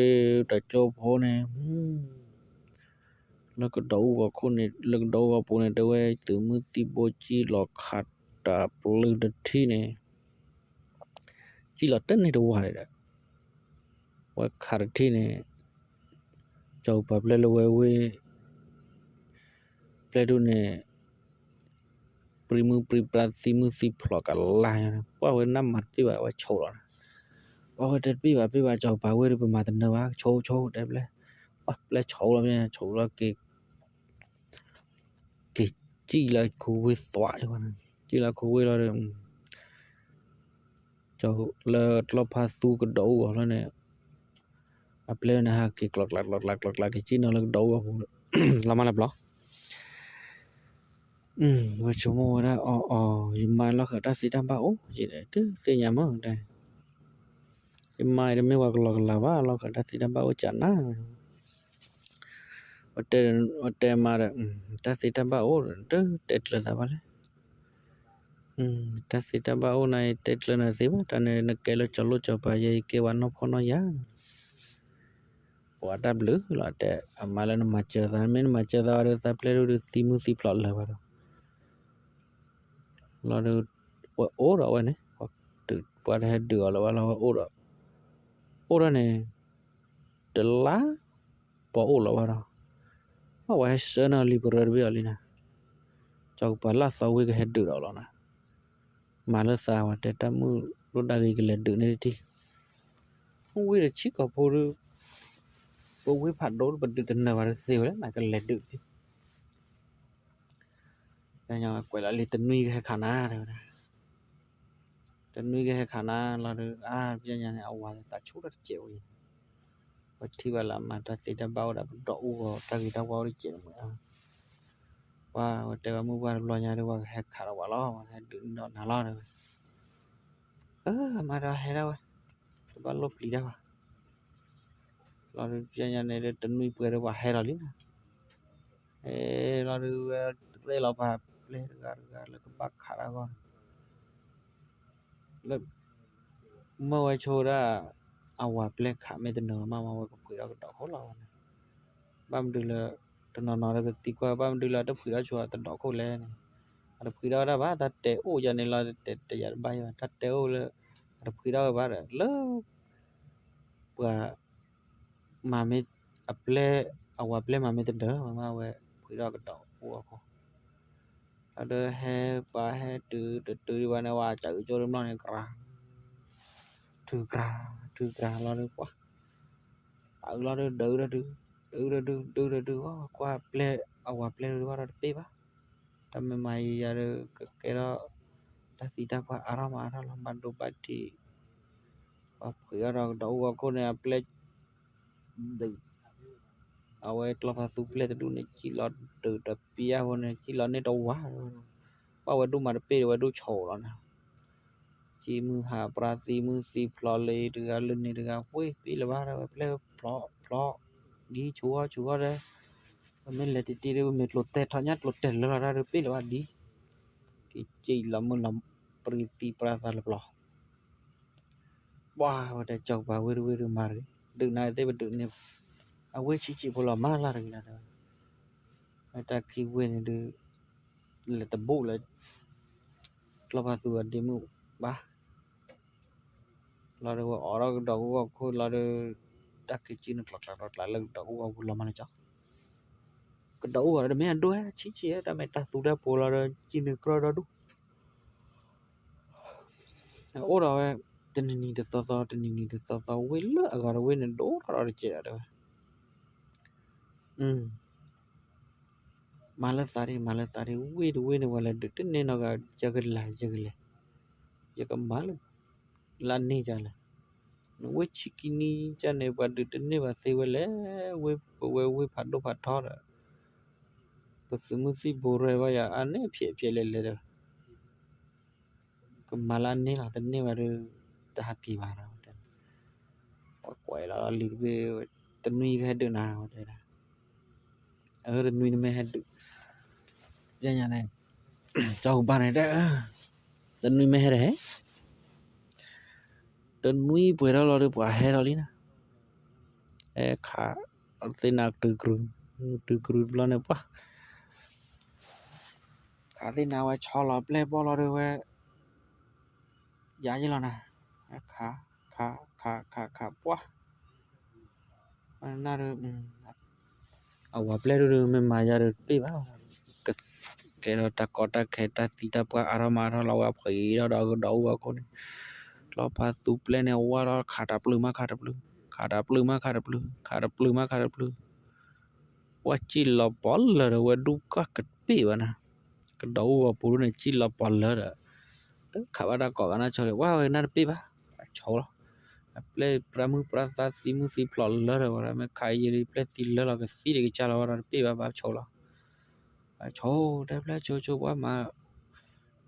ီး တကၠိဖိန့ၣ် လၢကဒီးအူဂီၤခိၣ်န့ၣ် လၢကဒီးအူဂီၤပူၤန့ၣ် တဲဝဲသုးမုၢ်သံၣ်ဘိကံၣ်လီၤခးတၢ်ပျုၢ်တထံၣ်န့ၣ်, ကံၣ်လီၤတန့ၢ်တဝၤဒံးဒီး ဝဲခးတထံၣ်န့ၣ် ကၠီၤပၤပျဲၢ်လၢဝဲဝ့ၢ် ပျဲၢ်ဒိၣ်န့ၣ် ပြံမုၢ်ပြံပြါသံမုၢ်သံဖျိးကလါညါန့ၣ် ပှၢ်ဝဲနၢ်မၤတပ့ၢ်ဘၣ် ဝဲဆိးလီၤန့ၣ်, ပှၢ်ဝဲတဲတပ့ၢ်ဘၣ်ပ့ၢ်ဘၣ် ကၠီၤပၤဝ့ၢ်ဒီး ပမၤတနၢၤဘၣ် ဆိဆိတဲပျဲၢ်, ပှၢ်ပျဲၢ်ဆိးလီၤ ဆိးလီၤက့ၤ က့ၤကံၣ်လၢခိဝ့ၢ်သွးအံၤဝဲန့ၣ်, ကံၣ်လၢခိဝ့ၢ်လီၤဒီး ကၠီၤလၢကျီၢ်ဖးသူကဒီးအူဂီၤလီၤန့ၣ်, အပျဲၢ်န့ၣ်ဟးက့ၤကျီကျီကျီကျီကျီက့ၤကံၣ်နီၤလၢကဒီးအူဂီၤပူၤ လီၤမၢ်လၢပျီ ဝဲဆိကမိၣ်ဝဲဒၣ် အီၤအီၤ ယမါလီၢ်ဃၢၤတၢ်သံတၢ်ဘၣ်အိၣ် ယတသ့ၣ်ညါမ့ၢ်တဲ, ယမါအံၤတမ့ၢ်ပှၤကလီကလီဘၣ် လီၢ်ဃၢၤတၢ်သံတၢ်ဘၣ်အိၣ်ကနၣ် ဝဲတဲမါဒီး တၢ်သံတၢ်ဘၣ်အိၣ်ဒီး တတဲကျၢၤသးဘၣ်လဲၣ်, တၢ်သံတၢ်ဘၣ်အိၣ်နၤ ယတဲကျၢၤနၤသ့ဘၣ် တၢ်န့ၣ် နကဲလၢကၠီၤလိၣ်ကၠီၤပၤ ယဲယကဲဝဲနီၢ်ဖှီၣ်နီၢ်ယာ် ပှၤတၢ်ဘျုးလီၤတဲ အမါလၢနမၤစၢၤသး မ့ၢ်နမၤစၢၤသးဒီး သးပျဲၢ်ဒိၣ်ဒုးသံမုၢ်သံဖျိးလၢာ်ဘၣ်ဒီး လီၤဒီး ဝဲအိၣ်ဒီးဝဲန့ၣ် ပှၤတဟဲဒုးအီၤလၢၤဘၣ်လီၤ ဝဲအိၣ်ဒီး အိၣ်ဒီးန့ၣ် တလါ ပှၤအိၣ်လီၤဘၣ်ဒီး ဘၣ်ဝဲဟဲဆှၢန့ၢ်လံပရၢတဘ့ၣ်အီၤလံနၤ, ကၠီၤကပၤလၢသီဝ့ၢ်ကဟဲဒုးဒီးလီၤနၤ, မၤလၢသးဝဲတဲတၢ်မုၣ်ဒိၣ်ဒါဂ့ၤကလဲၤဒုးန့ၢ်တထံၣ်, မုၢ်ဝ့ၢ်ဒီးဆံးကိာ်ဖိဒီး ပဝ့ၢ်ဖးဒိၣ်ပဒုးတနၢၤဘၣ်ဒီးသ့ဝဲလၢနကလဲၤဒုးတထံၣ် ကွဲးလီၤလံတနွံကဟဲခးနၤတဲဝဲဒၣ်, တနွံကဟဲခးနၤလီၤဒီး အါပျဲၢ်ညါန့ၣ် အဝၤသးဆူၣ်ထီၣ်တစဲးဝဲ, ပထံၣ်ဘၣ်လၢအမၤတၢ်သ့တၢ်ဘၣ်အိၣ်ဒီးပဒီးအူဂီၤတၢ်ဂ့ၤတၢ်ဝါအိၣ်တစဲးန့ၣ်မး, ပှၤဝဲတဲဝဲမုၢ်ပှၢ်တဘျီညါဒီး ပှၤကဟဲခးဒီးဝဲလီၤ ပှၤကဟဲဒုးန့ၢ်ဒီးနၤလီၤတဲဝဲ, အမါဒီးဟဲဒၣ်ဝဲ, တဘၣ်လိၣ်ပျံၤတၢ်ဘၣ် လီၤဒုးပျဲၢ်ညါန့ၣ်ဒီး တနွံပှဲၤဒီးပှၤဟဲလီၤလံနၤ, ဟဲလီၤဒုးဝဲ ရဲၣ်လီၤပှၤပျဲၢ်တဂၤတဂၤလၢကဘၣ်ခးတၢ်ဂီၢ်န့ၣ်, လၢ မၢဝဲဆိဒၣ် အဝၤပျဲၢ်ခးမ့ၢ်တနၢၤမးမးဝဲကဖှံးထီၣ်ကဒီးခိၣ်လီၤဝဲန့ၣ်, ဘၣ်မနုၤလၢ တနီၤနီၤဒီးကသံကွၢ် ဘၣ်မနုၤလၢအတဖှံးထီၣ်ဆိအတဒီးခိၣ်လဲၣ်န့ၣ်, အတဖှံးထီၣ်ဝဲဒၣ်ဘၣ် တၢ်တဲအိၣ်ယၤန့ၣ်လီၤ တတဲယၤတဘၣ်ယၤ တၢ်တဲအိၣ်လၢ အတဖှံးထီၣ်ဝဲဘၣ်ဒီး လၢ ပှၤ မၤမ့ၢ် အပျဲၢ် အဝၤပျဲၢ်မၤမ့ၢ်တဒၢဝဲမးဝဲ ဖှံးထီၣ်ကဒီးအိၣ်အခိၣ်, ဒီးဟဲပှၤဟဲတုၤတတုၤဒံးဘၣ်န့ၣ် ဝဲကၢ်အုးကၠိတဘျီန့ၣ် ကြၤ ထုကြၤ ထုကြၤလီၤဒီးပှၤ အုးလီၤဒီးဒုးဒီးဒုး ဒုးဒီးဒုး ဒုးဒီးဒုး ကွၢ်ပျဲၢ် အဝၤပျဲၢ်ဒုးဘၣ်ဒီးတပ့ၢ်ဘၣ်, တၢ်မ့ၢ်မၤယၤဒီးကကဲထီၣ် တၢ်သံတၢ်ပှၢ်အါထီၣ်မးအါထီၣ်လီၤ ဘၣ်ဒိဘၣ်ထံး ပှၤဖှံးထီၣ်ဒီးကဒီးအိၣ်အခိၣ်န့ၣ် အပျဲၢ် ဒုး အဝဲကျီၢ်ဖးသူပျဲၢ်တဒူၣ်န့ၣ် ကံၣ်လီၤဒုးတပျၢ်ဖိန့ၣ် ကံၣ်လီၤန့ၢ်တဝၤ, ဘၣ်ဝဲဒိၣ်မးတပ့ၢ်ဒီးဝဲဒိၣ်ဆိးလီၤနၤ, ကံၣ်မုၢ်ဟးပြါသံမုၢ်သံဖျိးလၢတဂၤလၢန့ၣ်တဂၤ ဝ့ၢ်ပ့ၢ်လၢၤဘၣ်ဒီးဝဲပျဲၢ်ဖျိးဖျိး ဒ်ဆိးဂီၢ်ဆိးဂီၢ်ဒီး ပမ့ၢ်လဲၤတံၢ်တံၢ်ဒီး ပမ့ၢ်ကျိၤတဲာ်ထီၣ်ညၣ်ကျိၤတဲာ်လၢလီၤတၢ်ဒီးပ့ၢ်လၢၤဘၣ်ဒ် က့ၤကံၣ်လီၤမုၢ်လီၤပြံသံပြါသးလၢပျီ ပှၤဝဲတဲကၠီကပၤဝ့ၢ်တဝ့ၢ်ဒုးမၤတဂ့ၤ ဒုးနၤသ့ၣ်ပဒုးန့ၢ် အဝ့ၢ်ဆံးဆံးဖိလီၤမၢ်လၢ်တဂ့ၤလီၤတဲဝဲ, ဝဲတၢ်ခံဝ့ၢ်န့ၣ်ဒုး လဲၤတဘူးလၢ ကျီၢ်ဖးသူအဒ့မုၣ်ဘၣ် လီၤဒီးဝဲအိးထီၣ်ကဒီးကဝီၤခိၣ်လီၤဒီး တၢ်က့ၤကံၣ်န့ၣ်ကျီကျီကျီကျီလၢကဒီးကဝီၤပူၤလီၤမၢ်လၢကၠီ ကဒီးအိၣ်ဂီၤဒီးတမ့ၢ်အဒိၣ်ဟဲဆံးဆံး တၢ်မ့ၢ်တၢ်သူတၢ်ပိၤလီၤဒီး ကံၣ်န့ၣ်ကြီဒီဒူၣ် အိၣ်ဒီးဝဲ တနံၤနံၤတသီသီ တနံၤနံၤတသီသီ ဝ့ၢ်လၢအဂၤတဝ့ၢ်န့ၣ် ဒိၣ်ထီၣ်ဒီးတကဲးဒီးတဲဝဲ မၤလၢသးဒံး မၤလၢသးဒံး ဝ့ၢ်တဝ့ၢ်န့ၣ် ပှၤလဲၤဒုးတန့ၢ်နီတဂၤ ယကလဲၤ ယကလဲၤ ယကမၤလၢ လၢန့ၢ်ယၤလဲၣ် နဝ့ၢ်ဆံးကံနံကန့ၣ် ပှၤဒုးတန့ၢ်ဘၣ်သ့ဝဲလဲၣ် ဝ့ၢ်ပဝဲဝ့ၢ်ဖးဒိၣ်ဖးထီဒီး ပသုးမုၢ်သံၣ်ဘိရဲၣ်ဘၣ်ယၤ အါန့ၢ်ဖျဲးဖျဲးလဲၤလဲၤဒီး ကမၤလၢအန့ၢ်လီၤ တန့ၢ်ဘၣ်ဒီး တဟးက့ၤဘၣ်ဒီး ပှၤကွဲးလီၤလီၤလံၤတဘ့ၣ် တနွံကဟဲဒုးနၤ တဲဒၣ် အၢ တနွံနမ့ၢ်ဟဲဒုး ယညါန့ၣ် ကၠီကပၤန့ၣ်တဲ, တနွံမ့ၢ်ဟဲတဟဲ, တနွံပှဲၤထီၣ်လီၤဒီး ပှၤဟဲထီၣ်လံနၤ, ဟဲခး, သ့ၣ်နၤတုၤကြုၤ, တုၤကြုၤတဘျီန့ၣ် ပှၤ ခးသ့ၣ်နၤဝဲဆီလီၤပျဲၢ်ဘီၣ်လီၤဒီးဝဲ, ယၤယ့လီၤနၤ, ခး, ခး, ခး, ခး, ခး, ပှၤ, နဒီး အဝၤပျဲၢ်ဒိၣ်ဒိၣ်မ့ၢ်မၤယၤဒီးတပ့ၢ်ဘၣ်, ကဲထီၣ်တၢ်ကီတၢ်ခဲတၢ်သံတၢ်ပှၢ်အါထီၣ်မးအါထီၣ်လီၤ ဝဲအဖှံးထီၣ်ဒီးကဒီးအူအီၤခိၣ်န့ၣ်, ကျီဖးသူပျဲၢ်န့ၣ် အဝါထီၣ်ခးတၢ်ပျုၢ်မးခးတၢ်ပျုၢ်, ခးတၢ်ပျုၢ်မးခးတၢ်ပျုၢ်, ခးတၢ်ပျုၢ်မးခးတၢ်ပျုၢ်, ဝဲစံၣ်လီၤပီၤလၢာ်ဒီးဝဲဒူၣ်ကၢ်ကတပ့ၢ်ဘၣ်နၤ, ကဒီးအူအီၤပူၤဒိၣ်န့ၣ် စံၣ်လီၤပီၤလၢာ်ဒီး ခးဘၣ်တၢ်ကိးဂၤနၢ်ဆိလံ ဝဲဝဲနၢ်တပ့ၢ်ဘၣ်, ဆိလီၤ, အပျဲၢ်ပြၢမုၢ်ပြၢသးသံမုၢ်သံဖျိးလၢာ်ဒီးဝဲဒၣ် မ့ၢ်ခးယံာ်ဒီးပျဲၢ်သံလၢာ်လီၤ ကသံဒံးကစၢ်လီၤဝဲဒီးတပ့ၢ်ဘၣ် ဘၣ်ဆိလီၤ, ဆိတဲပျဲၢ်ဆိဆိ ပှၤမၤ,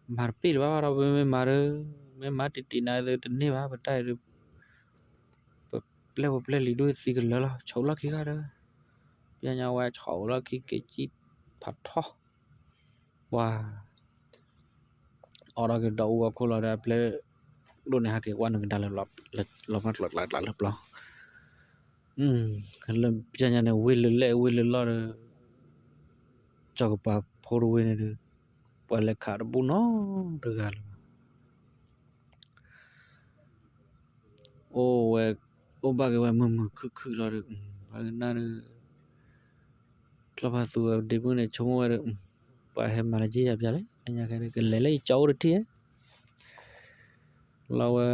မၤတပ့ၢ်တဘၣ်ဘၣ်ဒီး ပမ့ၢ်မၤဒီး, မ့ၢ်မၤတံၢ်တံၢ်နၤဒုးတန့ၢ်ဘၣ် ပတၢ်အံၤဒုး ပပျဲၢ်ပပျဲၢ်လံၤဒိၣ်သံကလၢာ်လီၤ ဆိလီၢ်ခံဂၤဒီး, ပျဲၢ်ညါဝဲဆိလီၢ်ခံက့ၤကံၣ်ဖးထီၣ်, ပှၤ အိးထီၣ်က့ၤဒီးအူအီၤခိၣ်လီၤဒီး အပျဲၢ်ဒိၣ်န့ၣ်ဟဲက့ၤဝဲနကဒါလၢ လီၤမၢ်ကျိးကျးကျးလၢပျီ, လၢပျဲၢ်ညါန့ၣ် ဝ့ၢ်လၢလဲၣ်ဝ့ၢ်လၢလီၢ်ဒီး ကၠီကပၤဖိတဝ့ၢ်န့ၣ်ဒီး ပှၤလဲၤခးတဘူၣ်နီတဂၤလၢၤဘၣ်, အိၣ်ဝဲ, အိၣ်ဘၣ်က့ၤဝဲမုာ်မုာ်ခုၣ်ခုၣ်လီၤဒီး, ပှၤကနၣ်ဒီး, ကျီဖးသူဝဲဒ့မုၣ်န့ၣ် ဆိကမိၣ်ဝဲဒီး, ပှၤဟဲမၤလၢက့ယၤပျါလဲၣ် ညါခဲဒီး ကလဲၤလၢယကၠီအိၣ်တထံၣ်ဧါ လီၤဝဲ,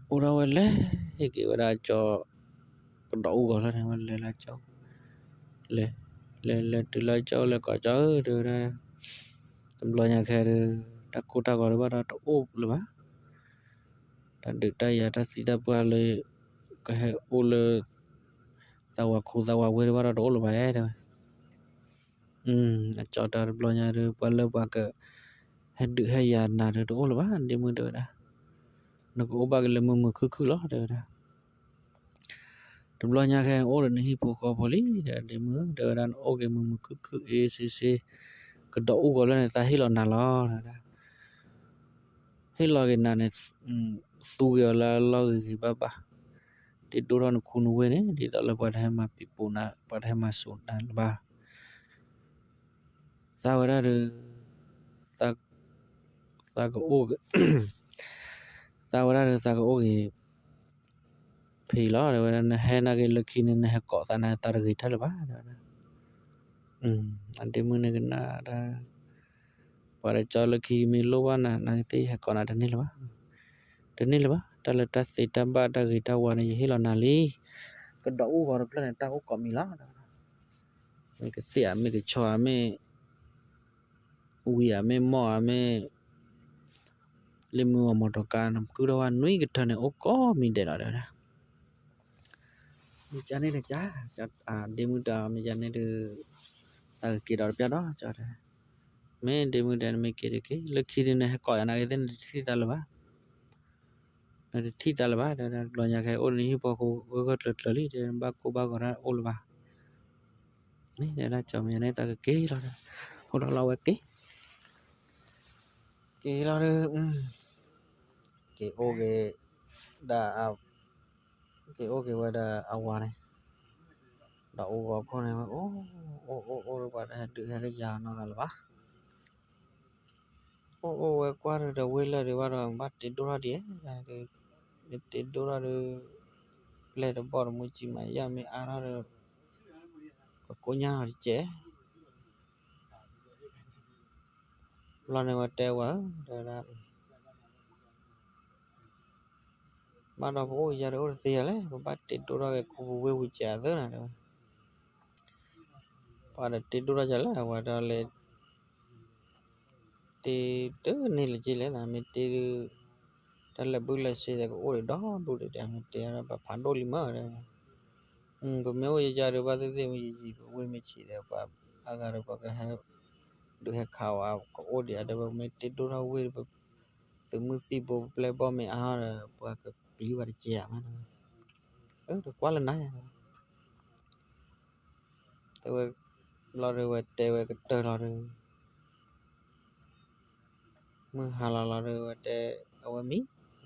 အိၣ်ထီၣ်ဝဲလဲၤ, ဟ့ၣ်က့ၤဝဲဒၣ်ကၠီ, ကဒီးအူဂီၤလီၤန့ၣ် ဝဲလဲၤလၢကၠီ, လဲၤ, လဲၤလဲၤတုၤလၢကၠီလဲၤကိးကၠီဧၢ တဲဝဲဒၣ်, တဘျီညါခဲဒီး, တၢ်ကိၢ်တၢ်ဂီၤဒံးဘၣ်ဒီးတအိၣ်လၢၤဘၣ်, တၢ်ဒုးတၢ်ယၤတၢ်သံတၢ်ပှၢ်လၢ, ကဟဲအိၣ်လၢ သးဝၤခိသးဝၤဝ့ၢ်ဒံးဘၣ်ဒီးတအိၣ်လၢၤဘၣ်ဧါ တဲဝဲ အကၠီတဲတဘျီညါဒီး ပှၤလၢပှၤကဟဲဒုးဟဲယၤနၤဒီးတအိၣ်လၢၤဘၣ် ဒ့မုၣ်တဲဝဲဒၣ်, နကအိၣ်ဘၣ်က့ၤလၢမုာ်မုာ်ခုၣ်ခုၣ်လီၤ တဲဝဲဒၣ်, တဘျီညါခဲအိၣ်ဒီးနဟံၣ်ဖိဃီဖိလံ ဒ့မုၣ် တဲဝဲဒၣ် နအိၣ်က့ၤမုာ်မုာ်ခုၣ်ခုၣ် အေးဆေးဆေး, ကဒီးအူဂီၤလၢန့ၣ် သးဟ့ၣ်လီၤနၤလီၤ တဲဝဲဒၣ် ဟ့ၣ်လီၤက့ၤနၤန့ၣ်, သူက့ၤအီၤလၢအလီၢ်ဂ့ၤဂ့ၤဘၣ်ဘၣ်, တ့ဒိၣ်ထီၣ်နခူနဝ့ၢ်န့ၣ် ဒ်သိးလၢပှၤတဟဲမၤပံၤပူၤနၤ ပှၤတဟဲမၤစိာ်နၤလၢၤဘၣ်, သးဝဲဒၣ်ဒီး, သးကအိၣ်, သးဝဲဒၣ်ဒီးသးကအိၣ်က့ၤ ဖဲအံၤလီၤ တဲဝဲဒၣ် နဟဲနာ်က့ၤလၢခံန့ၣ် နဟဲကိးသးန့ၣ် သးတဂ့ၤထဲလၢၤဘၣ် တဲဝဲဒၣ်, အဒ့မုၣ်န့ၣ်ကနၣ်ဒၣ်, ပှၤတကၠီလၢခံမ့ၢ်လိၣ်ဘၣ်နၤ နာ်က့ၤသ့ၣ်ယဟဲကိးနၤတန့ၢ်လၢၤဘၣ်, တန့ၢ်လၢၤဘၣ် တၢ်လၢတၢ်သ့တၢ်ဘၣ်တၢ်ဂ့ၤတၢ်ဝါန့ၣ် ယဟ့ၣ်လီၤနၤလံ, ကဒီးအူဂီၤတဖျၢၣ်န့ၣ်တၢ်အိၣ်ကိးမံၤလီၤ မ့ၢ်ကသ့ၣ်ဧါ မ့ၢ်ကဆီဧါ မ့ၢ် ဝံၤဧါ မ့ၢ်မီၢ်ဧါ မ့ၢ် လ့ၣ်မုၢ်ဂီၤမီၢ်တီၤကါ နကုၢ်ထီၣ်ဝဲနွံကထၢန့ၣ် အိၣ်ကိးမံၤဒဲးလီၤ တဲဝဲဒၣ်, မ့ၢ်ကန့ၣ်တကါ, ဒ့မုၣ်တၢ်မ့ၢ်ကန့ၣ်ဒီး, တၢ်ကက့ၤဒီးတပျၢ်ဒီး ကၠီတဲ, မ့ၢ်ဒ့မုၣ်တဲ နမ့ၢ်က့ၤတက့ၤ လၢခံဒုးနဟဲကိးယၤနာ်က့ၤသ့ၣ် နတထံၣ်သးလၢၤဘၣ် နတထံၣ်သးလၢၤဘၣ် တဲဝဲဒၣ် တဘျီညါခဲအံၤ အိၣ်ဒီးနဟံၣ်ဖိဃီဖိဂၢၢ်ဂၢၢ်ကျၢၤကျၢၤလံ တဲ နဘၣ်ကိၢ်ဘၣ်ဂီၤတၢ်အိၣ်လၢၤဘၣ် မ့ၢ်တဲဒၣ်ကၠီမ့ၢ်န့ၣ် သးကက့ၤလီၤဒီး, အိၣ်ဒီးလီၤဝဲက့ၤ, က့ၤလီၤဒီး, က့ၤအိၣ်က့ၤ, ဒၣ်, က့ၤအိၣ်က့ၤဝဲဒီးအဝၤန့ၣ်, ဒီးအိၣ်ဂီၤခိၣ်န့ၣ်ဝဲ အိၣ်, အိၣ်အိၣ်အိၣ်ဒီးပှၤတဟဲဒုးဟဲကယၤနီတဂၤလၢၤဘၣ် အိၣ်အိၣ်ဝဲကွၢ်ဒီး တဝ့ၢ်လၢာ်ဒံးဘၣ်ဒီး ဘၣ်တ့ဒိၣ်ထီၣ်ဒံးဧါ, မ့ၢ်တ့ဒိၣ်ထီၣ်ဒီး, ပျဲၢ်တဘီၣ်တမူကံမၤယၣ်မ့ၢ်အါထီၣ်ဒီး, ပကိညါနီၤတကဲး, ဘျီန့ၣ်ဝဲတဲဝဲဧၢ, တဲဝဲဒၣ် ဘၣ်ဒီးပအိၣ်ကယၤဒီးအိၣ်တသ့ယၤလဲၣ်, ပဘၣ်တ့ဒိၣ်ထီၣ်က့ၤခူပူၤဝ့ၢ်ပူၤကဲးအသၢနၤတဲဝဲ, ပှၤဒီးတ့ဒိၣ်ထီၣ်ယၤလဲၣ်, အဝဲဒီးလဲၤ တ့တန့ၢ်လၢၤက့လဲၣ်, မ့ၢ်တ့ဒုး, တၢ်လဲၤဘုၣ်လဲၤစ့ဒီးကအိၣ်ဒံးဒီဒူၣ်ဒံး, မ့ၢ်တ့ဒီးပဖးဒိၣ်လံမး, ပမ့ၢ်အိၣ်ယယၤဒီး ဘၣ်သ့ၣ်သ့ၣ်မ့ၢ်ယယံၤ ပဝ့ၢ်မ့ၢ်ဆံးဒီး ပှၤအါဂၤဒီးပှၤကဟဲ, ဒုးဟဲခးဝဲကအိၣ်ဒံး, ဒီးပမ့ၢ်တ့ဒိၣ်ထီၣ်ဝ့ၢ်ဒီး ပသုးမုၢ်သံၣ်ဘိပပျဲၢ်ဘီၣ်မ့ၢ်အါထီၣ်ဒီး ပှၤကပျံၤဝဲတကဲးဧါမး, အၢ တကွၢ်လၢနၤယၤ တဲဝဲ, ဘျီဒီးဝဲတဲဝဲကတၢၢ်လီၤဒီး, မုၢ်ဟါလီၤလီၤဒီး ဝဲတဲ, အဝဲမံ,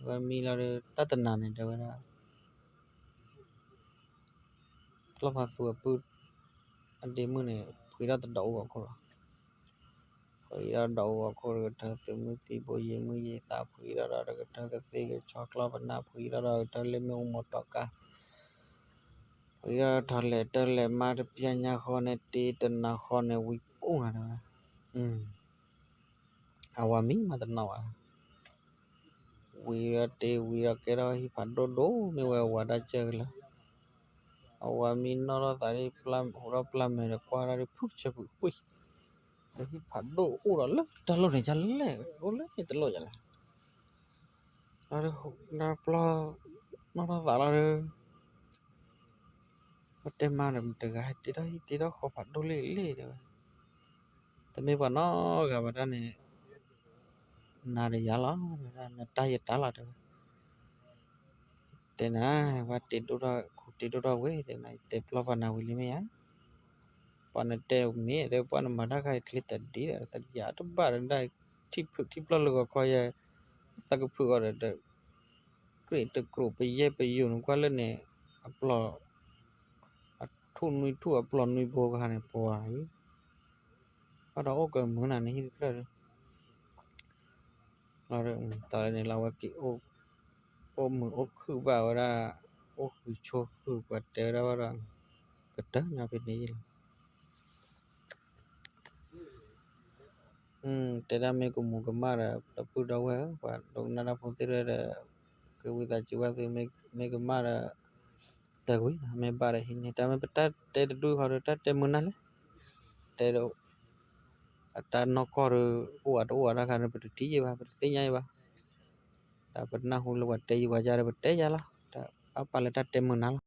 ဝဲမံလီၤဒီး တၢ်တနၤန့ၣ် တဲဝဲဒၣ် ပျီၢ်ဖးသူအပုၢ် အဒ့မုၣ်န့ၣ် ဖှံထီၣ်တဒီးအိၣ်ဂီၤခိၣ်လီၤ. ဖှံထီၣ်ဒီးအိၣ်ဂီၤခိၣ်ဒီး ကထၢသုးမုၢ်သံဘိ ယံာ်မုၢ်ယံာ်သး ဖှံထီၣ်ဒီး ကထၢကသ့ၣ်ကဆီကျီၢ်ပနၢ် ဖှံထီၣ်ဒီး ကထၢလ့မ့ၣ်အူမီၤတီၤကါ ဖှံထီၣ်ထီၣ်လဲၤတၢ်လဲၤမါတပျၢ်ညါဃီန့ၣ် တ့တနၤဃီန့ၣ် ဝံၤပိၢ်နၤတဲဝဲဒၣ် အဝၤမံမးတနီၣ်ဘၣ်. ဝံၤဒီးတ့ဝံၤဒီးကဲထီၣ်ဟံၣ်ဖးဒိၣ်ဒိၣ် မ့ၢ်ဝဲအဝၤတၢ်ကၢၢ်ကလၢာ်, အဝၤမံနီၣ်ထီၣ်သးဒ် ဟူးထီၣ်ပျၢ်မဲာ်ဒီးကွၢ်ဒၣ်ဒ်ဖုၣ်ဆၢဖုၣ်ကွံာ်, ဒီးဟံၣ်ဖးဒိၣ်အိၣ်ဒီးလၢတၢ်လီၢ်န့ၣ် ကလဲၣ်အိၣ်လၢန့ၣ်တလိၣ်ယလဲၣ်, ဒီးပျီၢ် နီၣ်ထီၣ်သးလီၤဒီး ပတဲမါဒီး မတၤတဂၤဟဲတ့ထီၣ်ဟံၣ်တ့ထီၣ်ဃီဖးဒိၣ်လံလံတဲဝဲ, တမ့ၢ်ပှၤနီတဂၤဘၣ်တၢ်န့ၣ်, နၤဒီးယၤလီၤ, နတၢ်ယတၢ်လီၤတဲဝဲ, တဲနၤ, ပှၤတ့ဒိၣ်ထီၣ်ခူတ့ဒိၣ်ထီၣ်ဝဲတဲနၤ ယတဲပျီၢ်ပှၤနၤဝံၤလံမ့ၢ်ဧါ, ပှၤနတဲမ့ၢ်တဲပှၤနမၤတၢ်ခါအံၤချ့တဒ်ဒီး သးယၤတဘၣ်ဒီးဒၣ် ထံၣ်ဖုၣ်ထံၣ်ပျီၢ်လၢဂီၤခီယဲ သးကဖုၣ်အီၤဒီး ကြ့ၢ်တကြိးပယဲၢ်ပယိာ်နကွၢ်လၢန့ၣ် အပျီၢ် အထူၣ်နွံထူၣ်အပျီၢ်နွံဘိကဟါန့ၣ် ပှၤအံၤ ဘၣ်ဒီးအိၣ်ကမုာ်နၤန့ၣ်ဟံၣ်တဖျၢၣ်ဒီး လီၤဒီး တၢ်လၢန့ၣ်လီၤဝဲက့ၤ အိၣ်မုာ်အိၣ်ခုၣ်ဘၣ်ဝဲဒၣ် အိၣ်ဃုာ်ဆိးဃုာ်ပှၤတဲဝဲဒၣ်ဘၣ်ဒီး ကတၢၢ်ညါဖဲန့ၣ်ယလီၤ တဲဒၣ်မ့ၢ်ကမူၤကမၣ်ဒီး ဒီပုၢ်ဒီဝဲၢ် ပှၤဒိကနၣ်တၢ်ဖိသ့ၣ်တဖၣ်ဒီး ကဝံသးစူၤဘၣ်သု မ့ၢ်ကမၣ်ဒီး တၢ်ကွံာ် မ့ၢ်ဘၣ်ဒီးဟံးန့ၢ် တၢ်မ့ၢ်ပတၢ်တဲတဒူၣ်ဃီဒီး တၢ်တဲမုာ်နၢ်လဲၣ် တဲဒီး အတၢ်နီၢ်ကီၢ်ဒီး အိၣ်အတအိၣ်အတၢ်ခါဒီး ပတထံၣ်ယံၤဘၣ် ပတသ့ၣ်ညါယံၤဘၣ် တၢ်ပနၢ်ဟူလၢပှၤတဲယံၤပှၤယါဒီး ပတဲယါလီၤ တၢ်အပၢ်လၢတၢ်တဲမုာ်နၢ်လီၤ